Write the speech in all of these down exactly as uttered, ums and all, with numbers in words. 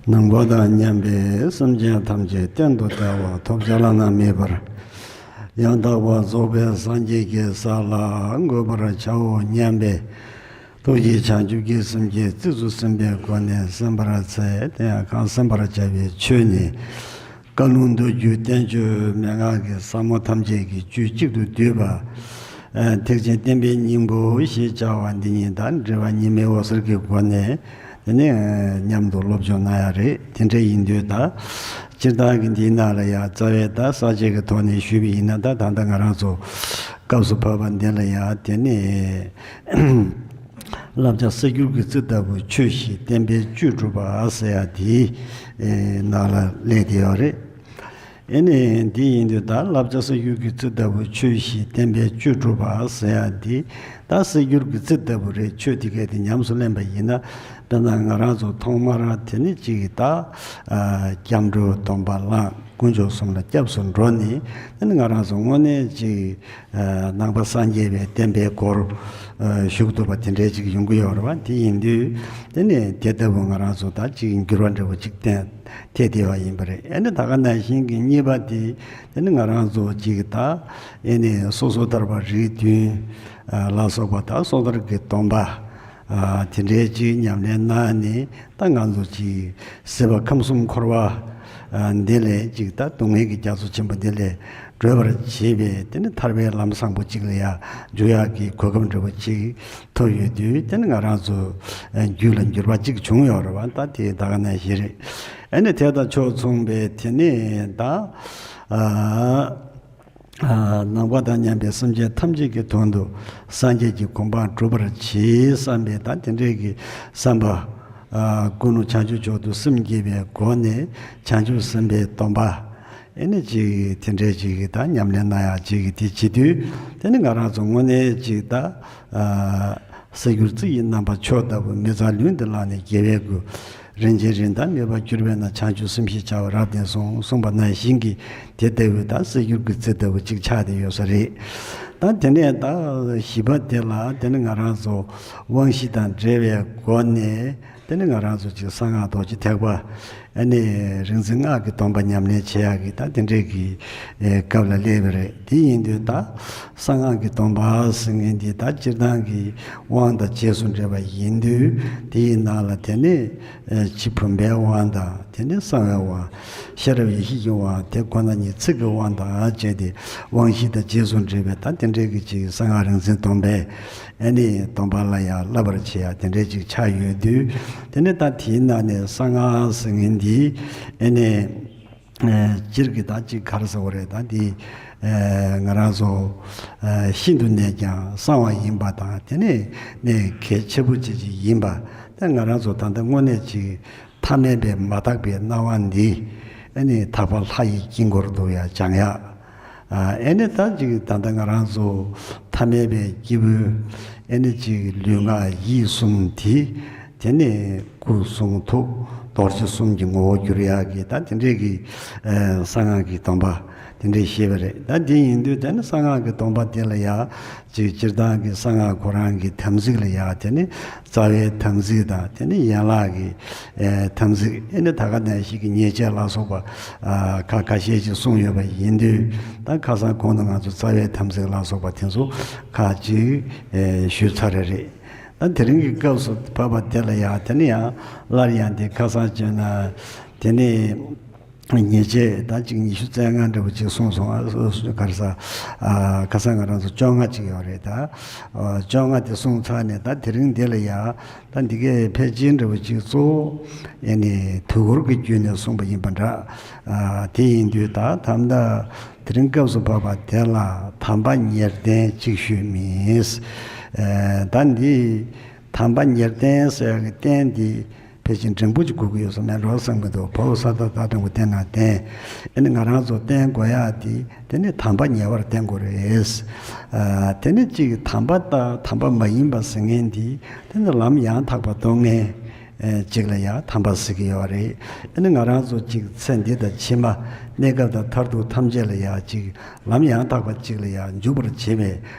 ནམ་མཁའ་དང་མཉམ་པའི་སེམས་ཅན་ཐམས་ཅད་གཏན་དུ་བདེ་བ་ཐོབ་བྱ་བླ་ན་མེད་པར་ཡང་དག་པར་རྫོགས་པའི་སངས་རྒྱས་ཀྱི་ས་ལ་འགོད་པར་བྱའོ་སྙམ་པའི་ཐུགས་ཀྱིས་བྱང་ཆུབ་ཀྱི་སེམས་ཀྱི་རྩིས་སུ་ཟིན་པའི་སྒོ་ནས་གསན་པར་འཚལ། དེ་ཡང་གང་གསན་པར་བྱ་བའི་ཆོས་ནི། བཀའ་ལུང་མདོ་རྒྱུད་བསྟན་བཅོས་མན་ངག་གི་ཟབ་མོ་ཐམས་ཅད་ཀྱི་བཅུད་གཅིག་ཏུ་བསྡུས་པ། ཨ་ཐེག་ཆེན་བསྟན་པའི་སྙིང་པོ་ཞེས་བྱ་བ་འདི་ཉིད་དང་འགྲེལ་པ་ཉི་མའི་འོད་ཟེར་གྱི་སྒོ་ནས་དེ་ནས་མཉམ་དུ་སློབ་སྦྱོང་གནང་ཡ་རེད། དེ་འདྲ་ཡིན་དུས་ད་སྤྱིར་བཏང་གི་འདིའི་ནང་ལ་ཡང་རྩ་བའི་ད་ས་བཅད་ཀྱི་ཐོག་ནས་ཞུས་པ་ཡིན་ན། ད་ད་ལྟ་ང་རང་ཚོ་སྐབས་སུ་བབ་པ་འདི་ལ་ཡང་དེ་ནས། བསླབ་བྱ་གསེར་འགྱུར་གྱི་རྩི་ལྟ་བུ་ཆོས་བཞི་བསྟན་པའི་བཅུད་སྒྲུབ་པ་ཟེར་ཡ་དེའི་ནང་ལ་སླེབས་བསྡད་ཡོད་རེད། ཨེ་ནི་འདི་ཡིན་དུས་ད་བསླབ་བྱ་གསེར་འགྱུར་གྱི་རྩི་ལྟ་བུ་ཆོས་བཞི་བསྟན་པའི་བཅུད་སྒྲུབ་པ་ཟེར་ཡ་འདི་ད་གསེར་འགྱུར་གྱི་རྩི་ལྟ་བུ་རེད། ཆོས་དེ་གས་དེ་ཉམས་སུ་ལེན་པ་ཡིན་ན། དཔེར་ན་ང་རང་ཚོ་ཐོག་མར་དེ་ནི་གཅིག་ད་སྐྱབས་འགྲོའི་སྡོམ་པ་བླངས། དཀོན་མཆོག་གསུམ་ལ་སྐྱབས་སུ་འགྲོ་ནས་དེ་ནི་ང་རང་ཚོ་དངོས་གནས་གཅིག་ནང་པ་སངས་རྒྱས་པའི་བསྟན་པའི་སྒོར་ཞུགས་ཐུབ་པ་དེ་འདྲའི་ཅིག་ཡོང་གི་ཡོད་རེད་བ། དེ་ཡིན་དུས་དེ་ནི་དེ་ལྟ་བུ་ང་རང་ཚོ་ད་ཅིག་འགྱུར་བ་འདྲ་བོ་ཅིག་བསྟན་ཐེབས་བསྡད་པ་ཡིན་པ་རེད། ཨ་ནི་ད་ག་ནང་བཞིན་གྱི་གཉིས་པ་དེ་དེ་ནི་ང་རང་ཚོ་ཅིག་ད་ཨ་ནི་སོ་སོ་ཐར་པ་རིགས་བདུན་ལ་སོགས་པ་ད་སོ་ཐར་གྱི་སྡོམ་པ་དེ་འདྲའི་ཅིག་ཉམས་ལེན་གནང་ནས། ད་ང་ཚོ་ཅིག་སྲིད་པ་ཁམས་གསུམ་འཁོར་བ་འདི་ལས་ཅིག་ད་སྡུག་བསྔལ་གྱི་རྒྱ་མཚོ་ཆེན་པོ་འདི་ལས་སྒྲོལ་བར་བྱེད་པའི་དེ་ནི་ཐར་པའི་ལམ་བཟང་པོ་ཅིག་ལ་ཡང་འཇུག་ཡག་གི་གོ་སྐབས་འདྲ་བོ་ཅིག་ཐོབ་ཡོད་དུས། དེ་ནི་ང་རང་ཚོ་རྒྱུད་ལ་འགྱུར་བ་ཅིག་བྱུང་ཡོད་རེད་བ། ད་དེ་ད་ག་ནང་བཞིན་རེད། ཨ་ནི་དེ་དང་ཕྱོགས་མཚུངས་པའི་དེ་ནི་ད། ནམ་མཁའ་དང་མཉམ་པའི་སེམས་ཅན་ཐམས་ཅད་ཀྱི་དོན་དུ་སངས་རྒྱས་ཀྱི་གོ་འཕང་སྒྲུབ་པར་བྱེད་བསམ་པའི་ད་དེ་འདྲའི་གི་བསམ་པ། ཀུན་སློང་བྱང་ཆུབ་མཆོག་ཏུ་སེམས་བསྐྱེད་པའི་སྒོ་ནས་བྱང་ཆུབ་སེམས་དཔའི་སྡོམ་པ། ཨེ་ནི་ཅིག་དེ་འདྲའི་ཅིག་གི་ད་ཉམས་ལེན་གནང་ཡག་ཅིག་གི་དེ་བྱེད་དུས། དེ་ནི་ང་རང་ཚོ་དངོས་གནས་ཅིག་ད། གསེར་འགྱུར་རྩི་ཡི་རྣམ་པ་མཆོག་ལྟ་བུ། མི་ཚངས་ལུས་འདི་བླངས་ནས་རྒྱལ་བའི་སྐུ། རིན་ཆེན་རིན་དང་མེད་པར་གྱུར་པས་ན། བྱང་ཆུབ་སེམས་ཞེས་བྱ་བ་རབ་བརྟན་གསུངས། གསུངས་པ་ནང་བཞིན་གྱི་དེ་ལྟ་བུའི་ད་གསེར་འགྱུར་གྱི་རྩི་ལྟ་བུ་ཅིག་ཆགས་བསྡད་ཡོད་ས་རེད། ད་དེ་ནས་ད་བཞི་པ་དེ་ལ་དེ་ནི་ང་རང་ཚོ་དབང་བཞི་དང་འབྲེལ་བའི་སྒོ་ནས་དེ་ནི་ང་རང་ཚོ་ཅིག་གསང་སྔགས་རྡོ་རྗེ་ཐེག་པ། ཨ་ནི་རིག་འཛིན་སྔགས་ཀྱི་སྡོམ་པ་ཉམས་ལེན་བྱེད་ཡག་གི་ད་དེ་འདྲའི་གི་སྐབས་ལ་སླེབས་པ་རེད། དེ་ཡིན་དུས་ད་གསང་སྔགས་ཀྱི་སྡོམ་པ་ཟེར་མཁན་འདི་ད་སྤྱིར་བཏང་གི་དབང་དང་རྗེས་སུ་འབྲེལ་བ་ཡིན་དུས། དེ་ཡི་ནང་ལ་དེ་ནི་ཕྱི་བུམ་པའི་དབང་དང་། དེ་ནི་གསང་བའི་དབང་། ཤེས་རབ་ཡེ་ཤེས་ཀྱི་དབང་། དེ་ཁོ་ན་ཉིད་ཚིག་གི་དབང་དང་བཅས་ཏེ་དབང་བཞི་དང་རྗེས་སུ་འབྲེལ་བའི་ད་དེ་འདྲའི་གི་ཅིག་གསང་སྔགས་རིག་འཛིན་སྡོམ་པའི་ཨ་ནི་སྡོམ་པ་ལ་ཡང་བསླབ་པར་བྱེད་ཡ་དེ་འདྲའི་ཅིག་ཆགས་ཡོད་དུས། དེ་ནི་ད་དེའི་ནང་ནས་གསང་སྔགས་ཟེར་མཁན་འདི་ཨ་ནི་སྤྱིར་གྱི་ད་ཅིག་ག་རེ་ཟེར་བ་རེད། ད་འདི་ང་རང་ཚོ་ཤིན་ཏུ་ནས་ཀྱང་གསང་བ་ཡིན་པ་དང་། དེ་ནས་ནས་གལ་ཆེ་པོ་ཅིག་ཅིག་ཡིན་པ། ད་ང་རང་ཚོ་ད་ལྟ་དངོས་གནས་ཅིག་ཐ་མལ་པའི་མ་དག་པའི་སྣང་བ་འདི་ཨ་ནི་དག་པ་ལྷ་ཡི་དཀྱིལ་འཁོར་དུ་ཡང་སྦྱང་ཡག་ཨ་ཨེ་ནི་ད་ཅིག་ད་ལྟ་ང་རང་ཚོ་ཐ་མལ་པའི་སྐྱེས་བུ་ཨེ་ནི་ཅིག་ལུས་ངག་ཡིད་གསུམ་དེ། དེ་ནས་སྐུ་གསུང་ཐུགས་རྡོ་རྗེ་གསུམ་གྱི་ངོ་བོར་གྱུར་ཡག་གི་ད་དེ་འདྲའི་གི་ཨ་གསང་སྔགས་ཀྱི་སྡོམ་པ་དེ་འདྲའི་བཤད་པ་རེད། ད་དེ་ཡིན་དུས་དེ་ནི་གསང་སྔགས་ཀྱི་སྡོམ་པ་དེ་ལ་ཡང་ཅིག་སྤྱིར་བཏང་གི་གསང་སྔགས་ཁོ་རང་གི་དམ་ཚིག་ལ་ཡང་དེ་ནི་རྩ་བའི་དམ་ཚིག་དང་། དེ་ནི་ཡན་ལག་གི་ཨེ་དམ་ཚིག་ཨེ་ནི་ད་ག་ནང་བཞིན་གྱི་ཉེས་བྱས་ལ་སོགས་པ་ཨ་ཁ་ཁ་ཤས་ཤིག་གསུངས་ཡོད་པ་ཡིན་དུས། ད་ཁ་སང་གོང་དུ་ང་ཚོ་རྩ་བའི་དམ་ཚིག་ལ་སོགས་པ་དེ་ཚོ་ཁ་ཅིག་ཨེ་ཞུས་ཚར་རེད། ད་དེ་རིང་གི་སྐབས་སུ་བབ་པ་དེ་ལ་ཡང་དེ་ནི་ཡང་སླར་ཡང་དེ་ཁ་སང་བྱས་ན་དེ་ནི། ཉེས་བྱས་ད་ཅིག་ཉི་ཤུ་རྩ་ལྔ་འདྲ་བོ་ཅིག་གསུངས་སོང་། ཨ་སོ་སོ་ག་རེ་ཟ། ཨ་ཁ་སང་ང་རང་ཚོ་བཅོ་ལྔ་ཅིག་ཡོད་རེད། ད་ཨ་བཅོ་ལྔ་དེ་གསུངས་ཚར་ནས། ད་དེ་རིང་འདི་ལ་ཡ་ད་འདི་གའི་ཕལ་ཆེར་འདྲ་བོ་ཅིག་གཙོ་བོ་ཨེ་ནི་དུས་འཁོར་གྱི་བརྒྱུད་ནས་གསུངས་པ་ཡིན་པ་འདྲ། ཨ་དེ་ཡིན་དུས་ད་ད་ལྟ་དེ་རིང་སྐབས་སུ་བབ་པ་དེ་ལ་དམ་པ་ཉེར་བསྟན་ཅིག་ཞུས་མིན། ཨ་ད་འདི་དམ་པ་ཉེར་བསྟན་ཟེར་ཡག་གི་བསྟན་འདི། ཕལ་ཆེར་འགྲེང་བུ་ཅིག་དགོས་ཀྱི་ཡོད་ས་མེད་འགྲོ་བསམ་གྱི་འདུག་བོད་ས་ད་ད་འགྲེང་བུ་བསྟན་ན་བསྟན། ཨེ་ནི་ང་རང་ཚོ་བསྟན་དགོས་ཡག་དེ་དེ་ནི་དམ་པ་ཉེ་བར་བསྟེན་དགོས་རེད། ཨ་དེ་ནི་གཅིག་དམ་པ་དང་དམ་པ་མ་ཡིན་པ་ཟེར་མཁན་དེ་དེ་ནི་ལམ་ཡང་དག་པ་རྟོགས་མཁན་ཨེ་གཅིག་ལ་ཡང་དམ་པ་ཟེར་གྱི་ཡོད་རེད། ཨེ་ནི་ང་རང་ཚོ་གཅིག་ཚེ་འདི་དང་ཕྱི་མ་གནས་སྐབས་དང་མཐར་ཐུག་ཐམས་ཅད་ལ་ཡང་གཅིག་ལམ་ཡང་དག་པ་གཅིག་ལ་ཡང་འཇུག་པར་བྱེད་པའི་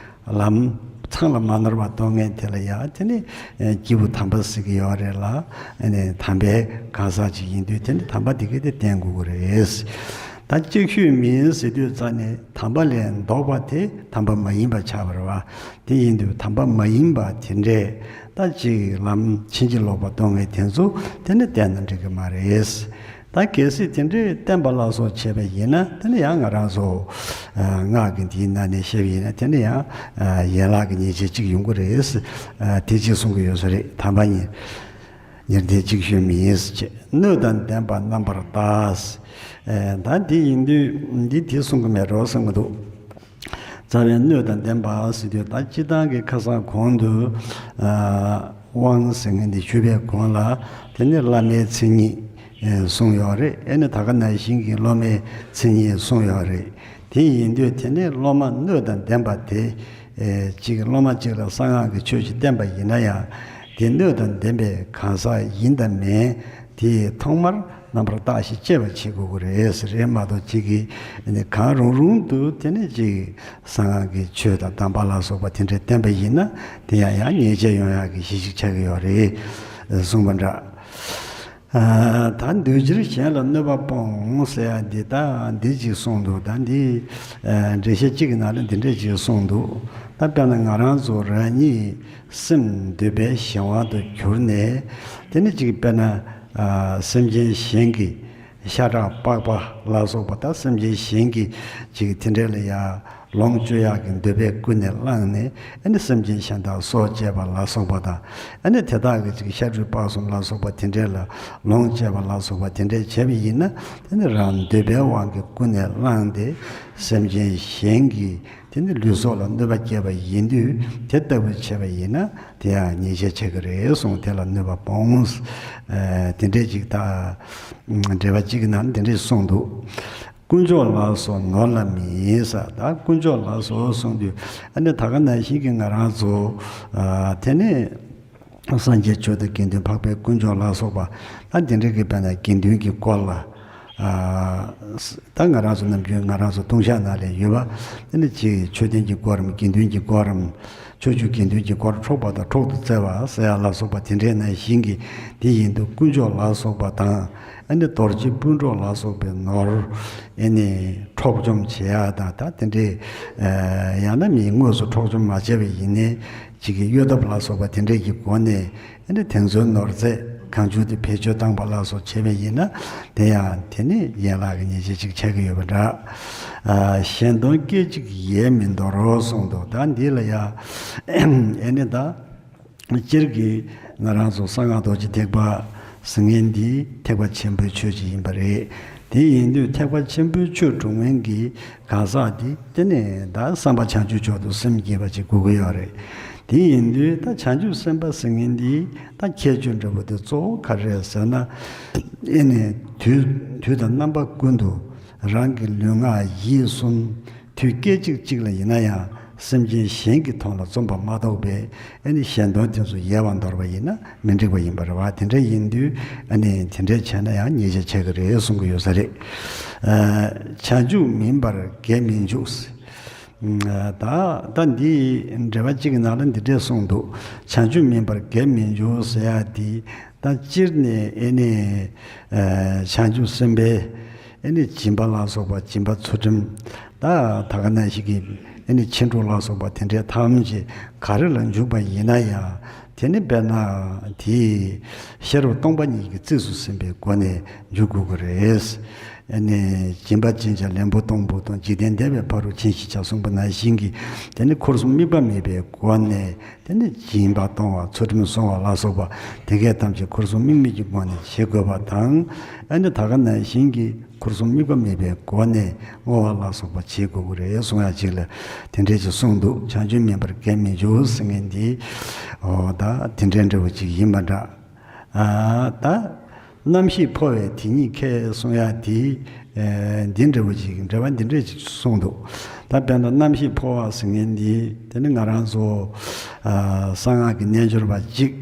ལམ་ ཚང་ལ་མ་ནོར་བ་གཏོང་མཁན་དེ་ལ་ཡ་དེ་ནི་སྐྱེས་བུ་དམ་པ་ཟེར་གྱི་ཡོད་རེད་ལ། ཨ་ནི་དམ་པའི་གང་ཟག་ཅིག་ཡིན་དུས་དེ་ནི་དམ་པ་དེ་གས་དེ་བསྟེན་དགོས་ཀྱི་རེད། ད་ཅིག་ཤོས་མིན་ཟེར་དུས་ཙ་ནས་དམ་པ་ལས་ལྡོག་པ་དེ་དམ་པ་མ་ཡིན་པ་ཆགས་པ་རེད་བ། དེ་ཡིན་དུས་དམ་པ་མ་ཡིན་པ་དེ་འདྲས་ད་ཅིག་ལམ་ཕྱིན་ཅི་ལོག་པ་གཏོང་མཁན་དེ་ཚོ་དེ་ནི་བསྟེན་ན་འགྲིག་གི་མ་རེད། ད་གལ་སྲིད་དེ་འདྲའི་བསྟེན་པ་ལ་སོགས་བྱས་པ་ཡིན་ན་དེ་ནི་ཡང་ང་རང་ཚོ་ཨ་སྔགས་ཀྱི་འདིའི་ནང་ནས་བཤད་པ་ཡིན་ན་དེ་ནི་ཡང་ཨ་ཡན་ལག་གི་ཉེས་བྱས་གཅིག་ཡོང་གི་རེད། ཨ་དེ་གཅིག་གསུང་གི་ཡོད་ས་རེད། དམ་པ་ཉིད་ཉེར་ལྡན་གཅིག་ཤོས་མིན་ཟེར་བྱས། སྣོད་དང་ལྡན་པ་རྣམ་པར་དག་ཨ་ད་འདི་ཡིན་དུས་འདི་དེ་གསུང་གི་མེད་འགྲོ་བསམ་གི་འདུག་རྩ་བའི་སྣོད་དང་ལྡན་པ་ཟེར་དུས་ད་སྤྱིར་བཏང་གི་ཁ་སང་གོང་དུ་ཨ་དབང་ཟེར་མཁན་འདི་ཞུས་པའི་གོང་ལ་དེ་ནི་བླ་མའི་མཚན་ཉིད་ཨེ་གསུངས་ཡོད་རེད། ཨེ་ནི་ད་ག་ནང་བཞིན་གྱི་སློབ་མའི་མཚན་ཉིད་གསུངས་ཡོད་རེད། དེ་ཡིན་དུས་དེ་ནི་སློབ་མ་སྣོད་དང་ལྡན་པ་དེ་ཨེ་གཅིག་སློབ་མ་གཅིག་ལ་གསང་སྔགས་ཀྱི་ཆོས་ཅིག་བསྟན་པ་ཡིན་ན་ཡང་དེ་སྣོད་དང་ལྡན་པའི་གང་ཟག་ཡིན་དང་མིན་དེ་ཐོག་མར་རྣམ་པར་བརྟག་ཞིབ་དཔྱད་པ་བྱེད་དགོས་ཀྱི་རེད་ཟེར་རེད་མ་གཏོགས་གཅིག་གིས་ཨེ་ནི་གང་རུང་རུང་དུ་དེ་ནི་གཅིག་གསང་སྔགས་ཀྱི་ཆོས་དང་གདམས་པ་ལ་སོགས་པ་དེ་འདྲས་བསྟན་པ་ཡིན་ན་དེ་ཡང་ཡང་ཉེས་བྱས་ཡོང་ཡག་གི་གཞི་ཞིག་ཆགས་ཀྱི་ཡོད་རེད་གསུངས་པ་འདྲ། ཨ་ད་འདུས་བྱས་གཞན་ལ་གནོད་པ་སྤོང་ཟེར་ཡ་འདི་ད་འདི་ཅིག་གསུངས་འདུག་ད་འདི་ཨ་འགྲེལ་བཤད་གཅིག་གི་ནང་ལ་འདི་འདྲས་ཅིག་གསུངས་འདུག་ད་དཔེར་ན་ང་རང་ཚོ་རང་ཉིད་སེམས་འདོད་པའི་གཞན་དབང་དུ་གྱུར་ནས་དེ་ནི་ཅིག་དཔེར་ན་ཨ་སེམས་ཅན་གཞན་གྱི་ཤ་ཁྲག་པགས་པ་ལ་སོགས་པ་དང་སེམས་ཅན་གཞན་གྱི་ཅིག་དེ་འདྲས་ལ་ཡ་ལོངས་སྤྱོད་ཡག་གི་འདོད་པས་ཀུན་ནས་བསླངས་ནས་ཨ་ནི་སེམས་ཅན་གཞན་དག་སྲོག་བཅད་པ་ལ་སོགས་པ་དང་ཨ་ནི་དེ་དག་གི་ཅིག་ཤ་རུས་པགས་གསུམ་ལ་སོགས་པ་དེ་འདྲས་ལ་ལོངས་སྤྱད་པ་ལ་སོགས་པ་དེ་འདྲས་བྱས་པ་ཡིན་ན་དེ་ནི་རང་འདོད་པའི་དབང་གིས་ཀུན་ནས་བསླངས་ཏེ་སེམས་ཅན་གཞན་གྱི་དེ་ནི་ལུས་སྲོག་ལ་གནོད་པ་བསྐྱལ་བ་ཡིན་དུས་དེ་ལྟ་བུ་བྱས་པ་ཡིན་ན་དེ་ཡང་ཉེས་བྱས་ཆགས་ཀྱི་རེད་གསུངས། དེ་ལ་གནོད་པ་སྤོང་། ཨ་དེ་འདྲས་ཅིག་ད་འགྲེལ་པ་གཅིག་གི་ནང་དེ་འདྲས་གསུངས་འདུག་དཀོན་མཆོག་ལ་སོགས་ནོར་ལ་མིན་ས། ད་དཀོན་མཆོག་ལ་སོགས་གསུངས་དུས་ཨ་ནི་ད་ག་ནང་བཞིན་གྱི་ང་རང་ཚོ་ཨ་དེ་ནས་སངས་རྒྱས་ཆོས་དང་དགེ་འདུན་འཕགས་པའི་དཀོན་མཆོག་ལ་སོགས་པ་ད་དེ་འདྲ་གི་དཔེར་ན་དགེ་འདུན་གྱི་སྐོར་ལ་ཨ་ད་ང་རང་ཚོ་ནམ་རྒྱུན་ང་རང་ཚོ་ལྟུང་བཤགས་ནང་ལ་ཡོད་པ་དེ་ནི་ཅིག་མཆོད་རྟེན་གྱི་སྐོར་རམ་དགེ་འདུན་གྱི་སྐོར་རམ་ཕྱོགས་བཅུའི་དགེ་འདུན་གྱི་སྐོར་འཕྲོག་པ་དང་འཕྲོག་ཏུ་སྩལ་བ་ཟེར་ཡ་ལ་སོགས་པ་དེ་འདྲའི་ནང་བཞིན་གྱི་དེ་ཡིན་དུས་དཀོན་མཆོག་ལ་སོགས་པ་དང་། ཨ་ནི་རྡོ་རྗེ་སྤུན་གྲོགས་ལ་སོགས་པའི་ནོར། ཨ་ནི་འཕྲོག་བཅོམ་བྱེད་ཡ་དང་ད་དེ་འདྲའི་ཨ་ཡང་ན་མིའི་དངོས་སུ་འཕྲོག་བཅོམ་མ་བྱས་པ་ཡིན་ནའི་གཅིག་གི་གཡོ་ཐབས་ལ་སོགས་པ་དེ་འདྲའི་གི་སྒོ་ནས་ཨ་ནི་དེ་ཚོའི་ནོར་རྫས་གང་བྱུང་དེ་བེད་སྤྱོད་བཏང་པ་ལ་སོགས་བྱས་པ་ཡིན་ན་དེ་ཡང་དེ་ནི་ཡན་ལག་གི་ཉེས་བྱས་གཅིག་ཆགས་ཀྱི་ཡོད་པ་འདྲ། ཨ་གཞན་དོན་སྐད་ཅིག་ཡལ་མི་འདོར་རོ་གསུངས་འདུག་ད་འདི་ལ་ཡ་ཨ་ནི་ད། སྤྱིར་གྱིས་ང་རང་ཚོ་གསང་སྔགས་རྡོ་རྗེ་ཐེག་པ་ཟེར་མཁན་འདི་ཐེག་པ་ཆེན་པོའི་ཆོས་ཅིག་ཡིན་པ་རེད། དེ་ཡིན་དུས་ཐེག་པ་ཆེན་པོའི་ཆོས་སྒྲུབ་མཁན་གྱི་གང་ཟག་འདི་དེ་ནས་ད་བསམ་པ་བྱང་ཆུབ་མཆོག་ཏུ་སེམས་བསྐྱེད་པ་ཅིག་དགོས་ཀྱི་ཡོད་རེད། དེ་ཡིན་དུས་ད་བྱང་ཆུབ་སེམས་དཔའ་ཟེར་མཁན་འདི་ད་ཁྱད་ཆོས་འདྲ་པོ་དེ་གཙོ་བོ་ག་རེ་རེད་ཟེར་ན། ཨེ་ནས་དུས་དུས་དང་རྣམ་པ་ཀུན་ཏུ་རང་གི་ལུས་ངག་ཡིད་གསུམ། དུས་སྐད་ཅིག་གཅིག་ལ་ཡིན་ན་ཡང་སེམས་ཅན་གཞན་གྱི་དོན་ལ་བརྩོན་པ་མ་གཏོགས་པའི་ཨ་ནི་གཞན་དོན་དེ་ཚོ་ཡལ་བར་འདོར་བ་ཡིན་ན་མི་འགྲིག་པ་ཡིན་པ་རེད་བ། དེ་འདྲ་ཡིན་དུས་ཨ་ནི་དེ་འདྲ་བྱས་ན་ཡང་ཉེས་བྱས་ཆགས་ཀྱི་རེད་གསུང་གི་ཡོད་ས་རེད། ཨ་བྱང་ཆུབ་མིན་པར་རྒྱལ་མི་འཇུག་ད་ད་འདི་འགྲེལ་པ་གཅིག་གི་ནང་ལ་འདི་འདྲས་གསུངས་འདུག་བྱང་ཆུབ་མིན་པར་རྒྱལ་མི་འཇུག་ཟེར་ཡ་འདི་ད་སྤྱིར་ནས་ཨེ་ནི་ཨ་བྱང་ཆུབ་སེམས་དཔའི་ཨེ་ནི་སྦྱིན་པ་ལ་སོགས་པ་སྦྱིན་པ་ཚུལ་ཁྲིམས་ད་ད་ག་ནང་བཞིན་གྱི་ཨེ་ནི་ཕྱིན་དྲུག་ལ་སོགས་པ་དེ་འདྲའི་ཐམས་ཅད་ག་རེ་ལ་འཇུག་པ་ཡིན་ན་ཡང་དེ་ནི་དཔེར་ན་དེ་ཤེས་རབ་སྟོང་པ་ཉིད་ཀྱི་རྩིས་སུ་ཟིན་པའི་སྒོ་ནས་འཇུག་དགོས་ཀྱི་རེད། ཨེ་ནི་སྦྱིན་པ་སྦྱིན་བྱ་ལན་པོ་གཏོང་བུ་དང་འཇིག་རྟེན་འདས་པའི་ཕ་རོལ་ཕྱིན་ཞེས་བྱ་གསུངས་པ་ནང་བཞིན་གྱི་དེ་ནི་འཁོར་གསུམ་དམིགས་པ་མེད་པའི་སྒོ་ནས། དེ་ནི་སྦྱིན་པ་གཏོང་བ་ཚུལ་ཁྲིམས་སྲུང་བ་ལ་སོགས་པ་དེ་གས་ཐམས་ཅད་འཁོར་གསུམ་དམིགས་མེད་ཀྱི་སྒོ་ནས་བྱེད་དགོས་པ་དང་། ཨ་ནི་ད་ག་ནང་བཞིན་གྱི་འཁོར་གསུམ་དམིགས་པ་མེད་པའི་སྒོ་ནས་བསྔོ་བ་ལ་སོགས་པ་བྱེད་དགོས་ཀྱི་རེད་གསུང་ཡ་ཅིག་ལ་དེ་འདྲས་ཅིག་གསུངས་འདུག་བྱང་ཆུབ་མིན་པར་རྒྱལ་མི་འཇུག་ཟེར་མཁན་འདི་འོ་ད་དེ་འདྲའི་འདྲ་བོ་ཅིག་ཡིན་པ་འདྲ། ཨ་ད་རྣམ་ཤེས་འཕོ་བའི་དེ་ཉིད་ཁས་གསུང་ཡ་དེ་ཨེ་འདི་འདྲ་བོ་ཅིག་འགྲེལ་པ་འདི་འདྲས་ཅིག་གསུངས་འདུག་ད་དཔེར་ན་རྣམ་ཤེས་འཕོ་བ་ཟེར་མཁན་འདི་དེ་ནི་ང་རང་ཚོ་ཨ་གསང་སྔགས་ཀྱི་རྣལ་འབྱོར་པ་གཅིག་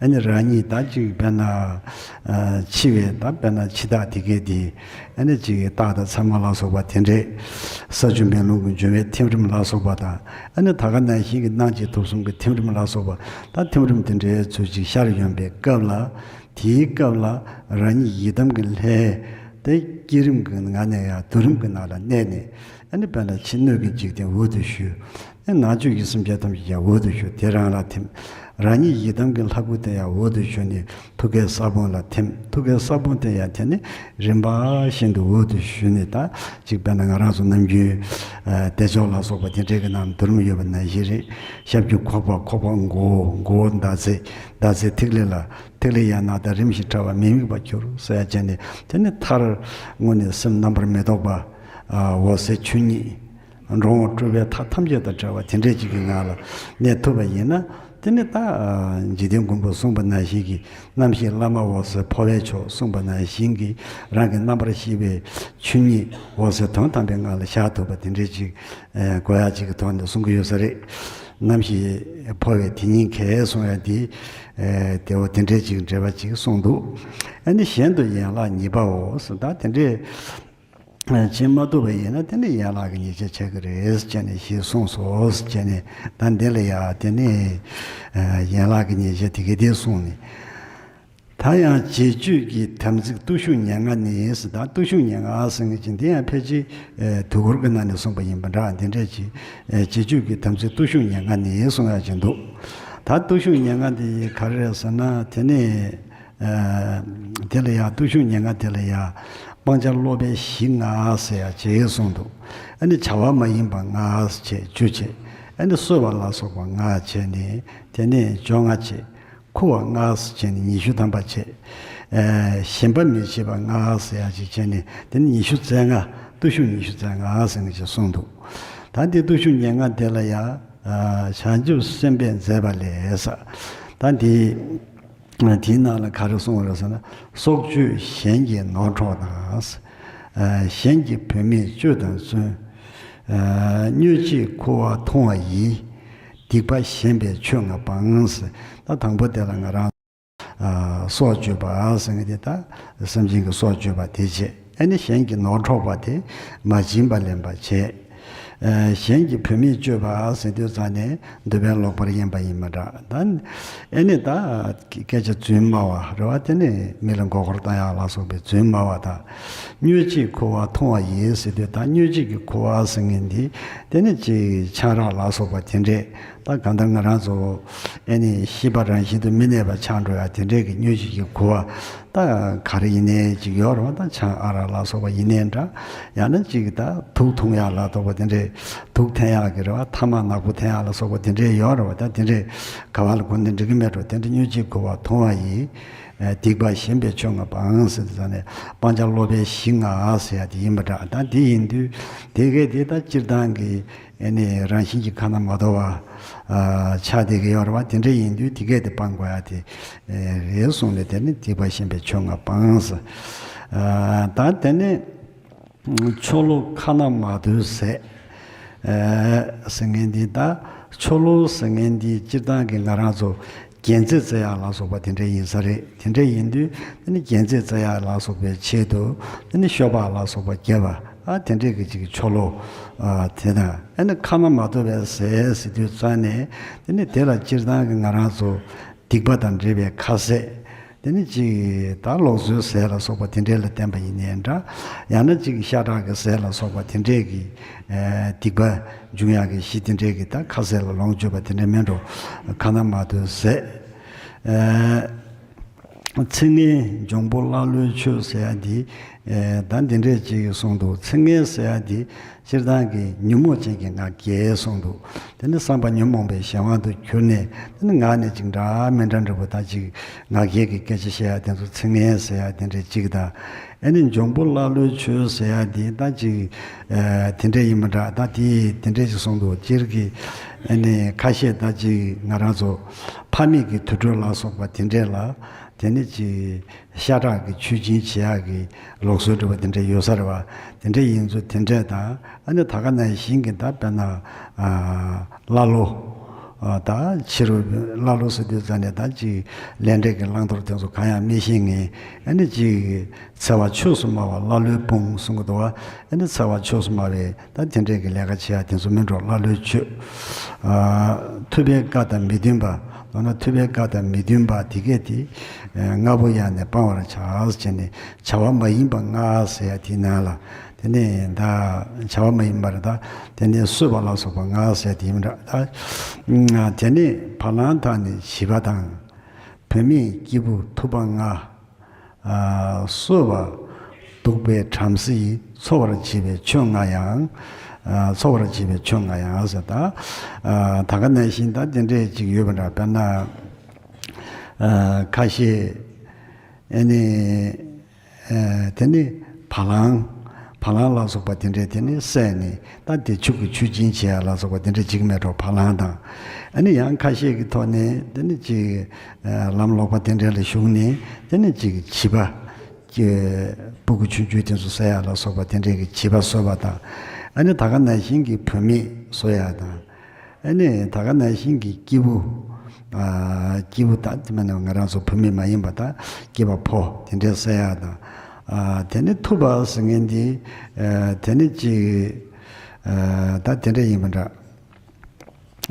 ཨ་ནི་རང་ཉིད་ད་ཅིག་དཔེར་ན་ཨ་འཆི་བའི་ད་དཔེར་ན་འཆི་བདག་དེ་གས་དེ་ཨ་ནི་ཅིག་སྟག་དང་ཚེར་མ་ལ་སོགས་པ་དེ་འདྲས། ས་ཆུ་མེ་རླུང་གི་འབྱུང་བའི་ཐིམ་རིམ་ལ་སོགས་པ་དང་། ཨ་ནི་ད་ག་ནང་བཞིན་གྱི་སྣང་མཆེད་དུག་གསུམ་གྱི་ཐིམ་རིམ་ལ་སོགས་པ། ད་ཐིམ་རིམ་དེ་འདྲའི་ཚུལ་ཅིག་ཤར་ཡོང་པའི་སྐབས་ལ། དེའི་སྐབས་ལ་རང་ཉིད་ཡི་དམ་གྱི་ལྷའི་དེ་བསྐྱེད་རིམ་གྱི་ངང་ནས་ཡང་བསྡུ་རིམ་གྱི་ནང་ལ་གནས་ནས། ཨ་ནི་དཔེར་ན་ཕྱི་སྣོད་ཀྱི་འཇིག་རྟེན་འོག་ཏུ་བཞུགས། ཨ་ནི་ནང་བཅུད་ཀྱི་སེམས་ཅན་ཐམས་ཅད་ཀྱང་འོག་ཏུ་བཞུགས་དེ་རང་ལ་ཐིམ། རང་ཉིད་ཡི་དམ་གྱི་ལྷ་སྐུ་དེ་ཡང་འོག་ཏུ་བཞུགས་ནས་ཐུགས་ཀའི་ས་བོན་ལ་ཐིམ། ཐུགས་ཀའི་ས་བོན་དེ་ཡང་དེ་ནི་རིམ་པ་བཞིན་དུ་འོག་ཏུ་བཞུགས་ནས། ད་ཅིག་དཔེར་ན་ང་རང་ཚོ་ནམ་རྒྱུན་ཨ་བདེ་མཆོག་ལ་སོགས་པ་དེ་འདྲའི་གི་ནང་བསྡུ་རིམ་ཡོད་པ་ནང་བཞིན་རེད། ཞབས་ཀྱུ་ཁོག་པ། ཁོག་པ་མགོ་བོ། མགོ་བོ་ཟླ་ཚེས། ཟླ་ཚེས་ཐིག་ལེ་ལ། ཐིག་ལེ་ཡང་ནག་དང་རིམ་བཞིན་ཕྲ་བ་མི་དམིགས་པར་གྱུར་ཟེར་ཡ་བྱས་ནས། དེ་ནི་མཐར་དངོས་ནས་སེམས་རྣམ་པར་མི་རྟོག་པ། ཨ་འོད་གསལ་ཆོས་ཉིད། འགྲོ་འོང་སྤྲོས་པའི་མཐའ་ཐམས་ཅད་དང་བྲལ་བ་དེ་འདྲས་ཅིག་གི་ངང་ལ་གནས་ཐུབ་པ་ཡིན་ན། དེ་ནི་ད་ཨ་འཇིག་རྟེན་མགོན་པོས་གསུངས་པ་ནང་བཞིན་གྱི། རྣམ་ཤེས་བླ་མ་འོད་གསལ་འཕོ་བའི་མཆོག་གསུངས་པ་ནང་བཞིན་གྱི། རང་གི་རྣམ་པར་ཤེས་པའི་ཆོས་ཉིད་འོད་གསལ་དོན་དམ་པའི་ངང་ལ་བཞག་ཐུབ་པ་དེ་འདྲས་ཅིག་ཨ་དགོས་ཡ་ཅིག་གི་ཐོག་ནས་གསུང་གི་ཡོད་ས་རེད། རྣམ་ཤེས་འཕོ་བའི་དེ་ཉིད་གལ་གསུང་ཡ་དེ། ཨེ་དེ་འོ་དེ་འདྲས་ཅིག་འགྲེལ་པ་ཅིག་གསུངས་འདུག་ཨ་ནི་གཞན་དུ་ཡན་ལག་གཉིས་པའོ་ཟེར། ད་དེ་འདྲས་ཨ་བྱེད་མ་ཐུབ་པ་ཡིན་ན་དེ་ནི་ཡན་ལག་གི་ཉེས་བྱས་ཆགས་ཀྱི་རེད་ཟེར་བྱས་ནས་ཞེས་གསུངས་སོ་ཟེར་བྱས་ནས། ད་འདི་ལ་ཡ་དེ་ནི་ཨ་ཡན་ལག་གི་ཉེས་བྱས་དེ་ག་དེ་གསུངས་ནས། ད་ཡང་རྗེས་གཅོད་ཀྱི་དམ་ཚིག་བརྟུལ་ཞུགས་ཉེར་ལྔ་ནི་ཟེར། ད་བརྟུལ་ཞུགས་ཉེར་ལྔ་ཟེར་མཁན་ཅིག་འདི་ཡང་ཕལ་ཆེར་ཨེ་དུས་འཁོར་གྱི་ནང་ནས་གསུངས་པ་ཡིན་པ་འདྲ། འདི་འདྲས་ཅིག་ཨེ་རྗེས་གཅོད་ཀྱི་དམ་ཚིག་བརྟུལ་ཞུགས་ཉེར་ལྔ་ནི་གསུང་ཡ་ཅིག་འདུག་ད་བརྟུལ་ཞུགས་ཉེར་ལྔ་འདི་ག་རེ་རེད་ཟེར་ན། དེ་ནི་ཨེ་དེ་ལ་ཡ་བརྟུལ་ཞུགས་ཉེར་ལྔ་དེ་ལ་ཡ་སྤང་བྱ་སློབ་པའི་གཞི་ལྔ་ཟེར་ཡ་ཅིག་གསུངས་འདུག་ཨ་ནི་བྱ་བ་མ་ཡིན་པ་ལྔ་བྱས་བཅུ་བྱས། ཨ་ནི་གསོལ་བ་ལ་སོགས་པ་ལྔ་བྱས་ནས་དེ་ནས་བཅོ་ལྔ་བྱས། འཁུ་བ་ལྔ་ཟེར་བྱས་ནས་ཉི་ཤུ་ཐམ་པ་བྱས། ཨེ་ཞེན་པ་མི་བྱེད་པ་ལྔ་ཟེར་ཡ་ཅིག་བྱས་ནས་དེ་ནི་ཉི་ཤུ་རྩ་ལྔ། བརྟུལ་ཞུགས་ཉི་ཤུ་རྩ་ལྔ་ཟེར་མཁན་ཅིག་གསུངས་འདུག་ད་འདི་བརྟུལ་ཞུགས་ཉེར་ལྔ་དེ་ལ་ཡ་ཨ་བྱང་ཆུབ་སེམས་དཔས་མཛད་པ་ལས་ཟེར། ད་འདི་དེའི་ནང་ལ་ག་རེ་གསུངས་པ་རེད་ཟེར་ན། སྲོག་གཅོད་གཞན་གྱི་ནོར་འཕྲོག་དང་། ཨ་གཞན་གྱི་བུད་མེད་སྤྱོད་དང་བརྩོན། ཨ་མྱོས་བྱེད་ཁུ་བ་འཐུང་བ་ཡིས། སྡིག་པ་གཞན་པའི་ཆོས་ལྔ་སྤངས། ད་དང་པོ་དེ་ལ་ང་རང་ཨ་སྲོག་གཅོད་པ་ཟེར་མཁན་དེ། ད་སེམས་ཅན་གྱི་སྲོག་གཅོད་པ་དེ་བྱས། ཨ་ནི་གཞན་གྱི་ནོར་འཕྲོག་པ་དེ་མ་བྱིན་པ་ལེན་པ་བྱས། ཨ་གཞན་གྱི་བུད་མེད་སྤྱོད་པ་ཟེར་དུས་ཙང་ནས་འདོད་པས་ལོག་པར་གཡེམ་པ་ཡིན་པ་འདྲ། ད་ཨ་ནི་ད་སྐད་ཆ་རྫུན་སྨྲ་བ་རེད་བ། དེ་ནི་མི་ལ་མགོ་སྐོར་བཏང་ཡག་ལ་སོགས་པའི་རྫུན་སྨྲ་བ་དང་། མྱོས་བྱེད་ཁུ་བ་འཐུང་བ་ཡིས་ཟེར་དུས། ད་མྱོས་བྱེད་ཀྱི་ཁུ་བ་ཟེར་མཁན་འདི་དེ་ནི་ཅིག་ཆང་རག་ལ་སོགས་པ་དེ་འདྲས། ད་གང་ལྟར་ང་རང་ཚོ་ཨེ་ནི་ཤི་བ་རང་བཞིན་དུ་མི་གནས་པ་ཆགས་འགྲོ་ཡ་དེ་འདྲས་ཀྱི་མྱོས་བྱེད་ཀྱི་ཁུ་བ། ད་ག་རེ་ཡིན་ནའི་ཅིག་ཡོད་རེད་བ། ད་ཆང་ཨ་རག་ལ་སོགས་པ་ཡིན་ནའི་འདྲ། ཡང་ན་ཅིག་ད་དུག་འཐུང་ཡག་ལ་སོགས་པ་དེ་འདྲས། དུག་འཐེན་ཡག་གི་རེད་བ། ཐ་མག་ནག་པོ་འཐེན་ཡག་ལ་སོགས་པ་དེ་འདྲས་ཡོད་རེད་བ། ད་དེ་འདྲས་ག་བ་ལ་གོ་ནས་འགྲིག་གི་མེད་འགྲོ། དེ་འདྲས་མྱོས་བྱེད་ཁུ་བ་འཐུང་བ་ཡིས། ཨ་སྡིག་པ་གཞན་པའི་ཆོས་ལྔ་སྤངས་ཟེར་དུས་ཙང་ནས། སྤང་བྱ་སློབ་པའི་གཞི་ལྔ་ཟེར་ཡ་དེ་ཡིན་པ་འདྲ། ད་དེ་ཡིན་དུས་དེ་གས་དེ་ད་སྤྱིར་བཏང་གི་ཨེ་ནི་རང་བཞིན་གྱིས་ཁ་ན་མ་ཐོ་བ་ཨ་ཆགས་བསྡད་ཀྱི་ཡོད་རེད་བ། དེ་འདྲ་ཡིན་དུས་དེ་གས་དེ་སྤང་དགོས་ཡ་དེ་ཨེ་རེད་གསུངས་ནས། དེ་ནི་སྡིག་པ་གཞན་པའི་ཆོས་ལྔ་སྤངས། ཨ་ད་དེ་ནས་ཆོ་ལོ་ཁ་ན་མ་ཐོའི་ཟས་ཨེ་ཟེར་མཁན་འདི། ད་ཆོ་ལོ་ཟེར་མཁན་འདི་སྤྱིར་བཏང་གི་ང་རང་ཚོ་རྒྱན་རྩེད་རྩེ་ཡག་ལ་སོགས་པ་དེ་འདྲ་ཡིན་ས་རེད། དེ་འདྲ་ཡིན་དུས་དེ་ནི་རྒྱན་རྩེད་རྩེ་ཡག་ལ་སོགས་པའི་ཆེད་དུ་དེ་ནི་ཤོ་སྦག་ལ་སོགས་པ་རྒྱབ་པ། ཨ་དེ་འདྲས་ཀྱི་ཅིག་ཆོ་ལོ་ཨ་དེ་དང་། ཨ་ནི་ཁ་ན་མ་ཐོ་བའི་ཟས་ཟེར་དུས་ཙང་ནས་དེ་ནི་དེ་ལ་སྤྱིར་བཏང་གི་ང་རང་ཚོ་སྡིག་པ་དང་འདྲེས་པའི་ཁ་ཟས། དེ་ནི་ཅིག་ད་ལོག་འཚོའི་ཟས་ལ་སོགས་པ་དེ་འདྲས་ལ་བརྟེན་པ་ཡིན་ནའི་འདྲ། ཡང་ན་ཅིག་ཤ་ཁྲག་གི་ཟས་ལ་སོགས་པ་དེ་འདྲས་ཀྱི་ཨ་སྡིག་པ་འབྱུང་ཡག་གི་གཞི་དེ་འདྲས་ཀྱི་ད་ཁ་ཟས་ལ་ལོངས་སྤྱོད་པ་དེ་འདྲས་མིན་འགྲོ། ཁ་ན་མ་ཐོའི་ཟས། ཨ་ཚིག་ངན་འབྱུང་པོ་ཀླ་ཀློའི་ཆོས་ཟེར་ཡ་འདི། ཨ་ད་འདི་འདྲས་ཅིག་གསུངས་འདུག་ཚིག་ངན་ཟེར་ཡ་འདི་སྤྱིར་བཏང་གི་ཉོན་མོངས་ཅན་གྱི་ང་རྒྱལ་གསུངས་འདུག་དེ་ནི་བསམ་པ་ཉོན་མོངས་པའི་གཞན་དབང་དུ་གྱུར་ནས། དེ་ནི་ངག་ནས་ཅིག་འདྲ་མི་འདྲ་འདྲ་པོ་ད་ཅིག་ངག་འཁྱལ་གྱི་སྐད་ཆ་བཤད་ཡ་དེ་ཚོ་ཚིག་ངན་ཟེར་ཡ་དེ་འདྲས་ཅིག་དང་། ཨ་ནི་འབྱུང་པོ་ཀླ་ཀློའི་ཆོས་ཟེར་ཡ་འདི་ད་ཅིག་ཨ་དེ་འདྲས་ཡིན་པ་འདྲ། ད་དེ་དེ་འདྲས་ཅིག་གསུངས་འདུག་སྤྱིར་གྱི་ཨ་ནི་ཁ་ཤས་ད་ཅིག་ང་རང་ཚོ་ཕ་མེས་ཀྱི་དུར་ཁྲོད་ལ་སོགས་པ་དེ་འདྲས་ལ་དེ་ནི་ཅིག་ཤ་ཁྲག་གི་མཆོད་སྦྱིན་བྱེད་ཡག་གི་ལུགས་སྲོལ་འདྲ་པོ་དེ་འདྲ་ཡོད་ས་རེད་བ། དེ་འདྲ་ཡིན་ཚུལ་དེ་འདྲ་དང་། ཨ་ནི་ད་ག་ནང་བཞིན་གྱི་ད་དཔེར་ན་ཨ་ཀླ་ཀློ་ ཨ་ད་ཕྱི་རུ་ཀླ་ཀློ་ཟེར་དུས་ཙམ་ནས་ད་ཅིག་ལས་འབྲས་ཀྱི་བླང་དོར་དེ་ཚོ་གང་ཡང་མི་ཤེས་མཁན། ཨ་ནི་ཅིག་འཚེ་བ་ཆོས་སུ་སྨྲ་བ་ཀླ་ཀློའི་དཔུང་གསུང་གི་འདུག་བ། ཨ་ནི་འཚེ་བ་ཆོས་སུ་སྨྲ་བའི་ད་དེ་འདྲས་ཀྱི་ལས་ཀ་བྱེད་ཡ་དེ་ཚོ་མིན་འགྲོ། ཀླ་ཀློའི་ཆོས། ཨ་ཐུབ་པའི་བཀའ་དང་མི་མཐུན་པ། མདོར་ན་ཐུབ་པའི་བཀའ་དང་མི་མཐུན་པ་དེ་གས་དེ་ཨ་ལྔ་པོ་ཡང་ནས་སྤང་བར་བྱ་ཟེར་ནས། བྱ་བ་མ་ཡིན་པ་ལྔ་ཟེར་ཡ་དེའི་ནང་ལ། དེ་ནས་ད་བྱ་བ་མ་ཡིན་པར་ད་དེ་ནས་གསོད་པ་ལ་སོགས་པ་ལྔ་ཟེར་དེ་ཡིན་འདྲ། ད་དེ་ནས་བ་ལང་དང་ནི་བྱིས་པ་དང་། བུད་མེད་སྐྱེས་བུ་ཐུབ་པ་ལྔ། ཨ་གསོད་པ་གདུག་པའི་བྲམ་ཟེ་ཡིས། འཚོ་བར་བྱེད་པའི་ཆོས་ལྔ་ཡང་། ཨ་འཚོ་བར་བྱེད་པའི་ཆོས་ལྔ་ཡང་ཟེར། ད་ཨ་ད་ག་ནང་བཞིན་ད་དེ་འདྲས་ཅིག་ཡོད་པ་འདྲ། དཔེར་ན་ཨ་ཁ་ཤས་ཨ་ནི། ཨ་དེ་ནི་བ་ལང་། བ་ལང་ལ་སོགས་པ་དེ་འདྲས་དེ་ནི་བསད་ནས་ད་དེ་ཆུ་གི་མཆོད་སྦྱིན་བྱེད་ཡ་ལ་སོགས་པ་དེ་འདྲས་ཅིག་མེད་འགྲོ། བ་ལང་དང་། ཨ་ནི་ཡང་ཁ་ཤས་ཀྱི་ཐོག་ནས་དེ་ནི་ཅིག་ཨ་ལམ་ལོག་པ་དེ་འདྲས་ལ་ཞུགས་ནས་དེ་ནི་ཅིག་བྱིས་པ། ཀྱི་སྤུ་གུ་ཆུང་ཆུང་དེ་ཚོ་བསད་ཡ་ལ་སོགས་པ་དེ་འདྲས་ཀྱི་བྱིས་པ་གསོད་པ་དང་། ཨ་ནི་ད་ག་ནང་བཞིན་གྱི་བུད་མེད་གསོད་ཡ་དང་། ཨ་ནི་ད་ག་ནང་བཞིན་གྱི་སྐྱེས་བུ། ཨ་སྐྱེས་བུ་ད་དེ་མིན་ན་ང་རང་ཚོ་བུད་མེད་མ་ཡིན་པ་ད་སྐྱེས་པ་ཕོ་དེ་འདྲས་བསད་ཡ་དང་། ཨ་དེ་ནི་ཐུབ་པ་ཟེར་མཁན་འདི། ཨ་དེ་ནི་ཅིག་ཨ་ད་དེ་འདྲས་ཡིན་པ་འདྲ།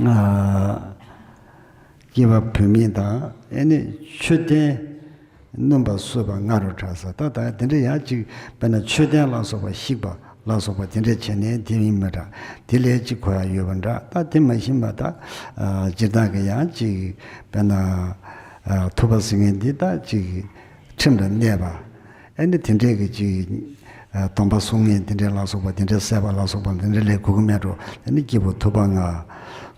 ཨ་སྐྱེས་པ་བུད་མེད་དང་། ཨ་ནི་མཆོད་རྟེན་བསྣུན་པ་གསོད་པ་ལྔ་རུ་གྲགས་ས། ད་ད་དེ་འདྲ་ཡང་ཅིག་དཔེར་ན་མཆོད་རྟེན་ལ་སོགས་པ་བཤིག་པ་ལ་སོགས་པ་དེ་འདྲ་བྱས་ནས་དེ་ཡིན་མི་འདྲ། དེ་ལས་ཅིག་གོ་ཡ་ཡོད་པ་འདྲ། ད་དེ་མ་ཤེས་པ་ད་ཨ་སྤྱིར་བཏང་གི་ཡང་ཅིག་དཔེར་ན་ཨ་ཐུབ་པ་ཟེར་མཁན་འདི་ད་ཅིག་ཁྲིམས་ལ་གནས་པ། ཨ་ནི་དེ་འདྲས་ཀྱི་ཅིག་ཨ་སྡོམ་པ་སྲུང་མཁན་དེ་འདྲས་ལ་སོགས་པ་དེ་འདྲས་བསད་པ་ལ་སོགས་པ་དེ་འདྲས་ལས་གོ་གི་མེད་འགྲོ། དེ་ནི་སྐྱེས་བུ་ཐུབ་པ་ལྔ།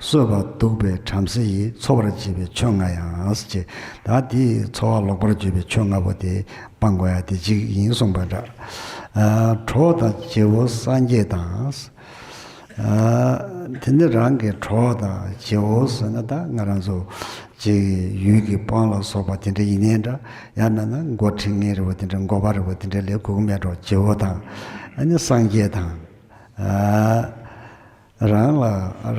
གསོད་པ་གདུག་པའི་བྲམ་ཟེ་ཡིས། འཚོ་བར་བྱེད་པའི་ཆོས་ལྔ་ཡང་ཟེར། ད་དེའི་འཚོ་བ་ལོག་པར་བྱེད་པའི་ཆོས་ལྔ་པོ་དེ་སྤང་དགོས་ཡ་དེ་གཅིག་ཡིན་གསུངས་པ་འདྲ། ཨ་གྲོགས་དང་རྗེ་བོ་སངས་རྒྱས་དང་། ཨ་དེ་ནི་རང་གི་གྲོགས་དང་རྗེ་བོ་ཟེར་ན་ད་ང་རང་ཚོ་ཅིག་ཡུལ་གྱི་དཔོན་ལ་སོགས་པ་དེ་འདྲ་ཡིན་ནའི་འདྲ། ཡང་མིན་ན་འགོ་ཁྲིད་མཁན་རེད་པ་དེ་འདྲ། འགོ་པ་རེད་པ་དེ་འདྲ་ལས་གོ་གི་མེད་འགྲོ། རྗེ་བོ་དང་། ཨ་ནི་སངས་རྒྱས་དང་། ཨ་རང་ལ་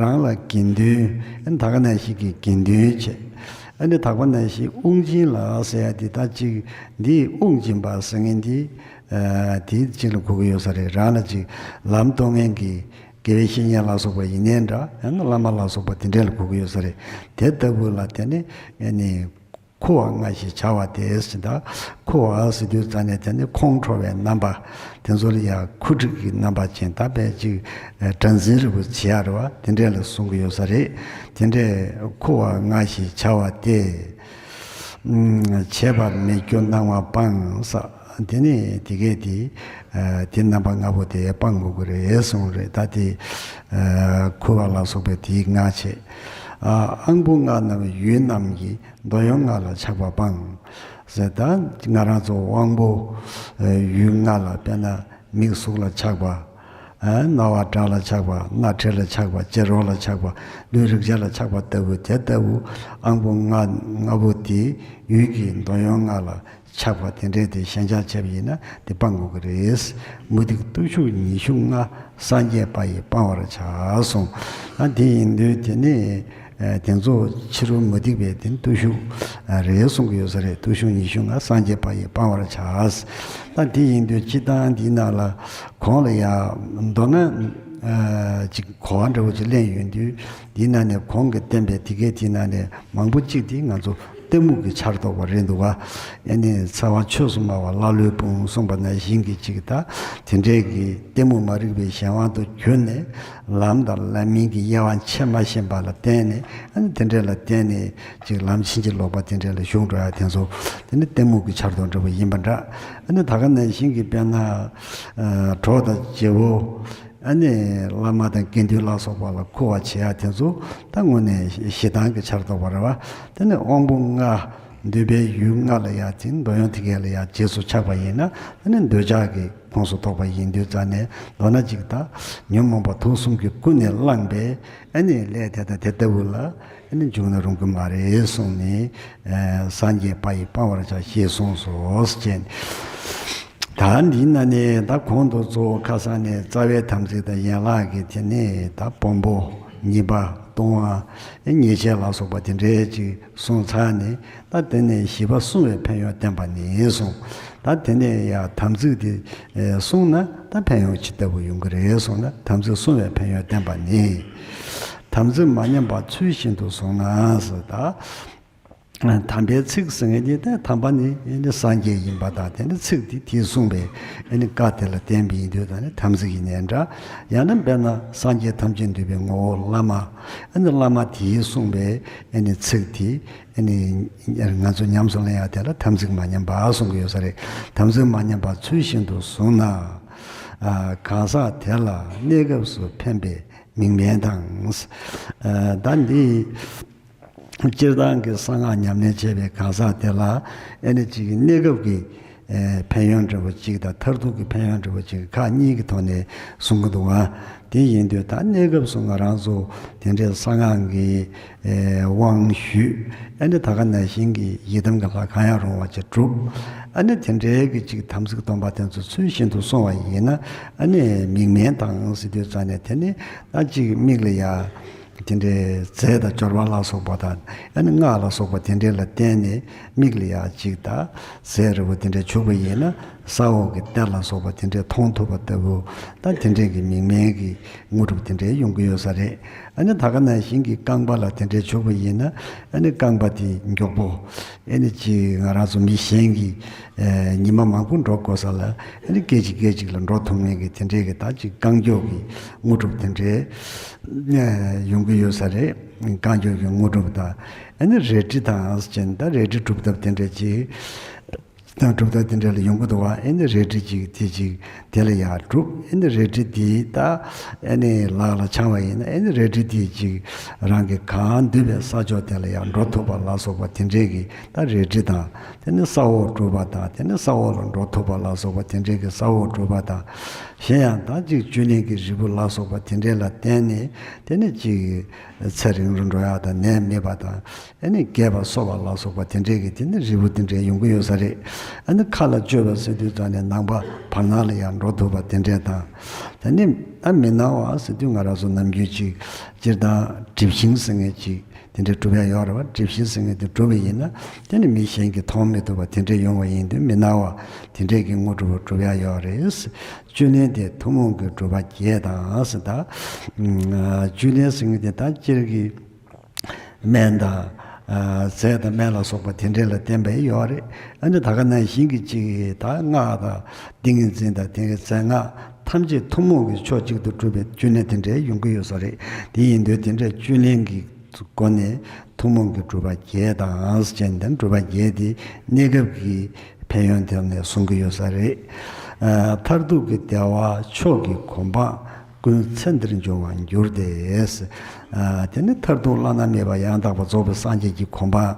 རང་ལ་དགེ་འདུན། ཨ་ནི་ད་ག་ནང་བཞིན་གྱི་དགེ་འདུན་བྱས། ཨ་ནི་དག་པ་ནང་བཞིན་དབུགས་འབྱིན་ལ་ཟེར་ཡ་དེ་ད་ཅིག་འདིས་དབུགས་འབྱིན་པ་ཟེར་མཁན་འདི། ཨ་དེའི་གཅིག་ལ་གོ་གི་ཡོད་ས་རེད། རང་ལ་ཅིག་ལམ་སྟོན་མཁན་གྱི་དགེ་བའི་བཤེས་གཉེན་ལ་སོགས་པ་ཡིན་ནའི་འདྲ། ཡང་ན་བླ་མ་ལ་སོགས་པ་དེ་འདྲས་ལ་གོ་གི་ཡོད་ས་རེད། དེ་ལྟ་བུ་ལ་དེ་ནི་ཨ་ནི་ཁུ་བ་ལྔ་ཞེས་བྱ་བ་དེ་ཟེར། ད་ཁུ་བ་ཟེར་དུས་ཙམ་ནས་དེ་ནི་ཁོང་ཁྲོ་བའི་རྣམ་པ་དེ་ཚོ་ལ་ཡང་ཁུ་འཁྲིག་གི་རྣམ་པ་ཅན། ད་དཔེ་ཅིག་སྒྲ་འཛིན་རེ་བོ་བྱེད་ཡ་རེད་བ། དེ་འདྲས་ལ་གསུང་གི་ཡོད་ས་རེད། དེ་འདྲས་ཁུ་བ་ལྔ་ཞེས་བྱ་བ་དེ། བྱས་པ་མེད་རྒྱུ་སྣང་བ་སྤང་ས། དེ་ནས་དེ་གས་དེ་ཨ་དེ་རྣམ་པ་ལྔ་པོ་དེ་སྤང་དགོས་ཀྱི་རེད་གསུངས་རེད། ད་དེ་ཨ་ཁུ་བ་ལ་སོགས་པའི་དེའི་ལྔ་བྱས། ཨ་དབང་པོ་ལྔ་རྣམས་ཡུལ་རྣམས་ཀྱི། འདོད་ཡོན་ལྔ་ལ་ཆགས་པ་སྤང་ཟེར། ད་ང་རང་ཚོ་དབང་པོ་ཨ་ཡུལ་ལྔ་ལ། དཔེར་ན་མིག་གཟུགས་ལ་ཆགས་པ། ཨ་རྣ་བ་སྒྲ་ལ་ཆགས་པ། སྣ་ཁྲིད་ལ་ཆགས་པ། ལྕེ་རོ་ལ་ཆགས་པ། ལུས་རེག་བྱ་ལ་ཆགས་པ་ལྟ་བུ། དེ་ལྟ་བུ་དབང་པོ་ལྔ་ལྔ་པོ་དེ་ཡུལ་གྱི་འདོད་ཡོན་ལྔ་ལ་ཆགས་པ་དེ་འདྲས་དེ་ཞེན་ཆགས་བྱས་པ་ཡིན་ན་དེ་སྤང་དགོས་ཀྱི་རེད། མུ་སྟེགས་བརྟུལ་ཞུགས་ཉི་ཤུ་ལྔ། སངས་རྒྱས་པ་ཡིས་སྤང་བར་བྱ་གསུངས། ཨ་དེ་ཡིན་དུས་དེ་ནི་ཨ་དེ་ཚོ་ཕྱི་རོལ་མུ་སྟེགས་པའི་དེ་བརྟུལ་ཞུགས་ཨ་རེད་གསུང་གི་ཡོད་ས་རེད། བརྟུལ་ཞུགས་ཉི་ཤུ་ལྔ། སངས་རྒྱས་པ་ཡིས་སྤང་བར་བྱ། ད་དེ་ཡིན་དུས་སྤྱིར་བཏང་འདིའི་ནང་ལ་གོང་ལ་ཡང་མདོར་ན་ཨ་ཅིག་གོ་བ་འདྲ་བོ་ཅིག་གླེང་ཡོང་དུས། འདིའི་ནང་ནས་གོང་གི་བསྟན་པའི་དེ་གའི་དེའི་ནང་ནས་མང་པོ་ཅིག་དེ་ང་ཚོ་གཏི་མུག་གི་ཆར་གཏོགས་པ་རེད་འདུག་བ། ཨ་ནི་འཚེ་བ་ཆོས་སུ་སྨྲ་བ་ཀླ་ཀློའི་དཔུང་གསུངས་པ་ནང་བཞིན་གྱི་ཅིག་ད་དེ་འདྲའི་གི་གཏི་མུག་མ་རིག་པའི་གཞན་དབང་དུ་གྱུར་ནས། ལམ་དང་ལམ་མིན་གྱི་དབྱེ་བ་ཕྱེ་མ་ཤེས་པ་ལ་བརྟེན་ནས། ཨ་ནི་དེ་འདྲ་ལ་བརྟེན་ནས་ཅིག་ལམ་ཕྱིན་ཅི་ལོག་པ་དེ་འདྲ་ལ་ཞུགས་འགྲོ་ཡ་དེ་ཚོ། དེ་ནི་གཏི་མུག་གི་ཆར་གཏོགས་འདྲ་བོ་ཡིན་པ་འདྲ། ཨ་ནི་ད་ག་ནང་བཞིན་གྱི་དཔེར་ན་ཨ་གྲོགས་དང་རྗེ་བོ། ཨ་ནི་བླ་མ་དང་དགེ་འདུན་ལ་སོགས་པ་ལ་ཁུ་བ་བྱེད་ཡ་དེ་ཚོ་ད་དངོས་གནས་ཞེ་སྡང་གི་ཆར་གཏོགས་པ་རེད་བ། དེ་ནི་དབང་པོ་ལྔ། འདོད་པའི་ཡུལ་ལྔ་ལ་ཡ་དེ་འདོད་ཡོན་དེ་གས་ལ་ཡ་རྗེས་སུ་ཆགས་པ་ཡིན་ན། དེ་ནི་འདོད་ཆགས་ཀྱི་ཁོངས་སུ་གཏོགས་པ་ཡིན་དུས་ཙང་ནས། མདོར་ན་ཅིག་ད་ཉོན་མོངས་པ་དུག་གསུམ་གྱི་ཀུན་ནས་བསླངས་པའི་ཨ་ནི་ལས་དེ་དང་དེ་ལྟ་བུ་ལ་ཨ་ནི་འཇུག་ན་རུང་གི་མ་རེད་གསུངས་ནས། ཨ་སངས་རྒྱས་པ་ཡིས་སྤང་བར་བྱ་ཞེས་གསུངས་སོ་ཞེས། ད་འདི་ན་ནི་ད་གོང་དུ་གཙོ་བོ་ཁ་སང་ནས་རྩ་བའི་དམ་ཚིག་དང་ཡན་ལག་གི་དེ་ནས་ད་སྦོམ་པོ། གཉིས་པ་ལྟུང་བ། ཨེ་ཉེས་བྱས་ལ་སོགས་པ་དེ་འདྲའི་ཅིག་གསུངས་ཚར་ནས། ད་དེ་ནས་བཞི་པ་བསྲུང་བའི་ཕན་ཡོན་བསྟན་པ་ནི་གསུངས། ད་དེ་ནས་ཡང་དམ་ཚིག་དེ་ཨེ་བསྲུངས་ན་ད་ཕན་ཡོན་ཇི་ལྟ་བུ་ཡོང་གི་རེད་གསུངས་ན། དམ་ཚིག་བསྲུང་བའི་ཕན་ཡོན་བསྟན་པ་ནི། དམ་ཚིག་མ་ཉམས་པ་ཚུལ་བཞིན་དུ་བསྲུངས་ན་ཟེར། ད་དམ་པའི་ཚིག་ཟེར་མཁན་དེ། ད་དམ་པ་ནི་ཨེ་ནི་སངས་རྒྱས་ཡིན་པ་དང་། དེ་ནི་ཚིག་དེ་དེས་གསུངས་པའི་ཨེ་ནི་བཀའ་དེ་ལ་བརྟེན་པ་ཡིན་དུས། ད་ནི་དམ་ཚིག་ཡིན་ནའི་འདྲ། ཡང་ན་དཔེར་ན་སངས་རྒྱས་ཐམས་ཅད་འདུས་པའི་ངོ་བོ་བླ་མ། ཨེ་ནི་བླ་མ་དེས་གསུངས་པའི་ཨེ་ནི་ཚིག་དེ་ཨེ་ནི་ང་ཚོ་ཉམས་སུ་ལེན་ཡ་དེ་ལ་དམ་ཚིག་མ་ཉམས་པ་གསུང་གི་ཡོད་ས་རེད། དམ་ཚིག་མ་ཉམས་པ་ཚུལ་བཞིན་དུ་བཟུང་ན། ཨ་གང་ཟག་དེ་ལ་གནས་སྐབས་སུ་ཕན་པའི་མིག་སྨན་དང་། ཨ་ད་འདི་སྤྱིར་བཏང་གི་གསང་སྔགས་ཉམས་ལེན་བྱས་པའི་གང་ཟག་དེ་ལ་ཨེ་ནི་ཅིག་གནས་སྐབས་ཀྱི་ཨེ་ཕན་ཡོན་འདྲ་བོ་ཅིག་དང་། མཐར་ཐུག་གི་ཕན་ཡོན་འདྲ་བོ་ཅིག་ཁག་གཉིས་ཀྱི་ཐོག་ནས་གསུང་གི་འདུག་བ། དེ་ཡིན་དུས་ད་གནས་སྐབས་སུ་ང་རང་ཚོ་དེ་འདྲའི་གསང་སྔགས་ཀྱི་ཨེ་དབང་ཞུས། ཨེ་ནི་ད་ག་ནང་བཞིན་གྱི་ཡི་དམ་གྱི་ལྷ་གང་ཡང་རུང་བ་ཅིག་བསྒྲུབས། ཨེ་ནི་དེ་འདྲའི་གི་ཅིག་དམ་ཚིག་སྡོམ་པ་དེ་ཚོ་ཚུལ་བཞིན་དུ་བསྲུང་བ་ཡིན་ན། ཨེ་ནི་མིག་སྨན་དང་ཟེར་དུས་ཙང་ནས། དེ་ནི་ད་ཅིག་མིག་ལ་ཡ་དེ་འདྲའི་རྫས་དང་སྦྱོར་བ་ལ་སོགས་པ་དང་། ཨེ་ནི་སྔགས་ལ་སོགས་པ་དེ་འདྲའི་ལ་བརྟེན་ནས་མིག་ལ་ཡ་ཅིག་ད་རྫས་འདྲ་བོ་དེ་འདྲའི་བྱུག་པ་ཡིན་ན། ས་འོག་གི་གཏེར་ལ་སོགས་པ་དེ་འདྲའི་མཐོང་ཐུབ་པ་ལྟ་བུ། ད་དེ་འདྲའི་གི་མིག་སྨན་གྱི་དངོས་གྲུབ་དེ་འདྲའི་ཡོང་གི་ཡོད་ས་རེད། ཨ་ནི་ད་ག་ནང་བཞིན་གྱི་རྐང་པ་ལ་དེ་འདྲའི་བྱུག་པ་ཡིན་ན། ཨ་ནི་རྐང་པ་དེ་མགྱོགས་པོ་ཨ་ནི་ཅིག་ང་རང་ཚོ་མི་གཞན་གྱིས་ཨེ་ཉི་མ་མང་པོ་འགྲོ་དགོས་ས་ལ། ཨ་ནི་སྐད་ཅིག་སྐད་ཅིག་ལ་འགྲོ་ཐུབ་མཁན་གྱི་དེ་འདྲའི་གི་ད་ཅིག་རྐང་མགྱོགས་ཀྱི་དངོས་གྲུབ་དེ་འདྲའི་ཨེ་ཡོང་གི་ཡོད་ས་རེད། རྐང་མགྱོགས་ཀྱི་དངོས་གྲུབ་དང་། ཨ་ནི་རལ་གྲི་དང་ཟེར་ན། ད་རལ་གྲི་སྒྲུབ་ཐབས་དེ་འདྲ་ཅིག་དང་། སྒྲུབ་ཐབས་དེ་འདྲ་ལ་ཡོང་གི་འདུག་བ། ཨ་ནི་རལ་གྲི་ཅིག་དེ་ཅིག་དེ་ལ་ཡར་སྒྲུབ། ཨ་ནི་རལ་གྲི་དེ་ད་ཨ་ནི་ལག་ལ་འཆང་བ་ཡིན་ན། ཨ་ནི་རལ་གྲི་དེ་ཅིག་རང་གི་གང་འདོད་པའི་ས་ཕྱོགས་དེ་ལ་ཡར་འགྲོ་ཐུབ་པ་ལ་སོགས་པ་དེ་འདྲའི་གི་ད་རལ་གྲི་དང་། དེ་ནི་ས་འོག་སྒྲུབ་པ་དང་། དེ་ནི་ས་འོག་ལ་འགྲོ་ཐུབ་པ་ལ་སོགས་པ་དེ་འདྲའི་གི་ས་འོག་སྒྲུབ་པ་དང་། གཞན་ཡང་ད་ཅིག་བཅུད་ལེན་གྱི་རིལ་བུ་ལ་སོགས་པ་དེ་འདྲའི་ལ་བརྟེན་ནས། དེ་ནི་ཅིག་ཚེ་རིང་རུ་འགྲོ་ཡག་དང་། ནད་མེད་པ་དང་། ཨ་ནི་རྒས་པ་གསོ་བ་ལ་སོགས་པ་དེ་འདྲའི་གི་དེ་ནི་རིལ་བུ་དེ་འདྲའི་ཡོང་གི་ཡོད་ས་རེད། ཨ་ནི་མཁའ་ལ་སྤྱོད་པ་ཟེར་དུས་ཙང་ནས་ནང་པ་བར་སྣང་ལ་ཡང་འགྲོ་ཐུབ་པ་དེ་འདྲའི་དང་། ད་ནི་ཨ་མི་སྣང་བ་ཟེར་དུས་ང་རང་ཚོ་ནམ་རྒྱུན་ཅིག་སྤྱིར་བཏང་སྒྲིབ་ཤིང་ཟེར་མཁན་ཅིག་དེ་འདྲའི་སྒྲུབ་ཡག་ཡོད་རེད་བ། སྒྲིབ་ཤིང་ཟེར་མཁན་དེ་སྒྲུབ་པ་ཡིན་ན། དེ་ནི་མི་གཞན་གྱིས་མཐོང་མི་ཐུབ་པ་དེ་འདྲའི་ཡོང་བ་ཡིན་དུས། མི་སྣང་བ་དེ་འདྲའི་གི་དངོས་གྲུབ་སྒྲུབ་ཡག་ཡོད་རེད། བཅུད་ལེན་དེ་ཐུན་མོང་གི་སྒྲུབ་པ་བརྒྱད་དང་ཟེར། ད་བཅུད་ལེན་ཟེར་མཁན་དེ་ད་སྤྱིར་གྱི་སྨན་དང་། ཨ་རྫས་དང་སྨན་ལ་སོགས་པ་དེ་འདྲའི་ལ་བརྟེན་པ་ཡོད་རེད། ཨ་ནི་ད་ག་ནང་བཞིན་གྱི་ཅིག་ད་སྔགས་དང་ཏིང་ངེ་འཛིན་དང་ཏིང་ངེ་རྫས་སྔགས་ཐམས་ཅད་ཐུན་མོང་གི་ཕྱོགས་གཅིག་ཏུ་གྲུབ་པའི་བཅུད་ལེན་དེ་འདྲའི་ཡོང་གི་ཡོད་ས་རེད། དེ་ཡིན་དུས་དེ་འདྲའི་བཅུད་ལེན་གྱི་སྒོ་ནས་ཐུན་མོང་གི་སྒྲུབ་པ་བརྒྱད་དང་ཟེར་ནས། སྒྲུབ་པ་བརྒྱད་དེ་གནས་སྐབས་ཀྱི་ཕན་ཡོན་དེ་ནས་གསུང་གི་ཡོད་ས་རེད། ཨ་མཐར་ཐུག་གི་བདེ་བ་མཆོག་གི་གོ་འཕང་ཀུན་ཚེ་འདིར་འབྱུང་བར་འགྱུར་ཏེ། ཨ་དེ་ནི་མཐར་ཐུག་བླ་ན་མེད་པ་ཡང་དག་པར་རྫོགས་པའི་སངས་རྒྱས་ཀྱི་གོ་འཕང་།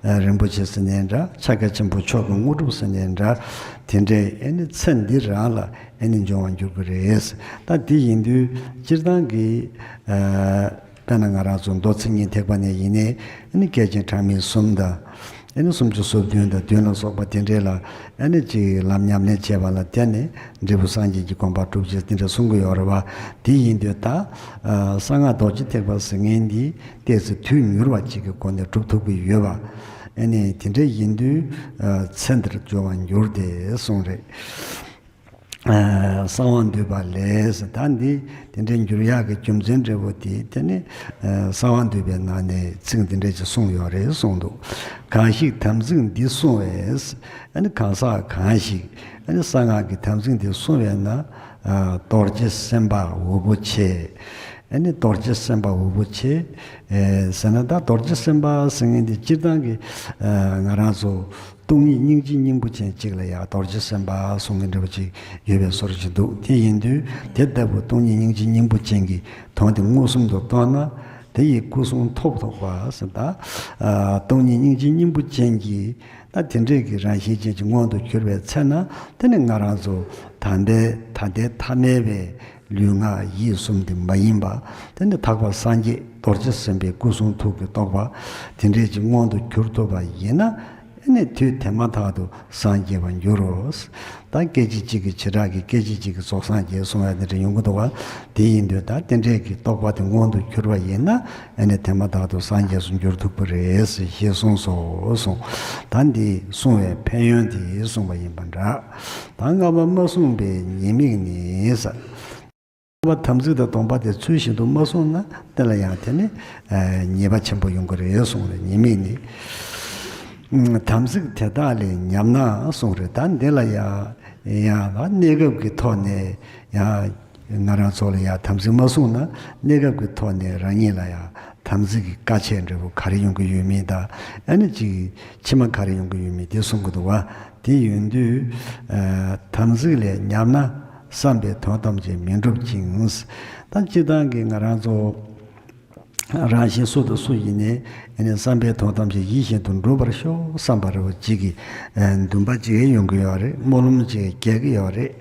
ཨ་རིན་པོ་ཆེ་ཟེར་ནའི་འདྲ། ཕྱག་རྒྱ་ཆེན་པོ་མཆོག་གི་དངོས་གྲུབ་ཟེར་ནའི་འདྲ། དེ་འདྲའི་ཨ་ནི་ཚེ་འདི་རང་ལ་ཨ་ནི་འབྱུང་བར་འགྱུར་གྱི་རེད། ད་དེ་ཡིན་དུས་སྤྱིར་བཏང་གི་ཨ་དཔེར་ན་ང་རང་ཚོ་མདོ་མཚན་ཉིད་ཐེག་པ་ནས་ཡིན་ནའི། ཨ་ནི་བསྐལ་ཆེན་གྲངས་མེད་གསུམ་དང་། ཨ་ནི་སུམ་ཅུ་སོ་བདུན་དང་བདུན་ལ་སོགས་པ་དེ་འདྲའི་ལ་ཨ་ནི་ཅིག་ལམ་ཉམས་ལེན་བྱས་པ་ལ་བརྟེན་ནས་འབྲས་བུ་སངས་རྒྱས་ཀྱི་གོ་འཕང་སྒྲུབ་ཅེས་དེ་འདྲ་གསུང་གི་ཡོད་རེད་བ། དེ་ཡིན་དུས་ད་ཨ་གསང་སྔགས་རྡོ་རྗེ་ཐེག་པ་ཟེར་མཁན་འདི་ཏོག་ཙམ་དུས་མྱུར་བ་ཅིག་གི་སྒོ་ནས་སྒྲུབ་ཐུབ་ཀྱི་ཡོད་པ། ཨ་ནི་དེ་འདྲ་ཡིན་དུས་ཨ་ཚེ་འདིར་འབྱུང་བར་འགྱུར་ཏེ་གསུངས་རེད། ཨ་གསང་བ་འདུས་པ་ལས་ཟེར། ད་འདི་དེ་འདྲའི་འགྱུར་ཡག་གི་རྒྱུ་མཚན་འདྲ་བོ་དེ། དེ་ནི་ཨ་གསང་བ་འདུས་པའི་ནང་ནས་ཚིག་འདི་འདྲ་ཅིག་གསུངས་ཡོད་རེད་གསུངས་འདུག། གང་ཞིག་དམ་ཚིག་འདི་བསྲུང་བས། ཨ་ནི་གང་ཟག་གང་ཞིག་ཨ་ནི་གསང་སྔགས་ཀྱི་དམ་ཚིག་འདི་བསྲུང་བས་ན། ཨ་རྡོ་རྗེ་སེམས་དཔའ་འོད་པོ་ཆེ། ཨ་ནི་རྡོ་རྗེ་སེམས་དཔའ་འོད་པོ་ཆེ། ཨེ་ཟེར་ན། ད་རྡོ་རྗེ་སེམས་དཔའ་ཟེར་མཁན་འདི་སྤྱིར་བཏང་གི་ཨ་ང་རང་ཚོ་སྟོང་ཉིད་སྙིང་རྗེ་སྙིང་པོ་ཅན་གཅིག་ལ་ཡང་རྡོ་རྗེ་སེམས་དཔའ་གསུང་མཁན་འདྲ་བོ་ཅིག་ཡོད་པའི་བཟོ་འདྲ་ཅིག་འདུག། དེ་ཡིན་དུས་དེ་ལྟ་བུ་སྟོང་ཉིད་སྙིང་རྗེ་སྙིང་པོ་ཅན་གྱི་དོན་དེ་མངོན་སུམ་དུ་རྟོགས་ན། དེ་ཡི་སྐུ་གསུང་ཐུགས་རྟོགས་པ་ཟེར། ད་ཨ་སྟོང་ཉིད་སྙིང་རྗེ་སྙིང་པོ་ཅན་གྱི་ད་དེ་འདྲའི་གི་རང་བཞིན་ཅན་གྱི་མངོན་དུ་གྱུར་པའི་ཚེ་ན། དེ་ནི་ང་རང་ཚོ་ད་ལྟའི་ད་ལྟའི་ཐ་མལ་པའི་ལུས་ངག་ཡིད་གསུམ་དེ་མ་ཡིན་པ། དེ་ནི་དག་པ་སངས་རྒྱས་རྡོ་རྗེ་སེམས་དཔའི་སྐུ་གསུང་ཐུགས་ཀྱི་རྟོགས་པ་དེ་འདྲའི་ཅིག་མངོན་དུ་གྱུར་ཐུབ་པ་ཡིན་ན། ཨ་ ནི་དུས་དེ་མ་ཐག་ཏུ་སངས་རྒྱས་པར་འགྱུར་རོ། ད་སྐད་ཅིག་གཅིག་གི་བྱེ་བྲག་གིས་སྐད་ཅིག་གཅིག་གིས་རྫོགས་སངས་རྒྱས་གསུང་བ་དེ་འདྲ་ཡོང་གི་འདུག་བ། དེ་ཡིན་དུས་ད་དེ་འདྲས་ཀྱི་རྟོགས་པ་དེ་མངོན་དུ་གྱུར་པ་ཡིན་ན་ཨ་ནི་དེ་མ་ཐག་ཏུ་སངས་རྒྱས་སུ་འགྱུར་ཐུབ་ཀྱི་རེད་ཞེས་གསུངས་སོ་གསུངས། ད་འདི་གསུང་བའི་ཕན་ཡོན་དེ་གསུངས་པ་ཡིན་པ་འདྲ། ད་ལྔ་པ་མ་གསུངས་པའི་ཉེས་དམིགས་ནི་ཟེར། པ་དམ་ཚིག་དང་སྡོམ་པ་དེ་ཚུལ་བཞིན་དུ་མ་བསྲུངས་ན་དེ་ལ་ཡང་དེ་ནི་ཉེས་པ་ཆེན་པོ་ཡོང་གི་རེད་གསུངས་རེད། ཉེས་དམིགས་ནི། དམ་ཚིག་དེ་དག་ལས་ཉམས་ན་གསུངས་རེད། ད་འདི་ལ་ཡང་ཡང་ལ་གནས་སྐབས་ཀྱི་ཐོག་ནས་ཡང་ང་རང་ཚོ་ལ་ཡང་དམ་ཚིག་མ་བསྲུངས་ན་གནས་སྐབས་ཀྱི་ཐོག་ནས་རང་ཉིད་ལ་ཡང་དམ་ཚིག་གི་བཀའ་ཆད་འདྲ་པོ་ག་རེ་ཡོང་གི་ཡོད་མིན་དང་ཨ་ནི་ཅིག་ཕྱི་མ་ག་རེ་ཡོང་གི་ཡོད་མིན་དེ་གསུང་གི་འདུག་བ། དེ་ཡོང་དུས་དམ་ཚིག་ལས་ཉམས་ན། བསམ་པའི་དོན་ཐམས་ཅད་མི་འགྲུབ་ཅིང་། ད་སྤྱིར་བཏང་གི་ང་རང་ཚོ་རང་གཞན་སུ་དང་སུ་ཡིན་ནའི་ཨ་ནི་བསམ་པའི་དོན་ཐམས་ཅད་ཡིད་བཞིན་དུ་འགྲུབ་པར་ཤོག་བསམ་པ་རེ་བ་གཅིག་གི་འདུན་པ་གཅིག་ཡོང་གི་ཡོད་རེད། སྨོན་ལམ་གཅིག་རྒྱག་གི་ཡོད་རེད།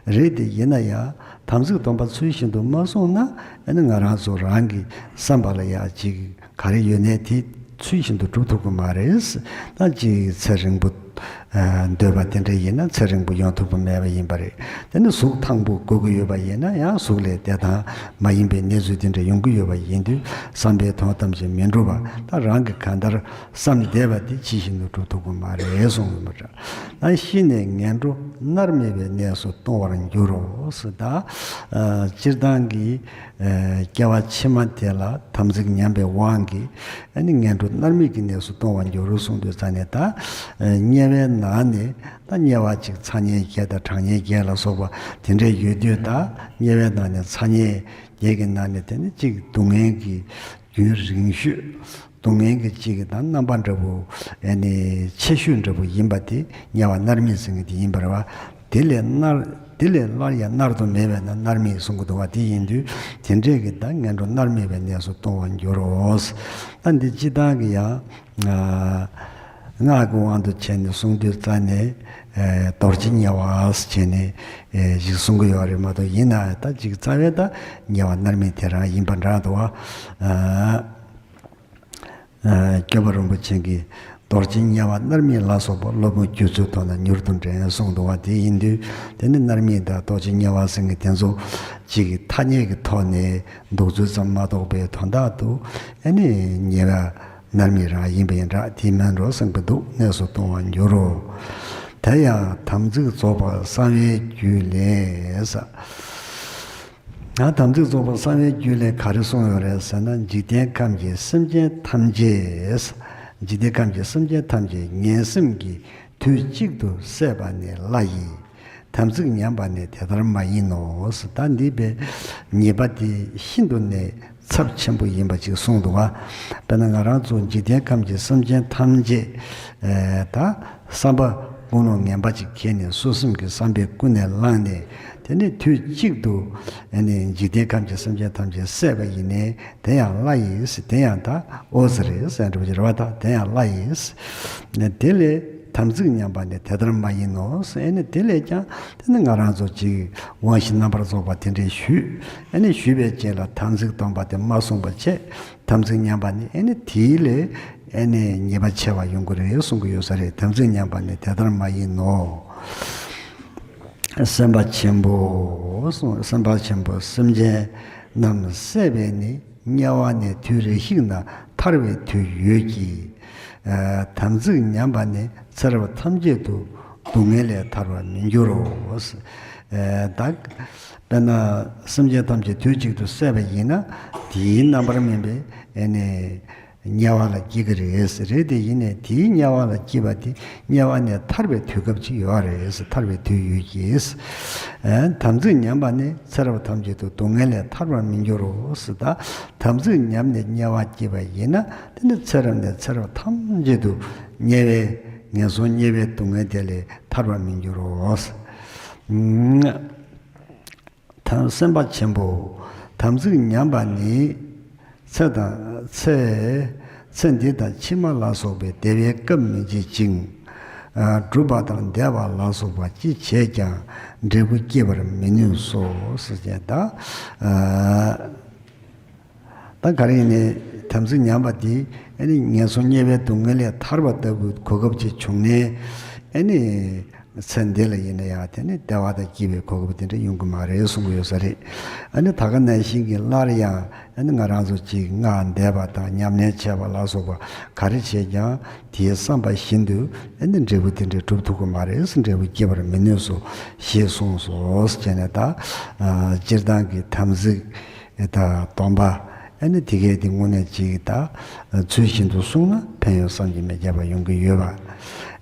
རེད་དེ་ཡིན་ན་ཡང་དམ་ཚིག་སྡོམ་པ་ཚུལ་བཞིན་དུ་མ་བསྲུངས་ན་ཨ་ནི་ང་རང་ཚོ་རང་གི་བསམ་པ་ལ་ཡང་གཅིག་ག་རེ་ཡོད་ནའི་དེ་ཚུལ་བཞིན་དུ་འགྲུབ་ཐུབ་ཀྱི་མ་རེད། ད་ཅིག་ཚེ་རིང་པོ་འདོད་པ་དེ་འདྲ་ཡིན་ན་ཚེ་རིང་པོ་ཡོང་ཐུབ་ཀྱི་མེད་པ་ཡིན་པ་རེད། དེ་ནི་གཟུགས་ཐང་པོ་དགོས་ཀྱི་ཡོད་པ་ཡིན་ན་ཡང་གཟུགས་ལས་བདེ་ཐང་མ་ཡིན་པའི་གནས་ཚུལ་དེ་འདྲ་ཡོང་གི་ཡོད་པ་ཡིན་དུས་བསམ་པའི་དོན་ཐམས་ཅད་མི་འགྲུབ་པ་ད་རང་གི་གང་ལྟར་བསམ་བསྡད་པ་དེ་ཇི་བཞིན་དུ་འགྲུབ་ཐུབ་ཀྱི་མ་རེད་གསུངས་ཡོད་པ་འདྲ། ད་ཤི་ནས་ངན་འགྲོ་མནར་མེད་པའི་གནས་སུ་ལྟུང་བར་འགྱུར་རོ། ད་སྤྱིར་བཏང་གི་སྐྱེ་བ་ཕྱི་མ་དེ་ལ་དམ་ཚིག་ཉམས་པའི་དབང་གིས་ཨ་ནི་ངན་འགྲོ་མནར་མེད་ཀྱི་གནས་སུ་ལྟུང་བར་འགྱུར་རོ་གསུངས་དུས་ཙ་ནས་ད་དམྱལ་བའི་ནང་ནས་ད་དམྱལ་བ་གཅིག་ཚ་དམྱལ་བརྒྱད་དང་གྲང་དམྱལ་བརྒྱད་ལ་སོགས་པ་དེ་འདྲ་ཡོད་དུས་ད་དམྱལ་བའི་ནང་ནས་ཚ་དམྱལ་བརྒྱད་ཀྱི་ནང་ནས་དེ་ནི་གཅིག་སྡུག་བསྔལ་གྱི་རྒྱུན་རིང་ཤོས་སྡུག་བསྔལ་གྱི་གཅིག་གི་དང་རྣམ་པ་འདྲ་པོ་ཨ་ནི་ཆེ་ཤོས་འདྲ་པོ་ཡིན་པ་དེ་དམྱལ་བ་མནར་མེད་ཟེར་མཁན་དེ་ཡིན་པ་རེད་བ། དེ་ལས་མནར་དེ་ལས་སླར་ཡང་མནར་དུ་མེད་པས་ན་མནར་མེད་གསུང་གི་འདུག་བ། དེ་ཡིན་དུས་དེ་འདྲས་ཀྱི་ད་ངན་འགྲོ་མནར་མེད་པའི་གནས་སུ་ལྟུང་བར་འགྱུར་རོ། ད་འདི་སྤྱིར་བཏང་གི་ཡང་སྔགས་ཀྱི་དབང་དུ་བྱས་ནས་གསུང་དུས་རྩ་ནས་རྡོ་རྗེ་དམྱལ་བ་ཟེར་བྱས་ནས་ཞིག་གསུང་གི་ཡོད་རེད་མ་གཏོགས་ཡིན་ན་ད་ཅིག་རྩ་བའི་ད་དམྱལ་བ་མནར་མེད་དེ་རང་ཡིན་པ་འདྲ་འདུག་བ། སྐྱོབ་པ་རིན་པོ་ཆེ་གིས་རྡོ་རྗེ་དམྱལ་བ་མནར་མེད་ལ་སོགས་པ་སློབ་དཔོན་སྒྱུ་འཕྲུལ་དོན་དང་མྱུར་དུ་འདྲེན་གསུངས་འདུག་བ། དེ་ཡིན་དུས་དེ་ནི་མནར་མེད་དང་རྡོ་རྗེ་དམྱལ་བ་ཟེར་མཁན་དེ་ཚོ་གཅིག་གི་ཐ་སྙད་ཀྱི་ཐོག་ནས་འདུག་ཚུལ་ཙམ་མ་གཏོགས་པའི་དོན་དག་ཏུ་ཨ་ནི་དམྱལ་བ་མནར་མེད་རང་ཡིན་པ་ཡིན་འདྲ། དེ་མིན་འགྲོ་སེམས་ཀྱི་སྡུག་གནས་སུ་ལྟུང་བར་འགྱུར་རོ། དེ་ཡང་དམ་ཚིག་རྫོགས་པར་གསང་བའི་རྒྱུད་ལས། ཡང་དམ་ཚིག་རྫོགས་པར་གསང་བའི་རྒྱུད་ལས་ག་རེ་གསུངས་ཡོད་རེད་ཟེར་ན། འཇིག་རྟེན་ཁམས་ཀྱི་སེམས་ཅན་ཐམས་ཅད། འཇིག་རྟེན་ཁམས་ཀྱི་སེམས་ཅན་ཐམས་ཅད་ངན་སེམས་ཀྱིས་དུས་གཅིག་ཏུ་བསད་པ་ནི་སླ་ཡི། དམ་ཚིག་ཉམས་པ་ནི་དེ་ལྟར་མ་ཡིན་ནོ། ད་འདི་པའི་ཉེས་པ་དེ་ཤིན་ཏུ་ནས་ཚབས་ཆེན་པོ་ཡིན་པ་ཅིག་གསུངས་འདུག་བ། དཔེར་ན་ང་རང་ཚོ་འཇིག་རྟེན་ཁམས་ཀྱི་སེམས་ཅན་ཐམས་ཅད་ད་བསམ་པ་ཀུན་སློང་ངན་པ་ཅིག་གྱེས་ནས་སོ་སེམས་ཀྱི་བསམ་པས་ཀུན་ནས་བསླངས་ནས་དེ་ནས་དུས་གཅིག་ཏུ་ཨ་ནི་འཇིག་རྟེན་ཁམས་ཀྱི་སེམས་ཅན་ཐམས་ཅད་བསད་པ་ཡིན་ནའི་དེ་ཡང་སླ་ཡིས། དེ་ཡང་ད་ཨོ་ཙི་རེད་ཟེར་འགྲོ་གི་རེད་བ། ད་དེ་ཡང་སླ་ཡིས། དེ་ལས་དམ་ཚིག་ཉམས་པ་ནི་དེ་ལྟར་མ་ཡིན་ནོ། ཨ་ནི་དེ་ལས་ཀྱང་དེ་ནི་ང་རང་ཚོ་ཅིག་དབང་བཞི་རྣམ་པར་རྫོགས་པ་དེ་འདྲའི་ཞུས། ཨ་ནི་ཞུས་པའི་རྗེས་ལ་དམ་ཚིག་སྡོམ་པ་དེ་མ་བསྲུངས་པ་བྱས། དམ་ཚིག་ཉམས་པ་ནི་ཨ་ནི་དེའི་ལས་ཨ་ནི་ཉེས་པ་ཆེ་བ་ཡོང་གི་རེད་གསུང་གི་ཡོད་ས་རེད། དམ་ཚིག་ཉམས་པ་ནི་དེ་ལྟར་མ་ཡིན་ནོ། སེམས་དཔའ་ཆེན་པོ་གསུངས། སེམས་དཔའ་ཆེན་པོ་སེམས་ཅན་རྣམས་བསད་པས་ནི་དམྱལ་བ་ནས་དུས་རེ་ཞིག་ན་ཐར་བའི་དུས་ཡོད་ཀྱི། དམ་ཚིག་ཉམས་པ་ནི་ཚེ་རབས་ཐམས་ཅད་དུ་སྡུག་བསྔལ་ལས་ཐར་བར་མི་འགྱུར་རོ། ད་དཔེར་ན་སེམས་ཅན་ཐམས་ཅད་དུས་གཅིག་ཏུ་བསད་པ་ཡིན་ན་དེའི་རྣམ་པར་སྨིན་པའི་ཨ་ནི་དམྱལ་བ་ལ་སྐྱེ་གི་རེད། རེད་དེ་ཡིན་ནའི་དེའི་དམྱལ་བ་ལ་སྐྱེས་པ་དེ་དམྱལ་བ་ནས་ཐར་བའི་དུས་སྐབས་ཅིག་ཡོད་རེད། ཐར་བའི་དུས་ཡོད་ཀྱི། དམ་ཚིག་ཉམས་པ་ནི་ཚེ་རབས་ཐམས་ཅད་དུ་སྡུག་བསྔལ་ལས་ཐར་བར་མི་འགྱུར་རོ། ད་དམ་ཚིག་ཉམས་ནས་དམྱལ་བ་སྐྱེས་པ་ཡིན་ན་དེ་ནི་ཚེ་རབས་ནས་ཚེ་རབས་ཐམས་ཅད་དུ་དམྱལ་བའི་ངན་སོང་དམྱལ་བའི་སྡུག་བསྔལ་དེ་ལས་ཐར་བར་མི་འགྱུར་རོ། དམ་སེམས་དཔའ་ཆེན་པོ། དམ་ཚིག་ཉམས་པ་ནི། ཚེ་དང་ཚེ། ཚེ་འདི་དང་ཕྱི་མ་ལ་སོགས་པའི་བདེ་བའི་སྐབས་མི་འབྱེད་ཅིང་། སྒྲུབ་པ་དང་བཟླས་པ་ལ་སོགས་པ་ཅི་བྱས་ཀྱང་འབྲས་བུ་སྐྱེད་པར་མི་ནུས་སོ། ཟེར་བྱས་ད། ད་ག་རེ་ཡིན་ནའི་ དམ་ཚིག་ཉམས་པ་དེ་ཨ་ནི་ངན་སོང་དམྱལ་བའི་སྡུག་བསྔལ་ལས་ཐར་བ་ལྟ་བུའི་གོ་སྐབས་ཅིག་བྱུང་ནས། ཨ་ནི་ཚེ་འདི་ལ་ཡིན་ན་ཡང་དེ་ནི་བདེ་བ་དང་སྐྱིད་པའི་གོ་སྐབས་དེ་འདྲ་ཡོང་གི་མ་རེད་གསུང་གི་ཡོད་ས་རེད། ཨ་ནི་ད་ག་ནང་བཞིན་གྱི་སླར་ཡང་ཨ་ནི་ང་རང་ཚོ་ཅིག་སྔགས་བཟླས་པ་དང་ཉམས་ལེན་བྱས་པ་ལ་སོགས་པ་ག་རེ་བྱས་ཀྱང་དེའི་བསམ་པ་བཞིན་དུ་ཨ་ནི་འབྲས་བུ་དེ་འདྲ་འགྲུབ་ཐུབ་ཀྱི་མ་རེད། འབྲས་བུ་སྐྱེ་བར་མི་ནུས་སོ་ཞེས་གསུངས་སོ་ཟེར་ནས། ད་སྤྱིར་བཏང་གི་དམ་ཚིག་ད་སྡོམ་པ་ཨ་ནི་དེ་གས་དེ་དངོས་གནས་ཅིག་ད་ཚུལ་བཞིན་དུ་བསྲུངས་ན་ཕན་ཡོན་བསམ་གྱིས་མི་ཁྱབ་པ་ཡོང་གི་ཡོད་པ།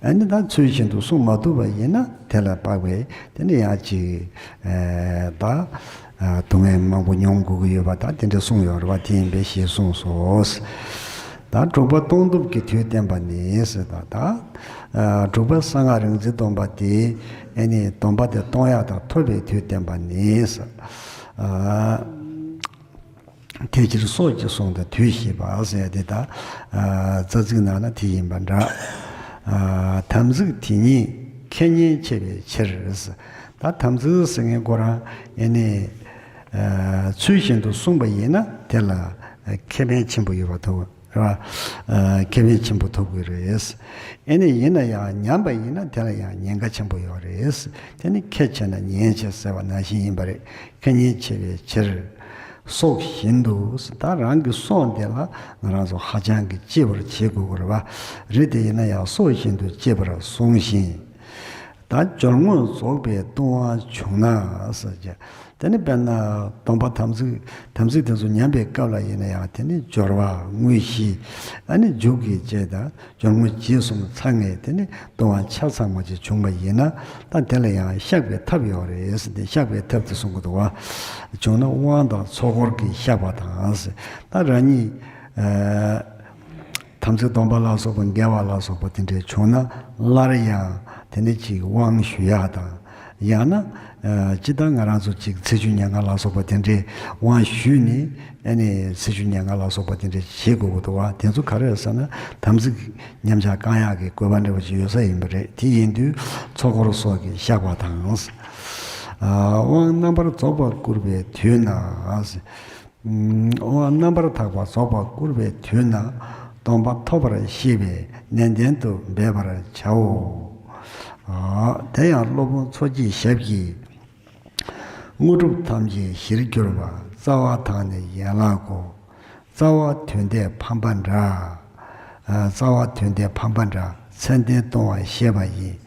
ཨ་ནི་ད་ཚུལ་བཞིན་དུ་བསྲུང་མ་ཐུབ་པ་ཡིན་ན་དེ་ལ་དཔག་པའི་དེ་ནི་ཡང་ཅིག་ད་སྡུག་བསྔལ་མང་པོ་མྱོང་དགོས་ཀྱི་ཡོད་པ་ད་དེ་འདྲ་གསུངས་ཡོད་རེད་བ། དེ་ཡིན་པས་ཞེས་གསུངས་སོ། ད་དྲུག་པ་སྟོང་ཐུབ་ཀྱི་དུས་བསྟན་པ་ནི་ཟེར། ད་ད་དྲུག་པ་གསང་སྔགས་རིག་འཛིན་སྡོམ་པ་དེ་ཨ་ནི་སྡོམ་པ་དེ་གཏོང་ཡག་དང་ཐོབ་པའི་དུས་བསྟན་པ་ནི་ཟེར། དེ་ཕྱིར་སྲོག་གཅིག་བསྲུང་དང་དུས་ཤེས་པ་ཟེར་ཡ་དེ་ད་རྩ་ཚིག་ནང་ན་དེ་ཡིན་པ་འདྲ། དམ་ཚིག་དེ་ཉིད་ཁེ་ཉེན་ཆེ་བའི་ཕྱིར། ད་དམ་ཚིག་ཟེར་མཁན་ཁོ་རང་ཨ་ནི་ཚུལ་བཞིན་དུ་བསྲུངས་པ་ཡིན་ན་དེ་ལ་ཁེ་ཕན་ཆེན་པོ་ཡོད་པ་ཐོབ་རེད་བ། ཁེ་ཕན་ཆེན་པོ་ཐོབ་དགོས་རེད། ཨ་ནི་ཡིན་ན་ཡང་ཉམས་པ་ཡིན་ན་དེ་ལ་ཡང་ཉེན་ཁ་ཆེན་པོ་ཡོད་རེད། དེ་ནི་ཁེ་ཆེ་ན་ཉེན་ཆེ་ཟེར་བ་ནང་བཞིན་ཡིན་པ་རེད། ཁེ་ཉེན་ཆེ་བའི་ཕྱིར། སྲོག་བཞིན་དུ། ད་རང་གི་སྲོག་འདི་ལ་ང་རང་ཚོ་ཧ་ཅང་གི་གཅེས་པར་བྱེད་དགོས་ཀྱི་རེད་བ། རེད་དེ་ཡིན་ན་ཡང་སྲོག་བཞིན་དུ་གཅེས་པར་བསྲུང་ཞིང་། ད་སྦྱོར་དངོས་རྫོགས་པའི་ལྟུང་བ་བྱུང་ན་ཟེར་གྱི། དེ་ནི་དཔེར་ན་སྡོམ་པ་དམ་ཚིག་དམ་ཚིག་དེ་ཚོ་ཉམས་པའི་སྐབས་ལ་ཡིན་ན་ཡང་དེ་ནི་སྦྱོར་བ་དངོས་གཞི་ཨ་ནི་མཇུག་གི་བཅས་དང་། སྦྱོར་དངོས་རྗེས་གསུམ་ཚང་ངེས་དེ་ནི་ལྟུང་བ་ཆ་ཚང་བ་ཅིག་བྱུང་བ་ཡིན་ན། ད་དེ་ལ་ཡང་བཤགས་པའི་ཐབས་ཡོད་རེད་ཟེར་ཏེ། བཤགས་པའི་ཐབས་དེ་གསུང་གི་འདུག་བ། བྱུང་ན་དབང་དང་ཚོགས་འཁོར་གྱིས་བཤགས་པ་དང་ཟེར། ད་རང་ཉིད་ཨ་དམ་ཚིག་སྡོམ་པ་ལ་སོགས་པ་འགལ་བ་ལ་སོགས་པ་དེ་འདྲའི་བྱུང་ན་སླར་ཡང་དེ་ནི་ཅིག་དབང་ཞུ་ཡག་དང་། ཡང་ན་ཨ་སྤྱིར་བཏང་ང་རང་ཚོ་ཅིག་ཚེ་ཆུང་ཉེར་ལྔ་ལ་སོགས་པ་དེ་འདྲའི་དབང་ཞུས་ནས། ཨ་ནི་ཚེ་ཆུང་ཉེར་ལྔ་ལ་སོགས་པ་དེ་འདྲ་བྱེད་དགོས་ཀྱི་འདུག་བ། དེ་ཚོ་ག་རེ་རེད་ཟེར་ན་དམ་ཚིག་ཉམས་ཆག་བསྐང་ཡག་གི་དགོས་པ་འདྲ་བོ་ཅིག་ཡོད་ས་ཡིན་པ་རེད། དེ་ཡིན་དུས་ཚོགས་འཁོར་སོགས་ཀྱིས་བཤགས་པ་དང་། ཨ་དབང་རྣམ་པར་རྫོགས་པ་བསྐུར་བའི་དུས་ན། དབང་རྣམ་པར་དག་པ་རྫོགས་པ་བསྐུར་བའི་དུས་ན། སྡོམ་པ་ཐོབ་པར་ཤེས་པས་ནན་ཏན་དུ་འབད་པར་བྱའོ། ཨ་དེ་ཡང་སློབ་དཔོན་མཚོ་སྐྱེས་ཞབས་ཀྱིས། དངོས་གྲུབ་ཐམས་ཅད་གཞིར་གྱུར་པ། རྩ་བ་དང་ནི་ཡན་ལག་གོ། རྩ་བ་དུས་འདས་ཕམ་པ་འདྲ། ཨ་རྩ་བ་དུས་འདས་ཕམ་པ་འདྲ། མཚན་ལྡན་ལྟུང་བ་ཤེས་པ་ཡིན།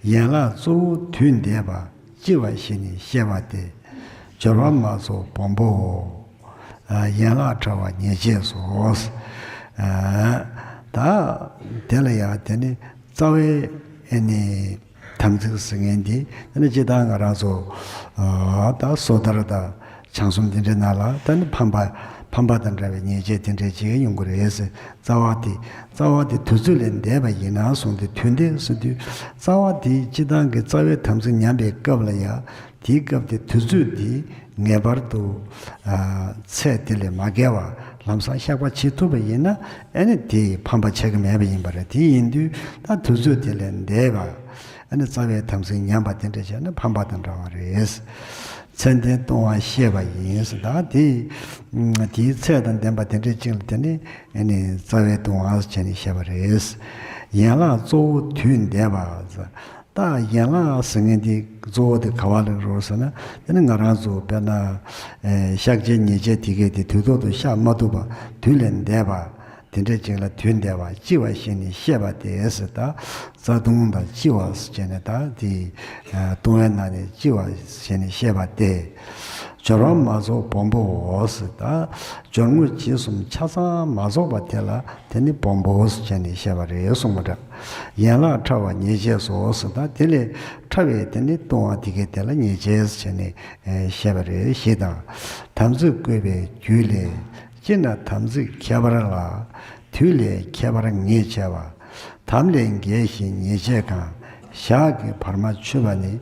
ཡན་ལག་གཙོ་བོ་དུས་འདས་པ། ལྕི་བ་ཞེས་ནི་ཤེས་པ་སྟེ། སྦྱོར་བ་མ་རྫོགས་སྦོམ་པོའོ། ཨ་ཡན་ལག་ཕྲ་བ་ཉེས་བྱས་སོ། ཨ་ད་དེ་ལ་ཡང་དེ་ནི་རྩ་བའི་ཨ་ནི་དམ་ཚིག་ཟེར་མཁན་འདི། དེ་ནི་སྤྱིར་བཏང་ང་རང་ཚོ་ཨ་ད་སོ་ཐར་དང་བྱང་སེམས་དེ་འདྲའི་ནང་ལ་ད་ནི་ཕམ་པ་ཕམ་པ་དང་འདྲ་བའི་ཉེས་བྱས་དེ་འདྲའི་བྱེད་ཡོང་གི་རེད་ཟེར། རྩ་བ་དེ་རྩ་བ་དེ་དུས་ཚོད་ལས་འདས་པ་ཡིན་ན་གསུངས་ཏེ། དུས་འདས་ཟེར་དུས་རྩ་བ་དེ་སྤྱིར་བཏང་གི་རྩ་བའི་དམ་ཚིག་ཉམས་པའི་སྐབས་ལ་ཡང་དེའི་སྐབས་དེ་དུས་ཚོད་དེ་ངེས་པར་དུ་ཨ་ཚད་དེ་ལས་མ་བརྒལ་བ་ལམ་སང་བཤགས་པ་བྱེད་ཐུབ་པ་ཡིན་ན། ཨ་ནི་དེ་ཕམ་པ་ཆགས་ཀྱི་མེད་པ་ཡིན་པ་རེད། དེ་ཡིན་དུས་ད་དུས་ཚོད་དེ་ལས་འདས་པ། ཨ་ནི་རྩ་བའི་དམ་ཚིག་ཉམས་པ་དེ་འདྲ་བྱས་ན་ཕམ་པ་དང་འདྲ་བ་རེད། མཚན་ལྡན་ལྟུང་བ་ཤེས་པ་ཡིན་ཟེར། ད་དེ་དེའི་ཚད་དང་ལྡན་པ་དེ་འདྲ་ཅིག་ལ་དེ་ནི་ཨ་ནི་རྩ་བའི་ལྟུང་བ་ཟེར་ནས་བཤད་པ་རེད། ཡན་ལག་གཙོ་བོ་དུས་འདས་པ་ཟེར། ད་ཡན་ལག་ཟེར་མཁན་དེ་གཙོ་བོ་དེ་ག་བ་ལ་རོལ་ཟེར་ན། དེ་ནི་ང་རང་ཚོ་དཔེར་ན་ཨེ་བཤགས་བྱའི་ཉེས་བྱས་དེ་གས་དེ་དུས་ཐོག་ཏུ་བཤགས་མ་ཐུབ་པ། དུས་ལས་འདས་པ་དེ་འདྲ་ཅིག་ལ་དུས་འདས་པ་ལྕི་བ་ཞེས་ནི་ཤེས་པ་སྟེ་ཟེར། ད་རྩ་ལྟུང་དང་ལྕི་བ་ཟེར་བྱས་ནས། ད་དེ་ཨ་ལྟུང་བའི་ནང་ནས་ལྕི་བ་ཞེས་ནི་ཤེས་པ་སྟེ། སྦྱོར་བ་མ་རྫོགས་སྦོམ་པོའོ་ཟེར། ད་སྦྱོར་དངོས་རྗེས་གསུམ་ཆ་ཚང་མ་རྫོགས་པ་དེ་ལ་དེ་ནི་སྦོམ་པོ་ཟེར་བྱས་ནས་བཤད་པ་རེད་གསུངས་པ་འདྲ། ཡན་ལག་ཕྲ་བ་ཉེས་བྱས་སོ་ཟེར། ད་དེ་ལས་ཕྲ་བའི་དེ་ནི་ལྟུང་བ་དེ་གས་དེ་ལ་ཉེས་བྱས་ཟེར་བྱས་ནས་ཨེ་བཤད་པ་རེད། ཞེས་དང་། དམ་ཚིག་བཀོད་པའི་རྒྱུད་ལས། སྤྱིར་ན་དམ་ཚིག་ཁྱད་པར་ལ། དུས་ལས་ཁྱད་པར་ངེས་བྱ་བ། དམ་ལས་འགལ་ཞིང་ཉེས་བྱས་གང་། ཞག་གི་བར་མ་ཆོད་པ་ནི།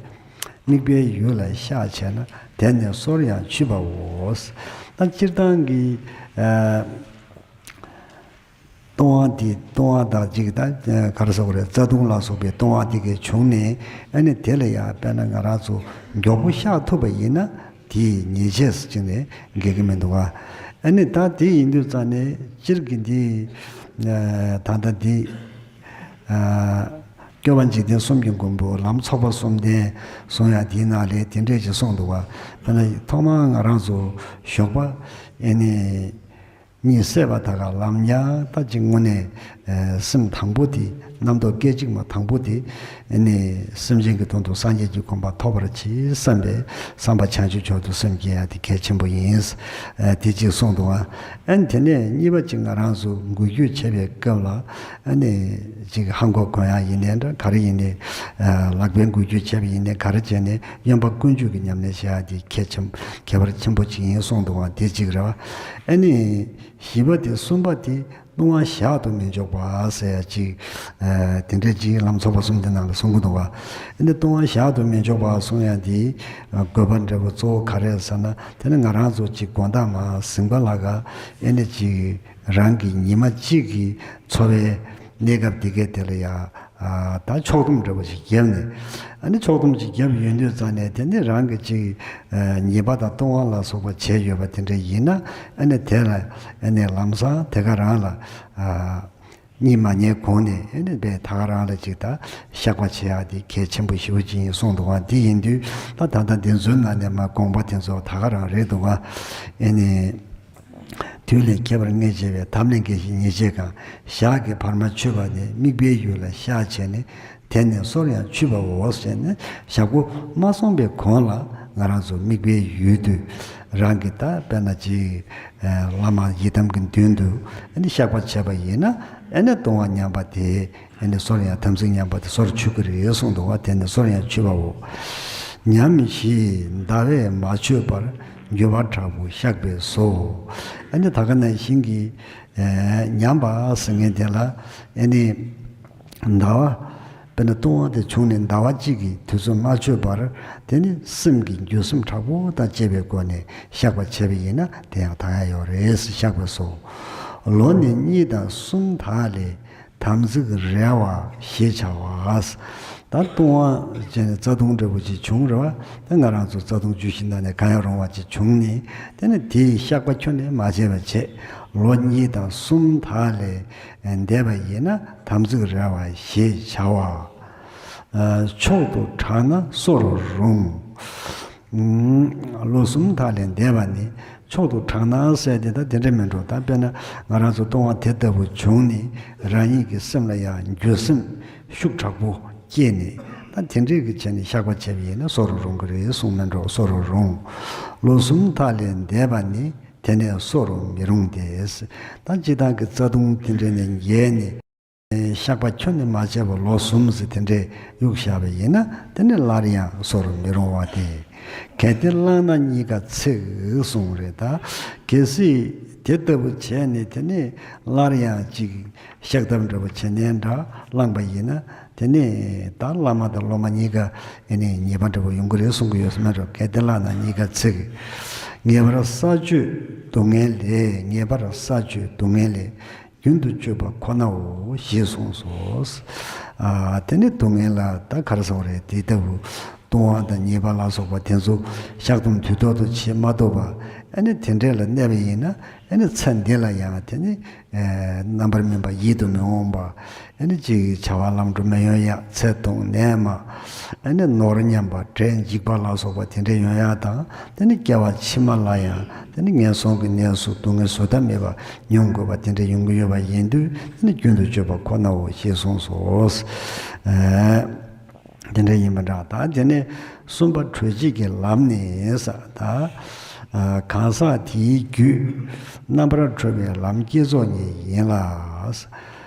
དམིགས་པའི་ཡུལ་ལ་བཤགས་བྱས་ན། དེ་ནི་སོར་ཡང་ཆུད་པའོ། ད་སྤྱིར་བཏང་གི་ཨ་ལྟུང་བ་འདི་ལྟུང་བ་དང་ཅིག་ད་ག་རེ་ཟེར་དགོས་རེད། རྩ་ལྟུང་ལ་སོགས་པའི་ལྟུང་བ་དེ་གས་བྱུང་ནས། ཨ་ནི་དེ་ལ་ཡང་དཔེར་ན་ང་རང་ཚོ་མགྱོགས་པོ་བཤགས་ཐུབ་པ་ཡིན་ན། དེ་ཉེས་བྱས་སུ་བྱས་ནས་འགལ་གྱི་མི་འདུག་ག། ཨ་ནི་ད་དེ་ཡིན་དུས་ཙང་ནས་སྤྱིར་གྱི་འདི་ད་ལྟ་འདི་སྐྱོབ་པ་འཇིག་རྟེན་གསུམ་གྱི་མགོན་པོ་ལམ་ཚོགས་པ་གསུམ་ལྡན་གསུང་ཡག་དེའི་ནང་ལས་དེ་འདྲས་ཅིག་གསུངས་འདུག་བ། དཔེར་ན་ཐོག་མར་ང་རང་ཚོ་ཞོགས་པ་ཨ་ནི་གཉིད་སད་པ་ད་ག་ལམ་ཡང་ད་ཅིག་དངོས་གནས་སེམས་དང་པོ་དེ་རྣམ་རྟོག་སྐད་ཅིག་མ་དང་པོ་དེ་ཨ་ནི་སེམས་ཅན་གྱི་དོན་དུ་སངས་རྒྱས་ཀྱི་གོ་འཕང་ཐོབ་པར་གྱིས་བསམ་པའི་བསམ་པ་བྱང་ཆུབ་མཆོག་ཏུ་སེམས་བསྐྱེད་ཡག་དེ་གལ་ཆེན་པོ་ཡིན། དེ་གཅིག་གསུངས་འདུག་བ། ཨ་ནི་དེ་ནས་གཉིས་པ་གཅིག་ང་རང་ཚོ་འགུལ་སྐྱོད་བྱེད་པའི་སྐབས་ལ་ཨ་ནི་ཅིག་ཧ་མགོ་གོན་ཡག་ཡིན་ནའི་འདྲ་ག་རེ་ཡིན་ནའི་ལག་པའི་འགུལ་སྐྱོད་བྱེད་པ་ཡིན་ནའི་ག་རེ་བྱས་ནའི་གཡོན་པ་ཀུན་སྤྱོད་ཀྱི་ཉམས་ལེན་བྱེད་ཡག་དེ་གལ་ཆེན་ཁྱད་པར་ཆེན་པོ་གཅིག་ཡིན་གསུངས་འདུག་བ། དེ་གཅིག་རེད་བ། ཨ་ནི་བཞི་པ་དེ་གསུམ་པ་དེ་ལྟུང་བ་བཞག་ཏུ་མི་འཇུག་པ་ཟེར་ཡ་ཅིག་ཨ་དེ་འདྲས་ཅིག་ལམ་ཚོགས་པ་གསུམ་དེ་ནང་ལ་གསུང་གི་འདུག་བ། ཨ་ནི་ལྟུང་བ་བཞག་ཏུ་མི་འཇུག་པ་གསུང་ཡ་དེ་དགོས་པ་འབྲས་བུ་གཙོ་བོ་ག་རེ་ཟེར་ན་དེ་ནི་ང་རང་ཚོ་ཅིག་དགོང་དག་མ་ཟིན་པ་ལ་ག་ཨ་ནི་ཅིག་རང་གི་ཉི་མ་གཅིག་གི་འཚོ་བའི་གནས་སྐབས་དེ་གའི་དེ་ལ་ཡ་ཨ་ད་ཕྱོགས་བསྡོམས་འདྲ་པོ་ཞིག་བརྒྱབ་ནས། ཨ་ནི་ཕྱོགས་བསྡོམས་ཅིག་བརྒྱབ་ཡོང་དུས་ཙང་ནས་དེ་ནི་རང་གི་ཅིག་ཨ་ཉེས་པ་དང་ལྟུང་བ་ལ་སོགས་པ་བྱས་ཡོད་པ་དེ་འདྲ་ཡིན་ན་ཨ་ནི་དེ་ལ་ཨ་ནི་ལམ་སང་དེ་ག་རང་ལ་ཨ་གཉིད་མ་ཉལ་གོང་ནས་ཨ་ནི་དཔེ་ད་ག་རང་ལ་ཅིག་ད་བཤགས་པ་བྱེད་ཡག་དེ་གལ་ཆེན་པོ་ཞེ་པོ་ཅིག་ཡིན་གསུངས་འདུག་བ། དེ་ཡིན་དུས་ད་ད་ལྟ་འདི་ཚོའི་ནང་ནས་མ་དགོངས་པ་དེ་ཚོ་ད་ག་རང་རེད་འདུག་བ། ཨ་ནི། དུས་ལས་ཁྱད་པར་ལྔས་བྱས་པའི་ཐབས་ལས་འགལ་ཞིང་ཉེས་བྱས་གང་། ཞག་གི་བར་མ་ཆོད་པ་ནི་དམིགས་པའི་ཡུལ་ལ་བཤགས་བྱས་ནས། དེ་ནས་སོར་ཡང་ཆུད་པའོ་ཞེས་ནས་ཞག་པོ་མ་སོང་པའི་གོང་ལ་ང་རང་ཚོ་དམིགས་པའི་ཡུལ་དུ་རང་གི་ད་དཔེར་ན་ཅིག་བླ་མ་ཡི་དམ་གྱི་མདུན་དུ་ཨ་ནི་བཤགས་པ་བྱས་པ་ཡིན་ན་ཨ་ནི་ལྟུང་བ་ཉམས་པ་དེ། ཨ་ནི་སོར་ཡང་དམ་ཚིག་ཉམས་པ་དེ་སོར་ཆུད་ཀྱི་རེད་གསུངས་འདུག་བ། དེ་ནི་སོར་ཡང་ཆུད་པའོ། ཉམས་བཞི་ཟླ་བས་མ་ཆོད་པར་འགྱུར་བ་དྲག་པོ་བཤགས་པས་སོ། ཨ་ནི་ད་ག་ནང་བཞིན་གྱི་ཨ་ཉམས་པ་ཟེར་མཁན་དེ་ལ་ཨ་ནི་ཟླ་བ་དཔེར་ན་ལྟུང་བ་དེ་བྱུང་ནས་ཟླ་བ་གཅིག་གི་དུས་ཚོད་མ་ཆོད་པར་དེ་ནི་སེམས་ཀྱི་འགྱོད་སེམས་དྲག་པོ་དང་བཅས་པའི་སྒོ་ནས་བཤགས་པ་བྱས་པ་ཡིན་ན་དེ་ཡང་དག་ཡག་ཡོད་རེད་བཤགས་པས་སོ། ལོ་ནི་གཉིས་དང་གསུམ་དག་ལས། དམ་ཚིག་རལ་བ་ཞེས་བྱ་བ། ད་ལྟུང་བ་བྱས་ནས་རྩ་ལྟུང་འདྲ་བོ་ཅིག་བྱུང་རེད་བ། ད་ང་རང་ཚོ་རྩ་ལྟུང་བཅུ་བཞི་ནང་ནས་གང་ཡང་རུང་བ་ཅིག་བྱུང་ནས་དེ་ནི་དེའི་བཤགས་པ་ཁྱོན་ནས་མ་བྱས་པ་བྱས། ལོ་གཉིས་དང་གསུམ་དག་ལས་འདས་པ་ཡིན་ན་དམ་ཚིག་རལ་བ་ཞེས་བྱ་བ། མཆོག་ཏུ་དྲག་ན་གསོ་རུ་རུང་། ལོ་གསུམ་དག་ལས་འདས་པ་ནི་མཆོག་ཏུ་དྲག་ན་ཟེར་དེ་ད་དེ་འདྲ་མིན་འགྲོ། ད་དཔེར་ན་ང་རང་ཚོ་ལྟུང་བ་དེ་ལྟ་བུ་བྱུང་ནས་རང་ཉིད་ཀྱི་སེམས་ལ་ཡང་འགྱོད་སེམས་ཤུགས་དྲག་པོ་སྐྱེས་ནས་ད་དེ་འདྲའི་གི་བྱས་ནས་བཤགས་པ་བྱས་པ་ཡིན་ན་གསོ་རུ་རུང་གི་རེད་གསུངས་མིན་འགྲོ། གསོ་རུ་རུང་། ལོ་གསུམ་དག་ལས་འདས་པ་ནི་དེ་ནས་གསོ་རུ་མི་རུང་སྟེ། ད་སྤྱིར་བཏང་གི་རྩ་ལྟུང་དེ་འདྲ་ནས་འགལ་ནས། བཤགས་པ་ཁྱོན་ནས་མ་བྱས་པར་ལོ་གསུམ་ཟེར་དེ་འདྲས་གཡུག་བཞག་པ་ཡིན་ན་དེ་ནི་སླར་ཡང་གསོ་རུ་མི་རུང་བ་སྟེ། གལ་ཏེ་བླངས་ན་གཉིས་ཀ་ཚིག་གསུངས་རེད་ད། གལ་སྲིད་དེ་ལྟ་བུ་བྱས་ནས་དེ་ནི་སླར་ཡང་ཅིག་བཤགས་ཐབས་འདྲ་བོ་བྱས་ནའི་འདྲ་བླངས་པ་ཡིན་ན་དེ་ནི་ད་བླ་མ་དང་སློབ་མ་གཉིས་ཀ་ཨེ་ནི་ཉེས་པ་འདྲ་བོ་ཡོང་གི་རེད་གསུང་གི་ཡོད་ས་མེད་འགྲོ། གལ་ཏེ་བླངས་ན་གཉིས་ཀ་ཚིག་ངེས་པར་ས་གཅོད་སྡུག་བསྔལ་ལས། ངེས་པར་ས་གཅོད་སྡུག་བསྔལ་ལས། རྒྱུན་དུ་གཅོད་པ་ཁོ་ནའོ་ཞེས་གསུངས་སོ། ཨ་དེ་ནི་སྡུག་བསྔལ་ལ་ད་ག་རེ་ཟེར་བ་རེད། དེ་ལྟ་བུ་ལྟུང་བ་དང་ཉེས་པ་ལ་སོགས་པ་དེ་ཚོ་བཤགས་སྡོམ་དུས་ཐོག་ཏུ་བྱེད་མ་ཐུབ་པ། ཨ་ནི་དེ་འདྲས་ལ་གནས་པ་ཡིན་ན་ཨ་ནི་ཚེ་འདི་ལ་ཡང་དེ་ནི་ཨ་རྣམ་པར་སྨིན་པ་ཡིད་དུ་མི་འོང་བ། ཨ་ནི་ཅིག་བྱ་བ་ལམ་འགྲོ་མི་ཡོང་ཡ། ཚེ་ཐུང་ནད་མང་། ཨ་ནི་ནོར་ཉམས་པ་བྲེད་འཇིགས་པ་ལ་སོགས་པ་དེ་འདྲས་ཡོང་ཡ་དང་། དེ་ནི་སྐྱེ་བ་ཕྱི་མ་ལ་ཡང་དེ་ནི་ངན་སོང་གི་གནས་སུ་སྡུག་བསྔལ་བཟོད་ཐབས་མེད་པ་མྱོང་དགོས་པ་དེ་འདྲ་ཡོང་གི་ཡོད་པ་ཡིན་དུས་དེ་ནི་རྒྱུན་དུ་གཅོད་པ་ཁོ་ནའོ་ཞེས་གསུངས་སོ། ཨ་དེ་འདྲ་ཡིན་པ་འདྲ། ད་དེ་ནས་གསུམ་པ་གྲོལ་བྱེད་ཀྱི་ལམ་ནི་ས་ད། ཨ་གང་ཟག་དེའི་རྒྱུད་རྣམ་པར་གྲོལ་བའི་ལམ་བསྐྱེད་རྫོགས་ཉིད་ཡིན་ལ། ཨ་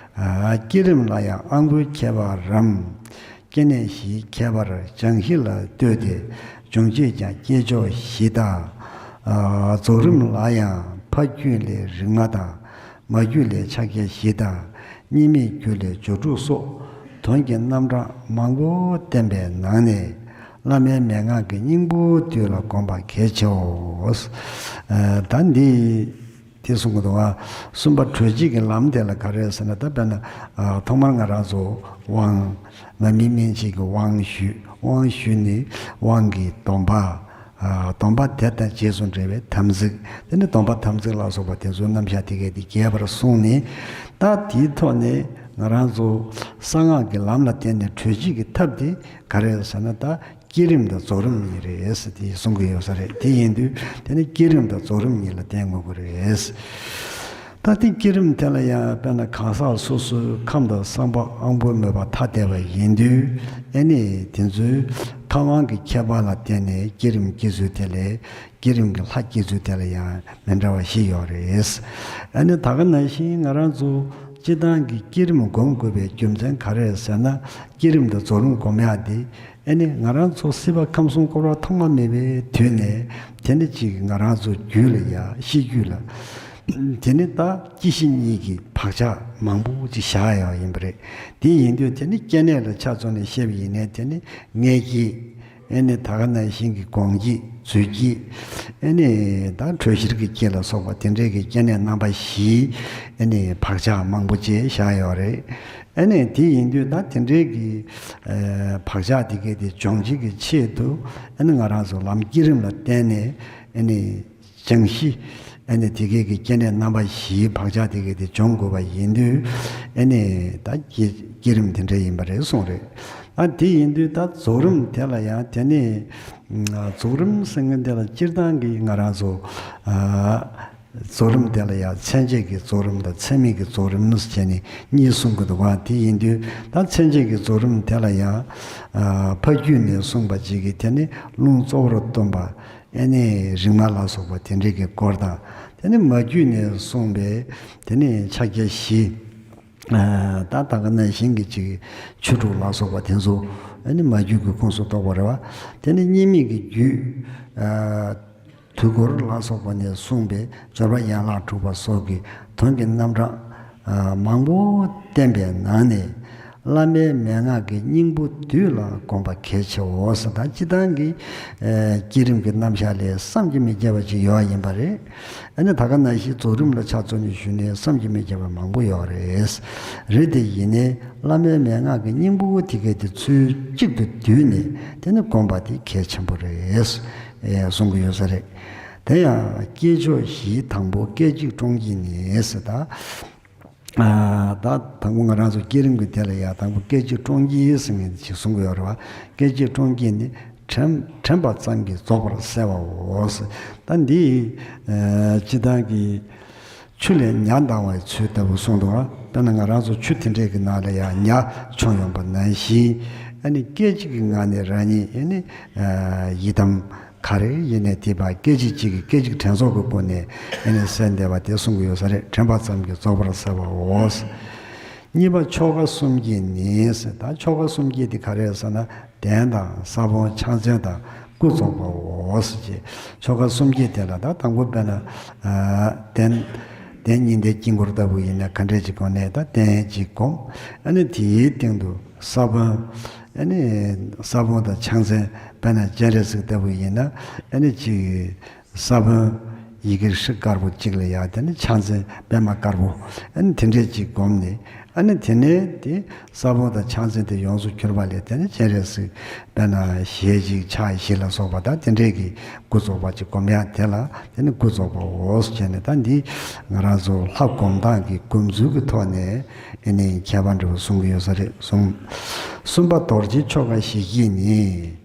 བསྐྱེད་རིམ་ལ་ཡང་དབང་པོའི་ཁྱད་པར་རམ། སྐྱེ་གནས་བཞིའི་ཁྱད་པར་སྦྱང་གཞི་ལ་ལྟོས་ཏེ་སྦྱོང་བྱེད་ཀྱང་བསྐྱེད་ཆོག་བཞི་དང་། ཨ་རྫོགས་རིམ་ལ་ཡང་ཕ་རྒྱུད་ལས་རིག་མ་དང་མ་རྒྱུད་ལས་ཕྱག་རྒྱ་བཞི་དང་གཉིས་མེད་རྒྱུད་ལས་སྦྱོར་དྲུག་སོགས་དོན་གྱི་རྣམ་གྲངས་མང་པོ་བསྟན་པའི་ནང་ནས་བླ་མའི་མན་ངག་གི་སྙིང་པོ་དུས་ལ་བསྒོམ་པ་གལ་ཆེའོ། ཨ་ད་འདི། དེ་གསུང་གི་འདུག་བ། གསུམ་པ་གྲོལ་བྱེད་ཀྱི་ལམ་དེ་ལ་ག་རེ་ཟེར་ན། ད་དཔེར་ན་ཨ་ཐོག་མར་ང་རང་ཚོ་དབང་མ་མི་སྨིན་བྱེད་ཀྱི་དབང་ཞུས། དབང་ཞུས་ནས་དབང་གི་སྡོམ་པ། ཨ་སྡོམ་པ་དེ་དང་རྗེས་སུ་འབྲེལ་བའི་དམ་ཚིག། དེ་ནི་སྡོམ་པ་དམ་ཚིག་ལ་སོགས་པ་དེ་ཚོའི་རྣམ་གཞག་དེ་གས་དེ་རྒྱས་པར་གསུངས་ནས། ད་དེའི་ཐོག་ནས་ང་རང་ཚོ་གསང་སྔགས་ཀྱི་ལམ་ལ་བརྟེན་ནས་གྲོལ་བྱེད་ཀྱི་ཐབས་དེ་ག་རེ་ཟེར་ན། ད་བསྐྱེད་རིམ་དང་རྫོགས་རིམ་གཉིས་རེད་ཟེར་དེ་གསུང་གི་ཡོད་ས་རེད། དེ་ཡིན་དུས་དེ་ནི་བསྐྱེད་རིམ་དང་རྫོགས་རིམ་གཉིས་ལ་བརྟེན་དགོས་ཀྱི་རེད། ད་ལྟའི་བསྐྱེད་རིམ་དེ་ལ་ཡང་དཔེར་ན་གང་ཟག་སོ་སོའི་ཁམས་དང་བསམ་པ་དབང་པོའི་མོས་པ་ཐ་དད་པ་ཡིན་དུས། ཨེ་ནི་དེ་ཚོའི་ཐབས་དབང་གི་ཁྱད་པར་ལ་བརྟེན་ནས་བསྐྱེད་རིམ་སྐྱེ་ཚུལ་དེ་ལས་བསྐྱེད་རིམ་གྱི་ལྷ་སྐྱེ་ཚུལ་དེ་ལ་ཡང་མི་འདྲ་བ་ཞིག་ཡོད་རེད། ཨེ་ནི་ད་ག་ནང་བཞིན་ང་རང་ཚོ་སྤྱིར་བཏང་གི་བསྐྱེད་རིམ་སྒོམ་དགོས་པའི་རྒྱུ་མཚན་ག་རེ་ཟེར་ན། བསྐྱེད་རིམ་དང་རྫོགས་རིམ་སྒོམ་ཡག་དེ། ཨེ་ནི་ང་རང་ཚོ་སྲིད་པ་ཁམས་གསུམ་འཁོར་བ་ཐོག་མ་མེད་པའི་དུས་ནས། དེ་ནི་གཅིག་ང་རང་ཚོ་རྒྱུད་ལ་ཡ་ཤེས་རྒྱུད་ལ། དེ་ནི་ད་སྐྱེ་ཤི་གཉིས་ཀྱི་བག་ཆགས་མང་པོ་ཅིག་བཞག་ཡག་ཡིན་པ་རེད། དེ་ཡིན་དུས་དེ་ནི་སྐྱེ་གནས་ལ་ཆ་མཚོན་ནས་བཤད་པ་ཡིན་ནའི་དེ་ནི་མངལ་སྐྱེས། ཨེ་ནི་ད་ག་ནང་བཞིན་གྱི་སྒོང་སྐྱེས། རྫུས་སྐྱེས། ཨེ་ནི་ད་དྲོད་གཤེར་གྱི་སྐྱེས་ལ་སོགས་པ་དེ་འདྲའི་གི་སྐྱེ་གནས་རྣམ་པ་བཞིའི་ཨེ་ནི་བག་ཆགས་མང་པོ་ཅིག་བཞག་ཡོད་རེད། ཨེ་ནས་དེ་ཡིན་དུས་ད་དེ་འདྲའི་གི་ཨེ་བག་ཆགས་དེ་གས་དེ་སྦྱོང་བྱེད་ཀྱི་ཆེད་དུ། ཨེ་ནི་ང་རང་ཚོ་ལམ་བསྐྱེད་རིམ་ལ་བརྟེན་ནས་ཨེ་ནི་སྦྱང་གཞི། ཨེ་ནི་དེ་གས་ཀྱི་སྐྱེ་གནས་རྣམ་པ་བཞིའི་བག་ཆགས་དེ་གས་དེ་སྦྱོང་དགོས་པ་ཡིན་དུས། ཨེ་ནི་ད་བསྐྱེད་བསྐྱེད་རིམ་དེ་འདྲ་ཡིན་པ་རེད་གསུངས་རེད། ཨ་དེ་ཡིན་དུས་ད་རྫོགས་རིམ་དེ་ལ་ཡང་དེ་ནི་རྫོགས་རིམ་ཟེར་མཁན་དེ་ལ་སྤྱིར་བཏང་གི་ང་རང་ཚོ་ཨ། རྫོགས་རིམ་དེ་ལ་ཡང་མཚན་བཅས་ཀྱི་རྫོགས་རིམ་དང་མཚན་མེད་ཀྱི་རྫོགས་རིམ་ཟེར་ནས་གཉིས་གསུང་གི་འདུག་ག་དེ་ཡིན་དུས་ད་མཚན་བཅས་ཀྱི་རྫོགས་རིམ་དེ་ལ་ཡང་། ཨ་ཕ་རྒྱུད་ནས་གསུངས་པ་ཅིག་གིས་དེ་ནི་རླུང་གཙོ་བོར་སྟོན་པ། ཨེ་ནི་རིག་མ་ལ་སོགས་པ་དེ་འདྲའི་གི་སྐོར་དང་། དེ་ནི་མ་རྒྱུད་ནས་གསུངས་པའི་དེ་ནི་ཕྱག་རྒྱ་བཞི། ཨ་ད་ད་ག་ནང་བཞིན་གྱི་ཅིག་ཆོས་དྲུག་ལ་སོགས་པ་དེ་ཚོ་ཨེ་ནི་མ་རྒྱུད་ཀྱི་ཁོངས་སུ་གཏོགས་པ་རེད་བ། དེ་ནི་གཉིས་མེད་ཀྱི་རྒྱུད། ཨ། དུས་འཁོར་ལ་སོགས་པ་ནས་གསུངས་པའི་སྦྱོར་བ་ཡན་ལག་དྲུག་པ་སོགས་ཀྱི་དོན་གྱི་རྣམ་གྲངས་མང་པོ་བསྟན་པའི་ནང་ནས། བླ་མའི་མན་ངག་གི་སྙིང་པོ་བསྡུས་ལ་བསྒོམ་པ་གལ་ཆེའོ་ཟེར། ད་སྤྱིར་བཏང་གི་བསྐྱེད་རིམ་གྱི་རྣམ་གཞག་ལས་བསམ་གྱིས་མི་ཁྱབ་པ་ཅིག་ཡོད་ཡིན་པ་རེད། ཨ་ནི་ད་ག་ནང་བཞིན་རྫོགས་རིམ་ལ་ཆ་མཚོན་ནས་ཞུས་ནས་བསམ་གྱིས་མི་ཁྱབ་པ་མང་པོ་ཡོད་རེད། རེད་དེ་ཡིན་ནའི་བླ་མའི་མན་ངག་གི་སྙིང་པོ་དེ་གས་དེ་ཚུལ་གཅིག་ཏུ་བསྡུས་ནས་དེ་ནི་བསྒོམ་པ་དེ་གལ་ཆེན་པོ་རེད། ཨེ་གསུང་གི་ཡོད་ས་རེད། དེ་ཡང་བསྐྱེད་ཆོག་བཞིའི་དང་པོ་སྐད་ཅིག་ཀྲོང་གྱིས་ནི་ཟེར། ད་ཨ་ད་དང་པོ་ང་རང་ཚོ་བསྐྱེད་རིམ་གྱི་དེ་ལ་ཡང་དང་པོ་སྐད་ཅིག་ཀྲོང་གྱིས་ཟེར་མཁན་ཅིག་གསུང་གི་ཡོད་རེད་བ། སྐད་ཅིག་ཀྲོང་གྱིས་ནི་དྲན་དྲན་པ་ཙམ་གྱིས་རྫོགས་པར་གསལ་བའོ་ཟེར། ད་འདི་ཨ་སྤྱིར་བཏང་གི་ཆུ་ལས་ཉ་ལྡང་བའི་ཚུལ་ལྟ་བུ་གསུངས་འདུག་བ། དཔེར་ན་ང་རང་ཚོ་ཆུ་དེ་འདྲས་ཀྱི་ནང་ལ་ཡང་ཉ་མཆོངས་ཡོང་པ་ནང་བཞིན། ཨ་ནི་སྐད་ཅིག་གི་ངང་ནས་རང་ཉིད་ཨ་ནི་ཡི་དམ་ག་རེ་ཡིན་ནའི་དེ་བ་སྐད་ཅིག་གཅིག་གིས་སྐད་ཅིག་དྲན་རྫོགས་ཀྱི་སྒོ་ནས་ཨ་ནི་གསལ་འདེབས་པ་དེ་གསུང་གི་ཡོད་ས་རེད། དྲན་པ་ཙམ་གྱིས་རྫོགས་པར་གསལ་བའོ། གཉིས་པ་ཆོ་ག་གསུམ་གྱིས་ནི་ཟེར། ད་ཆོ་ག་གསུམ་གྱིས་དེ་ག་རེ་ཟེར་ན། གདན་དང་ས་བོན་ཕྱག་མཚན་དང་སྐུ་རྫོགས་པའོ་ཟེར་གྱི། ཆོ་ག་གསུམ་གྱིས་དེ་ལ་ད་དང་པོ་དཔེར་ན་ཨ་གདན་གདན་ཉི་ཟླའི་དཀྱིལ་འཁོར་ལྟ་བུ་ཡིན་ན་ག་འདྲས་ཅིག་སྒོམ་ནས་ད་གདན་ཅིག་སྒོམ། ཨ་ནི་དེའི་སྟེང་དུ་ས་བོན། ཨ་ནི་ས་བོན་དང་ཕྱག་མཚན། དཔེར་ན་སྤྱན་རས་གཟིགས་ལྟ་བུ་ཡིན་ན་ཨ་ནི་ཅིག་ས་བོན་ཡི་གེ་ཧྲཱིཿདཀར་པོ་གཅིག་ལ་ཡ། དེ་ནི་ཕྱག་མཚན་པདྨ་དཀར་པོ། ཨ་ནི་དེ་འདྲས་ཅིག་བསྒོམས་ནས། ཨ་ནི་དེ་ནས་དེ་ས་བོན་དང་ཕྱག་མཚན་དེ་ཡོངས་སུ་གྱུར་པ་ལས། དེ་ནི་སྤྱན་རས་གཟིགས་དཔེར་ན་ཞལ་གཅིག་ཕྱག་བཞི་ལ་སོགས་པ་དང་དེ་འདྲས་ཀྱི་སྐུ་རྫོགས་པ་ཅིག་བསྒོམ་ཡ། དེ་ལ་དེ་ནི་སྐུ་རྫོགས་པའོ་ཟེར་ནས། ད་འདི་ང་རང་ཚོ་ལྷ་སྒོམ་སྟངས་ཀྱི་སྒོམ་ཚུལ་གྱི་ཐོག་ནས་ཨ་ནི་ཁྱད་པར་འདྲ་བོ་གསུང་གི་ཡོད་ས་རེད་གསུངས། གསུམ་པ་རྡོ་རྗེ་ཆོ་ག་བཞི་བསྐྱེད་ནི།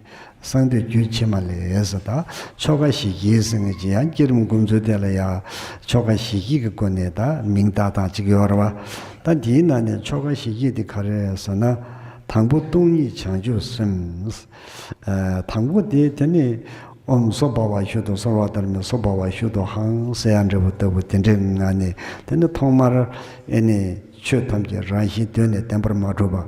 གསང་འདུས་རྒྱུད་ཕྱི་མ་ལས་ཟེར། ད་ཆོ་ག་བཞི་བསྐྱེད་ཟེར་མཁན་ཅིག་ཡང་བསྐྱེད་རིམ་སྒོམ་ཚུལ་དེ་ལ་ཡང་ཆོ་ག་བཞི་བསྐྱེད་ཀྱི་སྒོ་ནས་ད་མིང་བཏགས་སྟངས་ཅིག་ཡོད་རེད་བ། ད་འདིའི་ནང་ནས་ཆོ་ག་བཞི་བསྐྱེད་དེ་ག་རེ་རེད་ཟེར་ན། དང་པོ་སྟོང་ཉིད་བྱང་ཆུབ་སེམས། ཨ་དང་པོ་དེ་དེ་ནི་ཨོཾ་སྭ་བྷཱ་ཝ་ཤུདྡྷོ་སརྦ་དྷརྨེ་སྭ་བྷཱ་ཝ་ཤུདྡྷོ་ཧཾ་ཟེར་ཡ་འདྲ་བོ་ལྟ་བུ་དེ་འདྲའི་ངང་ནས། དེ་ནི་ཐོག་མར་ཨེ་ནི་ཆོས་ཐམས་ཅད་རང་བཞིན་གདོད་ནས་བདེན་པར་མ་གྲུབ་པ།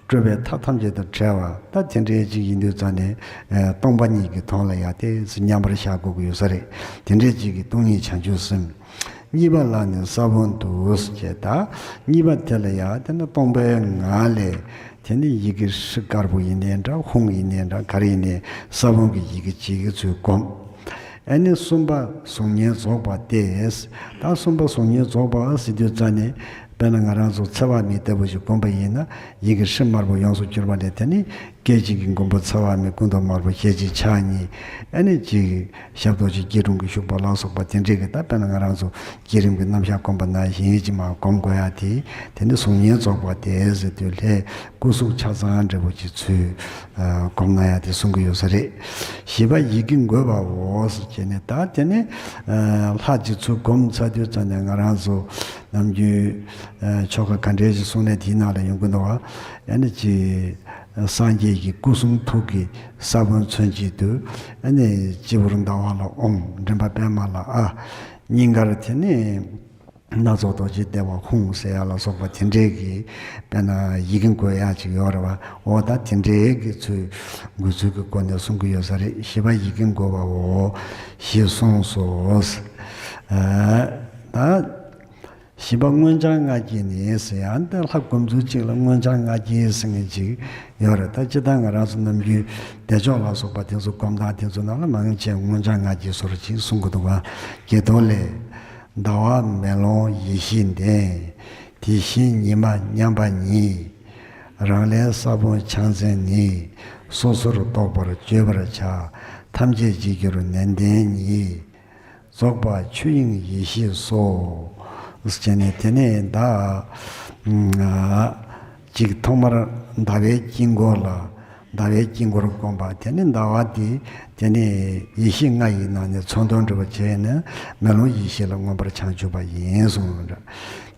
སྤྲོས་པའི་མཐའ་ཐམས་ཅད་དང་བྲལ་བ། ད་དེ་འདྲའི་ཅིག་ཡིན་དུས་ཙང་ནས། ཨ་སྟོང་པ་ཉིད་ཀྱི་དོན་ལ་ཡང་དེ་ཚོ་མཉམ་པར་བཞག་དགོས་ཀྱི་ཡོད་ས་རེད། དེ་འདྲའི་ཅིག་གི་སྟོང་ཉིད་བྱང་ཆུབ་སེམས། གཉིས་པ་ལ་ནི་ས་བོན་དུ་ཟེར་བྱས། ད་གཉིས་པ་དེ་ལ་ཡང་དེ་ནི་སྟོང་པའི་ངང་ལས་དེ་ནི་ཡི་གེ་ཧྲཱིཿདཀར་པོ་ཡིན་ནའི་འདྲ། ཧཱུྃ་ཡིན་ནའི་འདྲ། ག་རེ་ཡིན་ནའི་ས་བོན་གྱི་ཡི་གེ་བྱེད་ཀྱི་ཚུལ་བསྒོམ། ཨ་ནི་གསུམ་པ་གཟུགས་བརྙན་རྫོགས་པ་སྟེ། ད་གསུམ་པ་གཟུགས་བརྙན་རྫོགས་པ་ཟེར་དུས་ཙང་ནས། དཔེར་ན་ང་རང་ཚོ་ཚེ་དཔག་མེད་ལྟ་བུ་ཞིག་བསྒོམས་པ་ཡིན་ན། ཡིད་ཀྱི་ཧྲཱིཿལ་དམར་པོ་ཡོངས་སུ་གྱུར་པ་ལས། དེ་ནི་སྐད་ཅིག་གིས་མགོན་པོ་ཚེ་དཔག་མེད་སྐུ་མདོག་དམར་པོ་ཞལ་གཅིག་ཕྱག་གཉིས། ཨ་ནི་གཅིག་ཞབས་རྡོ་རྗེ་སྐྱིལ་ཀྲུང་གིས་བཞུགས་པ་ལ་སོགས་པ་དེ་འདྲའི་གི། ད་དཔེར་ན་ང་རང་ཚོ་བསྐྱེད་རིམ་གྱི་རྣམ་གཞག་བསྒོམས་པ་ནང་བཞིན་ཅིག་མར་བསྒོམ་དགོས་ཡ་དེ། དེ་ནི་གཟུགས་བརྙན་རྫོགས་པ་སྟེ་ཟེར་དུས་ལྷའི་སྐུ་གཟུགས་ཆ་ཚང་འདྲ་བོ་ཅིག་ཚུར་ཨ་བསྒོམས་ན་ཡ་དེ་གསུང་གི་ཡོད་ས་རེད། བཞི་པ་ཡིད་ཀྱིས་བསྒོས་པའོ་ཟེར་བྱས་ནས། ད་དེ་ནི་ཨ་ལྷ་ཅིག་ཚུར་བསྒོམས་ཚར་དུས་ཙམ་ནས། ང་རང་ཚོ་ནམ་རྒྱུན་ཨ་ཆོ་ག་ག་འདྲའི་ཞིག་གསུང་ནས་དེའི་ནང་ལ་ཡོང་གི་འདུག་བ། ཨ་ནི་ཅིག་སངས་རྒྱས་ཀྱི་སྐུ་གསུང་ཐུགས་ཀྱི་ས་བོན་མཚོན་བྱེད་དུ། ཨ་ནི་སྤྱི་བོར་ཟླ་བ་ལ་ཨོཾ། མགྲིན་པ་པདྨ་ལ་ཨཱཿ། སྙིང་གར་དེ་ནི་སྣ་ཚོགས་རྡོ་རྗེ་ལྡན་པ་ཧཱུྃ་ཟེར་ཡ་ལ་སོགས་པ་དེ་འདྲའི་གི། དཔེར་ན་ཡིད་ཀྱིས་བསྒོས་ཡ་ཅིག་ཡོད་རེད་བ། འོ་ད་དེ་འདྲའི་གི་ཚུལ་འགོད་ཚུལ་གྱི་སྒོ་ནས་གསུང་གི་ཡོད་ས་རེད། བཞི་པ་ཡིད་ཀྱིས་བསྒོས་པའོ་ཞེས་གསུངས་སོ། ཨ་ད། བཞི་པ་མངོན་བྱང་ལྔ་བསྐྱེད་ནི་ཟེར་ཡ། འདི་ལྷ་བསྒོམ་ཚུལ་གཅིག་ལ་མངོན་བྱང་ལྔ་བསྐྱེད་ཟེར་མཁན་ཅིག་ཡོད་རེད། ད་སྤྱིར་བཏང་ང་རང་ཚོ་ནམ་རྒྱུན་བདེ་མཆོག་ལ་སོགས་པ་དེ་ཚོ་སྒོམ་སྟངས་དེ་ཚོ་ནང་ལ་མང་ཆེ་མངོན་བྱང་ལྔ་བསྐྱེད་བཟོ་འདྲ་ཅིག་གསུང་གི་འདུག་བ། དགྱེས་རྡོར་ལས། ཟླ་བ་མེ་ལོང་ཡེ་ཤེས་ལྡན། དེ་བཞིན་ཉི་མ་མཉམ་པ་ཉིད། རང་ལས་ས་བོན་ཕྱག་མཚན་ནི། སོ་སོར་རྟོག་པར་བརྗོད་པར་བྱ། ཐམས་ཅད་གཅིག་གྱུར་ནན་ཏན་ཉིད། རྫོགས་པ་ཆོས་དབྱིངས་ཡེ་ཤེས་སོ། ཟེར་ནས་དེ་ནས་ད་ཨ་ཅིག་ཐོག་མར་ཟླ་བའི་དཀྱིལ་འཁོར་ལ། ཟླ་བའི་དཀྱིལ་འཁོར་བསྒོམ་པ། དེ་ནས་ཟླ་བ་དེ་དེ་ནས་ཡེ་ཤེས་ལྔ་ཡི་ནང་ནས་མཚོན་དོན་འགྲུབ་པ་བྱས་ནས་མེ་ལོང་ཡེ་ཤེས་ལ་མངོན་པར་བྱང་ཆུབ་པ་ཡིན་གསུངས་པ་འདྲ།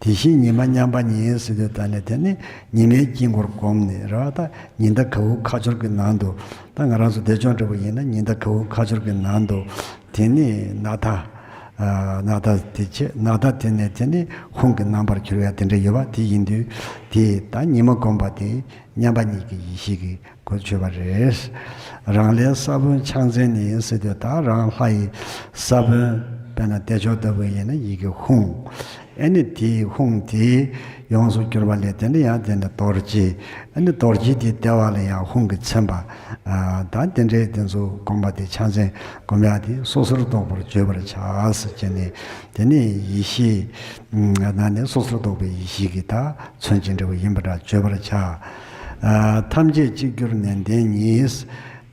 དེ་བཞིན་ཉི་མ་མཉམ་པ་ཉིད་ཟེར་དུས་ད་ནི་དེ་ནི་ཉི་མའི་དཀྱིལ་འཁོར་བསྒོམས་ནས་རེད་བ། ད་ཉི་ཟླ་ག་འུ་ཁ་སྦྱོར་གྱི་ནང་དུ། ད་ང་རང་ཚོ་བདེ་མཆོག་འདྲ་པོ་ཡིན་ན་ཉི་ཟླ་ག་འུ་ཁ་སྦྱོར་གྱི་ནང་དུ། དེ་ནི་ནཱ་ད། ཨ་ནཱ་ད་དེ་བྱས། ནཱ་ད་དེ་ནས་དེ་ནི་ཧཱུྃ་གི་རྣམ་པར་གྱུར་ཡ་དེ་འདྲ་ཡོད་པ་དེ་ཡིན་དུས། དེ་ད་ཉི་མ་བསྒོམ་པ་དེ་མཉམ་པ་ཉིད་ཀྱི་ཡེ་ཤེས་ཀྱི་གོ་ཆོད་པ་རེད། རང་ལས་ས་བོན་ཕྱག་མཚན་ནི་ཟེར་དུས། ད་རང་ལྷ་ཡི་ས་བོན། དཔེར་ན་བདེ་མཆོག་ལྟ་བུ་ཡིན་ན་ཡིད་ཀྱི་ཧཱུྃ། ཨ་ནི་དེའི་ཧཱུྃ་དེ་ཡོངས་སུ་གྱུར་པ་ལས་དེ་ནི་ཡང་དེ་ནི་རྡོ་རྗེ། ཨ་ནི་རྡོ་རྗེ་དེ་ལྟེ་བ་ལ་ཡང་ཧཱུྃ་གིས་མཚན་པ། ཨ་ད་དེ་འདྲའི་དེ་ཚོ་བསྒོམ་པ་དེ་ཕྱག་མཚན་བསྒོམ་ཡ་དེ་སོ་སོར་རྟོག་པར་བརྗོད་པར་བྱ་ཟེར་བྱས་ནས། དེ་ནི་ཡེ་ཤེས་ནང་ནས་སོ་སོར་རྟོག་པའི་ཡེ་ཤེས་ཀྱི་ད་མཚོན་བྱེད་འདྲ་བོ་ཡིན་པ་འདྲ་བརྗོད་པར་བྱ། ཨ་ཐམས་ཅད་གཅིག་གྱུར་ནན་ཏན་ཉིད།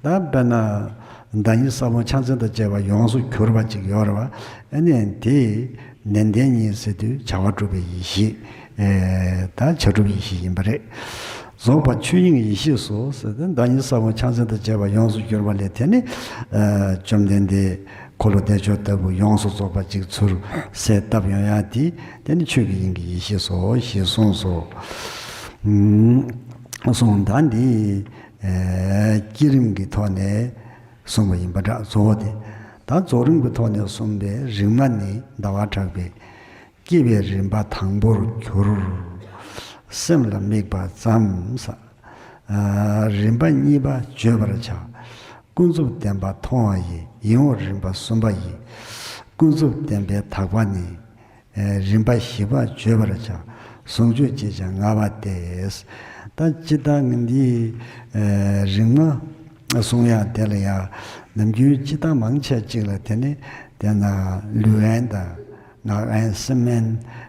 ད་དཔེར་ན་བདག་ཉིད་ས་བོན་ཕྱག་མཚན་དང་བཅས་པ་ཡོངས་སུ་གྱུར་པ་ཅིག་ཡོད་རེད་བ། ཨ་ནི་དེ་ནན་ཏན་ཉིད་ཟེར་དུས་བྱ་བ་གྲུབ་པའི་ཡེ་ཤེས། ཨེ་ད་བྱ་གྲུབ་ཡེ་ཤེས་ཡིན་པ་རེད། རྫོགས་པ་ཆོས་དབྱིངས་ཡེ་ཤེས་སོ་ཟེར་ཏེ། བདག་ཉིད་ས་བོན་ཕྱག་མཚན་དང་བཅས་པ་ཡོངས་སུ་གྱུར་པ་ལས་དེ་ནི་ཨ་བཅོམ་ལྡན་འདས་འཁོར་ལོ་བདེ་མཆོག་ལྟ་བུ་ཡོངས་སུ་རྫོགས་པ་ཅིག་ཚུར་གསལ་བཏབ་ཡོང་ཡ་དེ། དེ་ནི་ཆོས་ཀྱི་དབྱིངས་ཀྱི་ཡེ་ཤེས་སོ་ཞེས་གསུངས་སོ། ཨུམ། གསུངས། ད་འདི་ཨེ་བསྐྱེད་རིམ་གྱི་ཐོག་ནས་གསུངས་པ་ཡིན་པ་འདྲ། གཙོ་བོ་དེ། ད་རྫོགས་རིམ་གྱི་ཐོག་ནས་གསུངས་པའི་རིམ་ལྔ་ནི་ཟླ་བ་གྲགས་པས། བསྐྱེད་པའི་རིམ་པ་དང་པོར་གྱུར། སེམས་ལ་དམིགས་པ་ཙམ་ཟེར། ཨ་རིམ་པ་གཉིས་པ་བརྗོད་པར་བྱ། ཀུན་རྫོབ་བདེན་པ་མཐོང་བ་ཡི། ཡིད་འོང་རིམ་པ་གསུམ་པ་ཡི། ཀུན་རྫོབ་བདེན་པའི་དག་པ་ནི། ཨེ་རིམ་པ་བཞི་པ་བརྗོད་པར་བྱ། ཟུང་འཇུག་ཅེས་བྱ་ལྔ་པ་སྟེ། ད་སྤྱིར་བཏང་འདི་ཨེ་རིམ་ལྔ་གསུང་ཡ་དེ་ལ་ཡང་ནམ་རྒྱུན་སྤྱིར་བཏང་མང་ཆེ་གཅིག་ལ་དེ་ནི་དེ་ན་ལུས་དབེན་དང་། ངག་དབེན། སེམས་དབེན།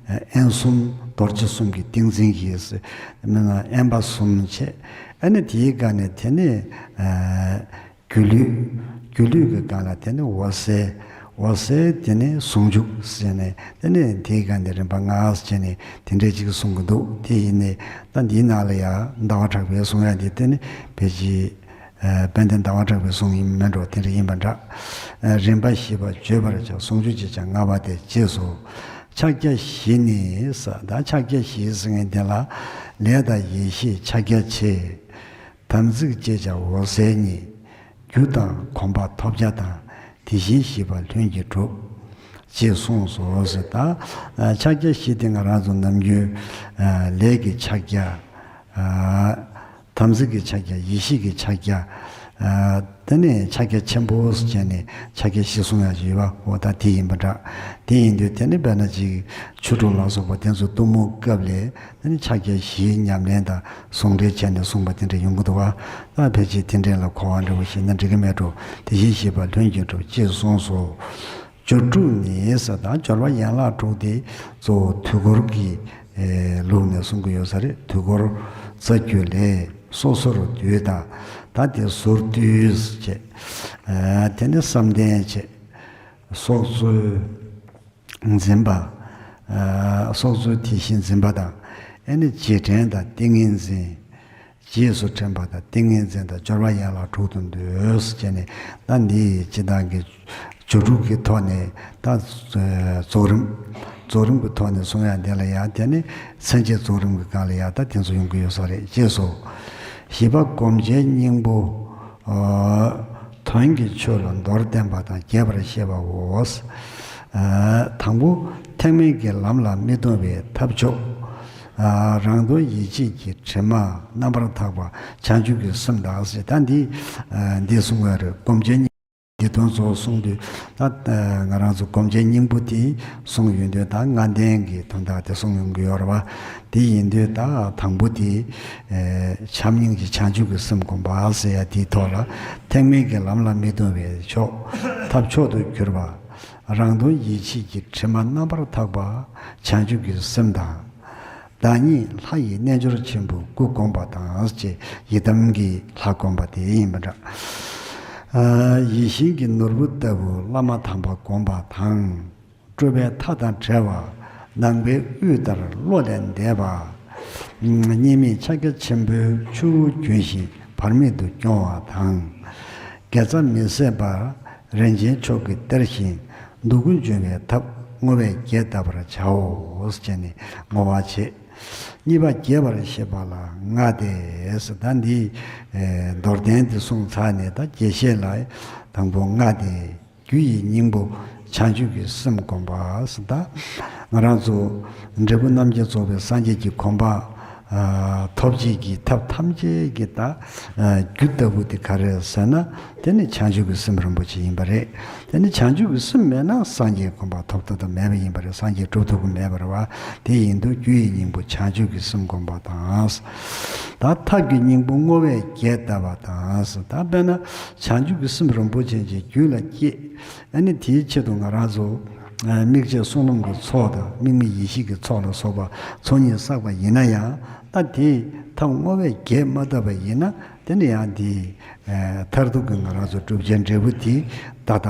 ཨེ་དབེན་གསུམ། རྡོ་རྗེ་གསུམ་གྱི་ཏིང་འཛིན་གྱིས། མིན་ན་དབེན་པ་གསུམ་བྱས། ཨ་ནི་དེའི་སྒང་ནས་དེ་ནི་ཨ་སྒྱུ་ལུས། སྒྱུ་ལུས་ཀྱི་སྒང་ལ་དེ་ནི་འོད་གསལ། འོད་གསལ་དེ་ནི་ཟུང་འཇུག་ཟེར་ནས། དེ་ནི་དེའི་སྒང་ནས་རིམ་པ་ལྔ་ཟེར་ནས་དེ་འདྲའི་ཅིག་གསུང་གི་འདུག་དེ་ཡིན་ནའི་ད་འདིའི་ནང་ལ་ཡང་ཟླ་བ་གྲགས་པས་གསུང་ཡ་དེ་དེ་ནི་ཕལ་ཆེར་ཨ་དཔལ་ལྡན་ཟླ་བ་གྲགས་པའི་གསུང་ཡིན་མིན་འགྲོ། དེ་འདྲ་ཡིན་པ་འདྲ། ཨ་རིམ་པ་བཞི་པ་བརྗོད་པར་བྱ། ཟུང་འཇུག་ཅེས་བྱ་ལྔ་པ་སྟེ། ཞེས་སོ། ཕྱག་རྒྱ་བཞི་ནི་ཟེར། ད་ཕྱག་རྒྱ་བཞི་ཟེར་མཁན་དེ་ལ་ལས་དང་ཡེ་ཤེས་ཕྱག་རྒྱ་ཆེ། དམ་ཚིག་ཅེས་བྱ་འོད་གསལ་གཉིས། རྒྱུ་དང་གོམས་པ་ཐོབ་བྱ་དང་། དེ་བཞིན་གཤེགས་པ་ལྷུན་གྱིས་གྲུབ། ཅེས་གསུངས་སོ་ཟེར། ད་ཨ་ཕྱག་རྒྱ་བཞི་དེ་ང་རང་ཚོ་ནམ་རྒྱུན་ཨ་ལས་ཀྱི་ཕྱག་རྒྱ། ཨ་དམ་ཚིག་གི་ཕྱག་རྒྱ། ཡེ་ཤེས་ཀྱི་ཕྱག་རྒྱ། ཨ་དེ་ནས་ཕྱག་རྒྱ་ཆེན་པོ་ཟེར་བྱས་ནས་ཕྱག་རྒྱ་བཞི་གསུང་ཡག་ཅིག་ཡོད་པ། འོ་ད་དེ་ཡིན་པ་འདྲ། དེ་ཡིན་དུས་དེ་ནི་དཔེར་ན་ཅིག་ཆོ་འཕྲུལ་ལ་སོགས་པ་དེ་ཚོ་གཏུམ་མོའི་སྐབས་ལ་དེ་ནི་ཕྱག་རྒྱ་བཞིའི་ཉམས་ལེན་དང་ཟུང་འབྲེལ་བྱས་ནས་གསུངས་པ་དེ་འདྲ་ཡོང་གི་འདུག་བ། ད་ཕལ་ཆེར་དེ་འདྲ་ལ་གོ་བ་འདྲ་བོ་ཞིག་ན་འགྲིག་གི་མེད་འགྲོ། དེ་བཞིན་གཤེགས་པ་ལྷུན་གྱིས་གྲུབ། ཅེས་གསུངས་སོ། སྦྱོར་དྲུག་ནི་ཟེར། ད་སྦྱོར་བ་ཡན་ལག་དྲུག་དེ་གཙོ་བོ་དུས་འཁོར་གྱི་ ལུགས་ནས་གསུང་གི་ཡོད་ས་རེད། དུས་འཁོར་རྩ་རྒྱུད་ལས། སོ་སོར་བསྡུས་དང་། ད་དེ་ཟུར་བསྡུས་བྱས། དེ་ནས་བསམ་གཏན་བྱས། སྲོག་རྩོལ་འཛིན་པ། སྲོག་རྩོལ་དེ་བཞིན་འཛིན་པ་དང་། ཨེ་ནི་རྗེས་དྲན་དང་ཏིང་ངེ་འཛིན། རྗེས་སུ་དྲན་པ་དང་ཏིང་ངེ་འཛིན་དང་སྦྱོར་བ་ཡན་ལག་དྲུག་ཏུ་འདོད་ཅེས་ནས། ད་འདི་སྤྱི་བཏང་གི་སྦྱོར་དྲུག་གི་ཐོག་ནས། ད་རྫོགས་རིམ། རྫོགས་རིམ་གྱི་ཐོག་ནས་གསུང་ཡ་འདི་ལ་ཡང་དེ་ནི་མཚན་བཅས་རྫོགས་རིམ་གྱི་སྒང་ལ་ཡང་ད་དེ་ཚོ་ཡོང་གི་ཡོད་ས་རེད། ཅེས་སོ། བཞི་པ་སྒོམ་བྱའི་སྙིང་པོ། དོན་གྱི་ཆོས་ལ་མདོར་བསྟན་པ་དང་རྒྱས་པར་བཤད་པའོ། དང་པོ་ཐེག་དམན་གྱི་ལམ་ལ་མི་ལྟུང་བའི་ཐབས་མཆོག་རང་དོན་ཡིད་བྱེད་ཀྱི་དྲི་མ་རྣམ་པར་དག་པ་བྱང་ཆུབ་ཀྱི་སེམས་དང་ཟེར། ད་འདི་འདི་གསུང་བ་རེད། སྒོམ་བྱའི་སྙིང་འདི་དོན་ཚོ་གསུང་དུས། ད་ང་རང་ཚོ་སྒོམ་བྱའི་སྙིང་པོ་དེ་གསུང་ཡོང་དུས། ད་ལྔ་ལྡན་གྱི་དོན་དག་དེ་གསུང་ཡོང་གི་ཡོད་རེད་བ། དེ་ཡིན་དུས་ད་དང་པོ་དེ་བྱམས་སྙིང་རྗེ་བྱང་ཆུབ་ཀྱི་སེམས་སྒོམ་པ་ཟེར་ཡ་དེའི་ཐོག་ལ། ཐེག་དམན་གྱི་ལམ་ལ་མི་ལྟུང་བའི་མཆོག་ཐབས་མཆོག་ཏུ་གྱུར་པ། རང་དོན་ཡིད་བྱེད་ཀྱི་དྲི་མ་རྣམ་པར་དག་པ་བྱང་ཆུབ་ཀྱི་སེམས་དང་། བདག་ཉིད་ལྷ་ཡི་རྣལ་འབྱོར་ཆེན་པོའི་སྐུ་བསྒོམ་པ་དང་ཅེས། ཡི་དམ་གྱི་ལྷ་བསྒོམ་པ་དེ་ཡིན་པ་འདྲ། ཡིད་བཞིན་གྱི་ནོར་བུ་ལྟ་བུ་བླ་མ་དམ་པ་བསྒོམ་པ་དང་། སྤྲུལ་པའི་མཐའ་དང་བྲལ་བ་ནང་པའི་དབུས་ལྟར་བློ་ལས་འདས་པ། གཉིས་མེད་ཕྱག་རྒྱ་ཆེན་པོའི་ཆུ་བོ་རྒྱུན་བཞིན་བར་མེད་དུ་སྐྱོང་བ་དང་། དགེ་རྩ་མི་ཟད་པར་རིན་ཆེན་མཆོག་གི་གཏེར་བཞིན་སྡུག་ཀུན་འཇོམས་པའི་ཐབས་བསྔོ་བས་རྒྱས་བཏབ་པར་བྱའོ་ཞེས་ནས་བསྔོ་བ་བྱེད། གཉིས་པ་རྒྱས་པར་བཤད་པ་ལ་ལྔ་སྟེ། ད་འདི་མདོར་བསྟན་འདི་གསུངས་ཚར་ནས། ད་རྒྱས་བཤད་ལ་དང་པོ་ལྔ་སྟེ། རྒྱུ་ཡི་སྙིང་པོ་བྱང་ཆུབ་ཀྱི་སེམས་བསྒོམ་པ་ཟེར། ད་ང་རང་ཚོ་འབྲས་བུ་རྣམ་བརྒྱད་རྫོགས་པའི་སངས་རྒྱས་ཀྱི་གོ་འཕང་ཐོབ་བྱེད་ཀྱི་ཐབས་ཐམས་ཅད་ཀྱི་ད་རྒྱུ་ལྟ་བུ་དེ་ག་རེ་ཟེར་ན། དེ་ནི་བྱང་ཆུབ་ཀྱི་སེམས་རིན་པོ་ཆེ་ཡིན་པ་རེད། དེ་ནི་བྱང་ཆུབ་ཀྱི་སེམས་མེད་ན་སངས་རྒྱས་གོ་འཕང་ཐོབ་ཐུབ་ཐབས་མེད་པ་ཡིན་པ་རེད། སངས་རྒྱས་སྒྲུབ་ཐུབ་ཀྱི་མེད་པ་རེད་བ། དེ་ཡིན་དུས་རྒྱུ་ཡི་སྙིང་པོ་བྱང་ཆུབ་ཀྱི་སེམས་བསྒོམ་པ་དང་། ད་ཐབས་ཀྱི་སྙིང་པོ་བསྔོ་བས་རྒྱས་བཏབ་པ་དང་། ད་དཔེར་ན་བྱང་ཆུབ་ཀྱི་སེམས་རིན་པོ་ཆེ་ཅིག་རྒྱུད་ལ་སྐྱེས། ཨ་ནི་དེའི་ཆེད་དུ་ང་རང་ཚོ་དམིགས་བཅས་བསོད་ནམས་ཀྱི་ཚོགས་དང་དམིགས་མེད་ཡེ་ཤེས་ཀྱི་ཚོགས་ལ་སོགས་པ་ཚོགས་གཉིས་བསགས་པ་ཡིན་ན་ཡང་། ད་དེ་ཐབས་བསྔོ་བས་རྒྱས་མ་བཏབ་པ་ཡིན་ན། དེ་ནི་ཡང་དེ་མཐར་ཐུག་གི་ང་རང་ཚོ་བསྒྲུབ་བྱའི་འབྲས་བུ་དེ་ད་ལྟ་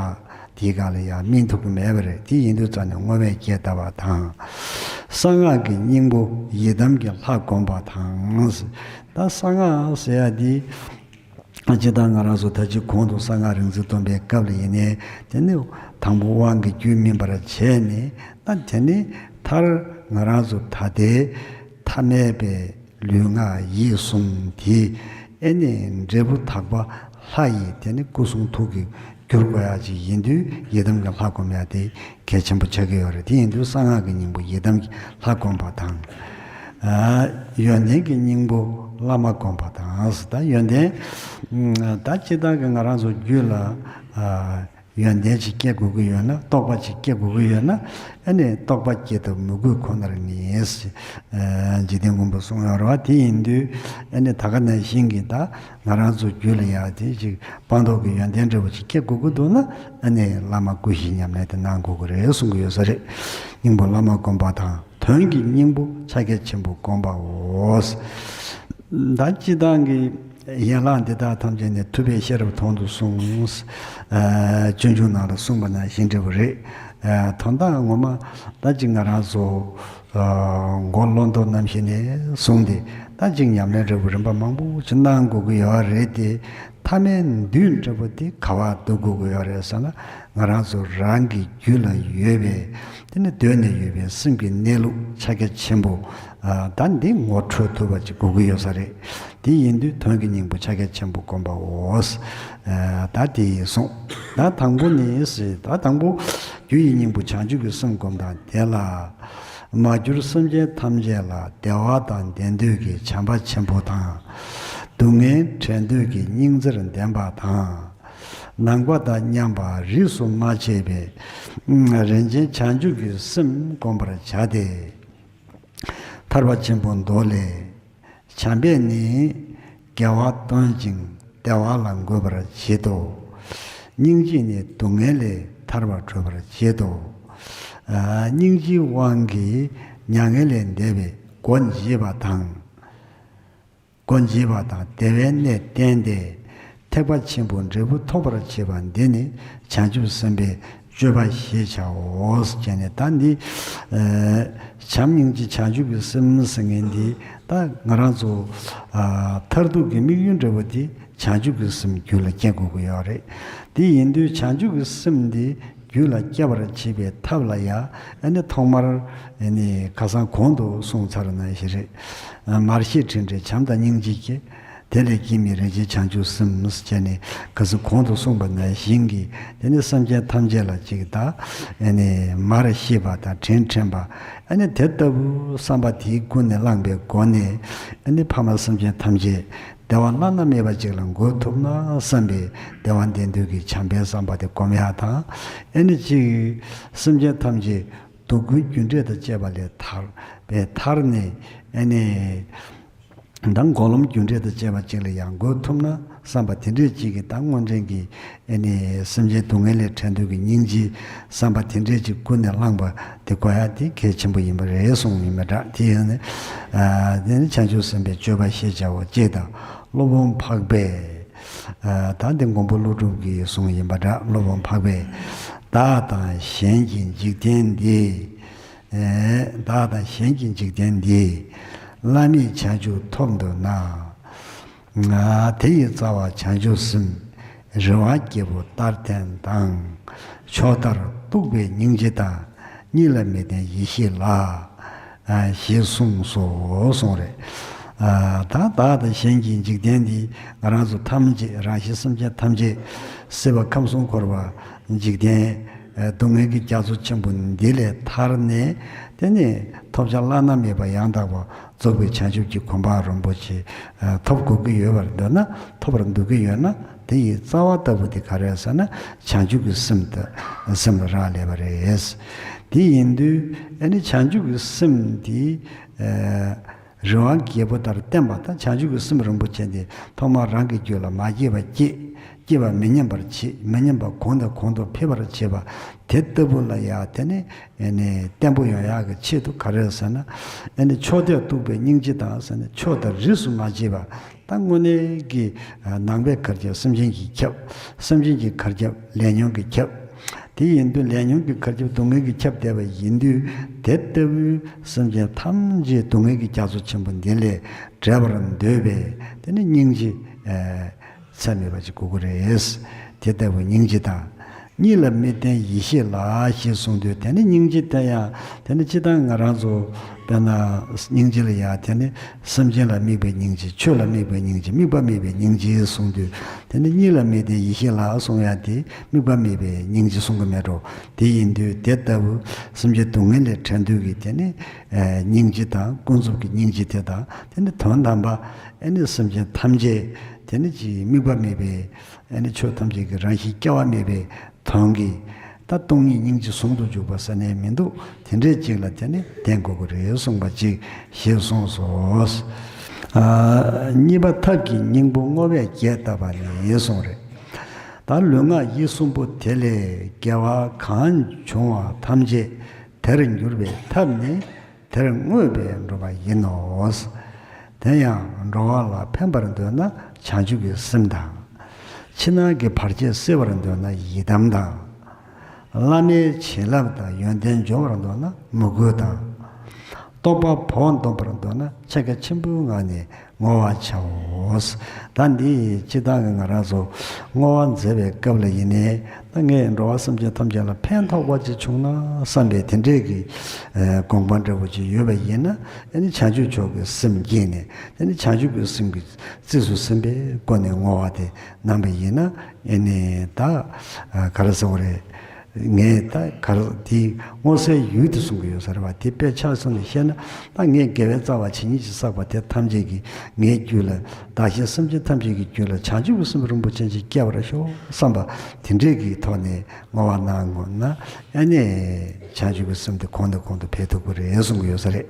དེའི་སྒང་ལ་ཡང་སྨིན་ཐུབ་ཀྱི་མེད་པ་རེད། དེ་ཡིན་དུས་ཙང་ནས་བསྔོ་བས་རྒྱས་བཏབ་པ་དང་། གསང་སྔགས་ཀྱི་སྙིང་པོ་ཡི་དམ་གྱི་ལྷ་བསྒོམ་པ་དང་། ད་གསང་སྔགས་ཟེར་ཡ་དེ། སྤྱིར་བཏང་ང་རང་ཚོ་ད་ཅི་གོང་དུ་གསང་སྔགས་རིག་འཛིན་སྡོམ་པའི་སྐབས་ལ་ཡིན་ནའི། དེ་ནི་དང་པོ་དབང་གི་རྒྱུད་སྨིན་པར་བྱས་ནས། ད་དེ་ནི་མཐར་ང་རང་ཚོ་ད་ལྟའི་ཐ་མལ་པའི་ལུས་ངག་ཡིད་གསུམ་དེ། ཨེ་ནི་འབྲས་བུ་དག་པ་ལྷ་ཡི་དེ་ནི་སྐུ་གསུང་ཐུགས་ཀྱི་འགྱུར་དགོས་ཡ་ཅིག་ཡིན་དུས། ཡི་དམ་གྱི་ལྷ་བསྒོམ་ཡ་དེ་གལ་ཆེན་པོ་ཆགས་ཀྱི་ཡོད་རེད། དེ་ཡིན་དུས་གསང་སྔགས་ཀྱི་སྙིང་པོ་ཡི་དམ་གྱི་ལྷ་བསྒོམ་པ་དང་། ཨ། ཡོན་ཏན་གྱི་སྙིང་པོ་བླ་མ་བསྒོམ་པ་དང་། ད་ཡོན་ཏན། ད་སྤྱིར་བཏང་གི་ང་རང་ཚོ་རྒྱུད་ལ། ཨ། ཡོན་ཏན་ཅིག་སྐྱེ་དགོས་ཀྱི་ཡོད་ན། རྟོགས་པ་ཅིག་སྐྱེ་དགོས་ཀྱི་ཡོད་ན། ཨ་ནི་རྟོགས་པ་སྐྱེ་ཐབས་མོས་གུས་ཁོ་ནར་ངེས། ཨ། འཇིག་རྟེན་མགོན་པོ་གསུངས་ཡོད་རེད་བ། དེ་ཡིན་དུས་ཨ་ནི་ད་ག་ནང་བཞིན་གྱི་ད་ང་རང་ཚོ་རྒྱུད་ལ་ཡ་དེ་ཅིག་སྤངས་རྟོགས་ཀྱི་ཡོན་ཏན་འདྲ་བོ་ཅིག་སྐྱེ་དགོས་ཀྱི་འདུག་ན། ཨ་ནི་བླ་མ་བསྐུལ་ཞིང་ཉམས་ལེན་དེ་གནང་དགོས་ཀྱི་རེད་གསུང་གི་ཡོད་ས་རེད། སྙིང་པོ་བླ་མ་བསྒོམ་པ་དང་། དོན་གྱི་སྙིང་པོ་ཕྱག་རྒྱ་ཆེན་པོ་བསྒོམ་པའོ། ད་སྤྱིར་བཏང་གི་ཡན་ལག་འདི་དག་ཐམས་ཅད་ནི་ཐུབ་པའི་ཤེས་རབ་དོན་དུ་གསུངས། ཨ། སྤྱོད་འཇུག་ནང་ལ་གསུངས་པ་ནང་བཞིན་འདྲ་བོ་རེད། ཨ། དོན་དག་ངོ་མ་ད་ཅིག་ང་རང་ཚོ། ཨ། མགོ་ལོག་རྟོགས་རྣམ་བཞི་ནས་བཟུང་སྟེ། ད་ཅིག་ཉམས་ལེན་འདྲ་བོ་རིམ་པ་མང་པོ་ཅིག་གནང་དགོས་ཀྱི་ཡོད་རེད་དེ། ཐ་མལ་འདུན་འདྲ་བོ་དེ་ག་པར་བསྡུ་དགོས་ཀྱི་ཡོད་རེད་ཟེར་ན། ང་རང་ཚོ་རང་གི་རྒྱུད་ལ་ཡོད་པའི། དེ་ནི་གདོད་ནས་ཡོད་པའི་སེམས་ཀྱི་གནས་ལུགས་ཕྱག་རྒྱ་ཆེན་པོ། ཨ། ད་འདི་ངོ་འཕྲོད་ཐུབ་པ་ཅིག་དགོས་ཀྱི་ཡོད་ས་རེད། དེ་ཡིན་དུས་དོན་གྱི་སྙིང་པོ་ཕྱག་རྒྱ་ཆེན་པོ་བསྒོམ་པའོ། ཨ། ད་དེ་ཡིན་གསུངས། ད་དང་པོ་ནི་ཟེར། ད་དང་པོ་རྒྱུ་ཡི་སྙིང་པོ་བྱང་ཆུབ་ཀྱི་སེམས་བསྒོམ་སྟངས་དེ་ལ། མར་གྱུར་སེམས་ཅན་ཐམས་ཅད་ལ་བདེ་བ་དང་ལྡན་འདོད་ཀྱི་བྱམས་པ་ཆེན་པོ་དང་། སྡུག་བསྔལ་བྲལ་འདོད་ཀྱི་སྙིང་རྗེར་ལྡན་པ་དང་། ནང་པ་དང་མཉམ་པ་རིས་སུ་མ་ཆད་པའི་རིན་ཆེན་བྱང་ཆུབ་ཀྱི་སེམས་བསྒོམ་པར་བྱ་སྟེ། ཐར་པ་ཆེན་པོའི་མདོ་ལས། བྱམས་པས་ནི་དགེ་བ་སྟོན་ཅིང་བདེ་བ་ལ་འགོད་པར་བྱེད་དོ། སྙིང་རྗེས་ནི་སྡུག་བསྔལ་ལས་ཐར་བར་སྒྲོལ་བར་བྱེད་དོ། ཨ། སྙིང་རྗེའི་དབང་གིས་ མྱ་ངན་ལས་འདས་པའི་སྒོ་འབྱེད་པ་དང་། སྒོ་འབྱེད་པ་དང་བདེ་བའི་གནས་བསྟན་ཏེ། ཐེག་པ་ཆེན་པོའི་འབྲས་བུ་ཐོབ་པར་བྱེད་པ་འདི་ནི་བྱང་ཆུབ་སེམས་དཔའི་སྤྱོད་པ་ཞེས་བྱའོ། ཞེས་ནས་ད་འདི། ཨ། བྱམས་སྙིང་རྗེ་བྱང་ཆུབ་ཀྱི་སེམས་ཟེར་མཁན་འདི་ད་ང་རང་ཚོ། ཨ། མཐར་ཐུག་གི་དམིགས་ཡུལ་འདྲ་བོ་དེ་བྱང་ཆུབ་ཀྱི་སེམས་རྒྱུད་ལ་སྐྱེ་དགོས་ཀྱི་ཡོད་རེད། དེ་ཡིན་དུས་བྱང་ཆུབ་ཀྱི་སེམས་འདི་རྒྱུད་ལ་སྐྱེ་བར་བྱེད་པའི་ཐབས་ལ་ཡང་ཨ་ནི་ཐོག་མར་ཨ་ནི་ཁ་སང་གོང་དུ་གསུངས་ཚར་ནང་བཞིན་རེད། ཨ། མར་ཤེས་དྲིན་དྲན་བྱམས་དང་སྙིང་རྗེ་སྐྱེ། དེ་ལས་སྐྱེས་མི་རིན་ཆེན་བྱང་ཆུབ་སེམས་ཟེར་ནས་ཁ་སང་གོང་དུ་གསུངས་པ་ནང་བཞིན་གྱི་དེ་ནི་སེམས་ཅན་ཐམས་ཅད་ལ་ཅིག་ད་ཨ་ནི་མར་ཤེས་པ་དང་དྲིན་དྲན་པ། ཨ་ནི་དེ་ལྟ་བུ་བསམ་པ་དེའི་ཀུན་ནས་བསླངས་པའི་སྒོ་ནས་ཨ་ནི་ཕ་མ་སེམས་ཅན་ཐམས་ཅད་བདེ་བ་བླ་ན་མེད་པ་ཅིག་ལ་འགོད་ཐུབ་ན་བསམ་པའི་བདེ་བ་ལྡན་འདོད་ཀྱི་བྱམས་པའི་བསམ་པ་དེ་སྒོམ་ཡག་དང་། ཨ་ནི་ཅིག་སེམས་ཅན་ཐམས་ཅད་སྡུག་བསྔལ་རྒྱུ་འབྲས་དང་བཅས་པ་ལས་ཐར་བའི་ཐར་ནས་ཨ་ནི་ད་འགོག་ལམ་རྒྱུ་འབྲས་དང་བཅས་པ་ཅིག་ལ་ཡང་འགོད་ཐུབ་ན་བསམ་པ་དེ་འདྲས་ཅིག་གིས་ད་སྔོན་དྲན་གྱི་ཨ་ནི་སེམས་ཅན་སྡུག་བསྔལ་ལས་བྲལ་འདོད་ཀྱི་སྙིང་རྗེ་བསམ་པ་དེ་འདྲས་ཅིག་ཀུན་ནས་བསླངས་པ་དེ་དགོས་ཡག་དེ་གལ་ཆེན་པོ་ཡིན་པ་རེད་གསུངས་ཡིན་པ་འདྲ། དེ་ཡང་ནི། ཨ། དེ་ནི་བྱང་ཆུབ་སེམས་དཔའི་སྤྱོད་པ་ཞེས་བྱ་བ་ཅིག་དང་སློབ་དཔོན་འཕགས་པས། ཨ། ད་འདི་མགོན་པོ་ཀླུ་སྒྲུབ་ཀྱིས་གསུངས་ཡིན་པ་འདྲ། སློབ་དཔོན་འཕགས་པས། བདག་དང་གཞན་གྱི་འཇིག་རྟེན་འདི། ཨེ། བདག་དང་གཞན་གྱི་འཇིག་རྟེན་འདི། བླ་མེད་བྱང་ཆུབ་ཐོབ་འདོད་ན། དེ་ཡི་རྩ་བ་བྱང་ཆུབ་སེམས། རི་དབང་རྒྱལ་པོ་ལྟར་བརྟན་དང་། མཆོག་ལྟར་གཏུགས་པའི་སྙིང་རྗེ་དང་། གཉིས་ལ་མི་ལྡན་ཡེ་ཤེས་ལ། ཨ། ཞེས་གསུངས་སོ་གསུངས་རེད། ཨ། ད་བདག་དང་གཞན་གྱི་འཇིག་རྟེན་འདི་ང་རང་ཚོ་ཐམས་ཅད་རང་བཞིན་སེམས་ཅན་ཐམས་ཅད་སྲིད་པ་ཁམས་གསུམ་འཁོར་བ་འཇིག་རྟེན། ཨ། སྡུག་བསྔལ་གྱི་རྒྱ་མཚོ་ཆེན་པོ་འདི་ལས་ཐར་ནས་དེ་ནས་ཐོབ་བྱ་བླ་ན་མེད་པ་ཡང་དག་པ་རྫོགས་པའི་བྱང་ཆུབ་ཀྱི་གོ་འཕང་རིན་པོ་ཆེ། ཨ། ཐོབ་དགོས་ཀྱི་ཡོད་པར་འདོད་ན། ཐོབ་པར་འདོད་ཀྱི་ཡོད་ན། དེ་ཡི་རྩ་བ་ལྟ་བུ་དེ་ག་རེ་ཟེར་ན་བྱང་ཆུབ་ཀྱི་སེམས་དེ་སེམས་ལ་རག་ལས་པ་རེད། དེ་ཡིན་དུས་ཨ་ནི་བྱང་ཆུབ་ཀྱི་སེམས་དེ། ཨ། རི་དབང་རྒྱལ་པོ་ལྟར་བརྟན་པ་དང་། བྱང་ཆུབ་ཀྱི་སེམས་རིན་པོ་ཆེ་དེ་ཐོག་མར་རང་གི་རྒྱུད་ལ་མ་སྐྱེས་པ་སྐྱེ། སྐྱེས་པ་མི་ཉམས་པར་བྱེད། མི་ཉམས་པ་གོང་ནས་གོང་དུ་འཕེལ་བར་བྱེད་པ་དེ་ལྟ་བུ་ལ་ཡང་དེ་ནི་ཨ་ནི་བརྟན་པོ་ཡོང་ཡག་གི་ཆེད་དུ་ག་རེ་ཟེར་ན། ཨ་ནི་མཆོག་ལྟར་གཏུགས་པའི་སྙིང་རྗེ་དང་ཟེར་ནས། མཆོག་དང་རིས་སུ་མ་ཕྱེ་བ། ད་དངོས་གནས་ཀྱི་ནང་པའི་གར་ཁྱབ་སེམས་ཅན་གྱི་ཁྱབ། སེམས་ཅན་གྱི་གར་ཁྱབ་ལས་ཉོན་གྱི་ཁྱབ། དེ་ཡིན་དུས་ལས་ཉོན་གྱི་གར་ཁྱབ་སྡུག་བསྔལ་གྱི་ཁྱབ་བསྡད་པ་ཡིན་དུས། དེ་ལྟ་བུའི་སེམས་ཅན་ཐམས་ཅད་སྡུག་བསྔལ་གྱི་རྒྱ་མཚོ་ཆེན་པོ་འདི་ལས་བསྒྲལ་བར་འདོད་པའི་དེ་ནི་སྙིང་རྗེ། ཨ། ཚད་མེད་པ་ཅིག་དགོས་ཀྱི་རེད། དེ་ལྟ་བུའི་སྙིང་རྗེ་དང་། གཉིས་ལ་མི་ལྡན་ཡེ་ཤེས་ལ་ཞེས་གསུངས་དུས། དེ་ནི་སྙིང་རྗེ་དེ་ཡང་དེ་ནི་སྤྱིར་བཏང་ང་རང་ཚོ་དཔེར་ན་སྙིང་རྗེ་ལ་ཡང་དེ་ནི་སེམས་ཅན་ལ་དམིགས་པའི་སྙིང་རྗེ། ཆོས་ལ་དམིགས་པའི་སྙིང་རྗེ། དམིགས་པ་མེད་པའི་སྙིང་རྗེ་གསུངས་དུས། དེ་ནི་གཉིས་ལ་མི་ལྡན་ཡེ་ཤེས་ལ་གསུངས་ཡ་དེ་དམིགས་པ་མེད་པའི་སྙིང་རྗེ་གསུང་གི་མེད་འགྲོ། དེ་ཡིན་དུས་དེ་ལྟ་བུ་སེམས་ཅན་སྡུག་བསྔལ་ལས་བྲལ་འདོད་ཀྱི་དེ་ནི་ཨ་སྙིང་རྗེ་དང་། ཀུན་རྫོབ་ཀྱི་སྙིང་རྗེ་དེ་དང་། དེ་ནི་དོན་དམ་པ་ཨ་ནི་སེམས་ཅན་ཐམས་ཅད་དེ་ནི་ཅིག་དམིགས་པ་མེད་པའི་ཨ་ནི་ཆོས་ཐམས་ཅད་ཀྱི་རང་བཞིན་སྐྱེ་བ་མེད་པའི་དོན་གྱི། ད་སྟོང་ཉིད་སྙིང་རྗེ་ཟུང་དུ་འཇུག་པ་ཟེར་ནས་མི་འདུག། དེ་འདྲའི་ཅིག་ལ་དེ་ནི་ལྡན་དགོས་ཀྱི་རེད་གསུངས་པ་ཅིག་ཞེས་གསུངས་སོ། ཨ། གཉིས་པ་ཐབས་ཀྱི་སྙིང་པོ་བསྔོ་བས་རྒྱས་བཏབ་པ་ནི་གསུངས་རེད། ད་ལུས་ངག་ཡིད་གསུམ་པོ་དེ་ལས་དགེ་བ་གང་བྱུང་བ་ཐམས་ཅད་དེར་འགྱུར་བའི་ཐབས་ནི། དེར་བསྔོས་པས་འགྲུབ་པ་ཡིན་ནོ། དེ་ཡང་འགྲོ་བ་ལ་ཕན་པར་འདོད་ན་བྱང་ཆུབ་ཀྱི་སེམས་དང་། ཕྱི་ནང་གི་བར་ཆད་སེལ་བར་འདོད་ན་ཡི་དམ་དང་། བླ་མའི་བྱིན་རླབས་དང་ཡོན་ཏན་འབྱོར་བར་འདོད་ན་མོས་གུས་དང་། རྟོགས་པ་བོགས་འདོན་པར་འདོད་ན་ཕྱག་རྒྱ་ཆེན་པོའི་ངང་ནས་བསྔོ་བ་བྱའོ། ད་འདི་སྤྱིར་བཏང་གི་ང་རང་ཚོ་བསྔོ་བ་མཛད་པའི་སྐབས་ལ་ཡིན་ནའི། ད་ངས་འགྲོ་བ་སེམས་ཅན་ཐམས་ཅད་ལ་ཕན་ཐོགས་པ་ཅིག་བྱུང་ན་བསམ་པའི་དེ་འདྲས་ཀྱི་ཨ་དགོངས་པ་འདྲ་བོ་ཅིག་ཡོད་པ་ཡིན་ན། ཨ་ནི་བྱང་ཆུབ་མཆོག་གི་སེམས་བསྐྱེད་ནས། ཨ་ནི་བྱང་ཆུབ་ཀྱི་སེམས་ཀྱི་རྩིས་སུ་ཟིན་པའི་སྒོ་ནས་བསྔོ་བ་དེ་གནང་བ་ཡིན་ན། ཨ་ནི་ད་ཨ་ག་རེ་ཟེར་དགོས་རེད། ངས་ད་ག་རེ་དེ་བསྔོ་སའི་ཡུལ་དེ་གསུང་གི་ཡོད་ས་རེད་བ། དེ་དཔེ་ཆ་བཞག་ནས་བཤད་ན། ད་ངས་དགེ་བའི་རྩ་བ་ཇི་སྙེད་ཅིག་བསགས་པ་དེ་ཐམས་ཅད་ཀྱིས་ངའི་རྒྱུད་ལ། བདག་གཞན་སེམས་ཅན་ཐམས་ཅད་ཀྱི་རྒྱུད་ལ་བྱང་ཆུབ་ཀྱི་སེམས་རིན་པོ་ཆེ་ཅིག་སྐྱེ་བར་ཤོག་བསམ་པ་དེ་འདྲས་ཀྱི་ཐོག་ནས་བསྔོ་བ་གནང་དགོས་ན། ཨ་ནི་བྱང་ཆུབ་ཀྱི་སེམས་དེ་གོང་ནས་གོང་དུ་འཕེལ་ཐུབ་ཀྱི་རེད་གསུང་གི་ཡོད་ས་རེད།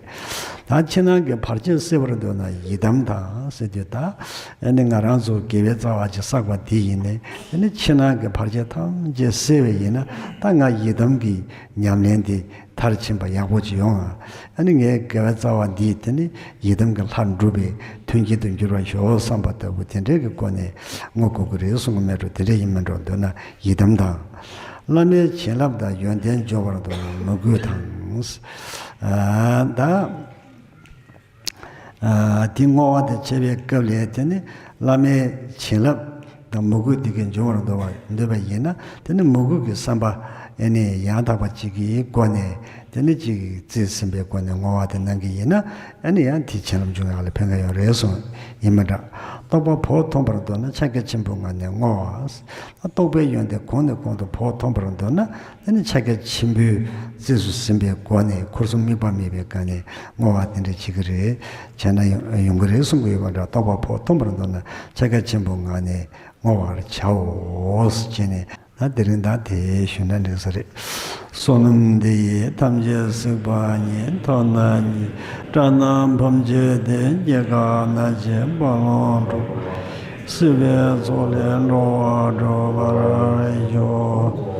ད་ཕྱི་ནང་གི་བར་ཆད་སེལ་བར་འདོད་ན་ཡི་དམ་དང་ཟེར་དུས། ད་ཨ་ནི་ང་རང་ཚོ་དགེ་བའི་རྩ་བ་ཅིག་བསགས་པ་དེ་ཡིན་ནའི། ཨ་ནི་ཕྱི་ནང་གི་བར་ཆད་ཐམས་ཅད་སེལ་བ་ཡིན་ན། ད་ང་ཡི་དམ་གྱི་ཉམས་ལེན་དེ་མཐར་ཕྱིན་པ་ཡག་པོ་ཅིག་ཡོང་ང་། ཨ་ནི་ངའི་དགེ་བའི་རྩ་བ་འདིས་དེ་ནི་ཡི་དམ་གྱི་ལྷ་འགྲུབ་པའི་མཐུན་རྐྱེན་དུ་འགྱུར་བར་ཤོག་བསམ་པ་ལྟ་བུ་དེ་འདྲའི་གི་སྒོ་ནས་བསྔོ་དགོས་ཀྱི་རེད་གསུང་གི་མེད་འགྲོ། དེ་འདྲ་ཡིན་མིན་འགྲོ་འདོད་ན་ཡི་དམ་དང་། བླ་མའི་བྱིན་རླབས་དང་ཡོན་ཏན་འབྱོར་བར་འདོད་ན་མོས་གུས་དང་། ཨ་ད། ཨ་དེ་བསྔོ་བ་དེ་བྱེད་པའི་སྐབས་ལ་དེ་ནི་བླ་མའི་བྱིན་རླབས་དང་མོས་གུས་དེ་གའི་འབྱུང་བར་འདོད་པ་འདོད་པ་ཡིན་ན། དེ་ནི་མོས་གུས་ཀྱི་བསམ་པ་ཨེ་ནི་ཡང་དག་པ་ཅིག་གི་སྒོ་ནས་དེ་ནི་ཅིག་རྩིས་ཟིན་པའི་སྒོ་ནས་བསྔོ་བ་དེ་གནང་གི་ཡིན་ན། ཨེ་ནི་ཡང་དེ་བྱིན་རླབས་འབྱུང་ཡག་ལ་ཕན་གི་ཡོད་རེད་གསུངས། ཡིན་མིན་འདྲ། རྟོགས་པ་བོགས་ཐོན་པར་འདོད་ན་ཕྱག་རྒྱ་ཆེན་པོའི་ངང་ནས་བསྔོ་བ། རྟོགས་པའི་ཡོན་ཏན་གོང་ནས་གོང་དུ་བོགས་ཐོན་པར་འདོད་ན། དེ་ནི་ཕྱག་རྒྱ་ཆེན་པོའི་རྩིས་སུ་ཟིན་པའི་སྒོ་ནས་འཁོར་གསུམ་དམིགས་པ་མེད་པའི་སྒོ་ནས་བསྔོ་བ་དེ་འདྲ་བྱེད་ཀྱི་རེད། བྱས་ན་ཡོང་ཡོང་གི་རེད་གསུང་གི་ཡོད་པ་འདྲ། རྟོགས་པ་བོགས་ཐོན་པར་འདོད་ན་ཕྱག་རྒྱ་ཆེན་པོའི་ངང་ནས་བསྔོ་བར་བྱའོ་ཞེས་ནས། ད་དེ་རིང་ད་དེ་ཞུས་ན་འགྲིག་ས་རེད། བསོད་ནམས་འདི་ཡིས་ཐམས་ཅད་གཟིགས་པ་ཉིད། ཐོབ་ནས་ཉིད་དགྲ་རྣམས་ཕམ་བྱས་ཏེ། སྐྱེ་རྒ་ན་འཆིའི་རྦ་ཀློང་འཁྲུགས་པ་སྲིད་པའི་མཚོ་ལས་འགྲོ་བ་སྒྲོལ་བར་ཤོག།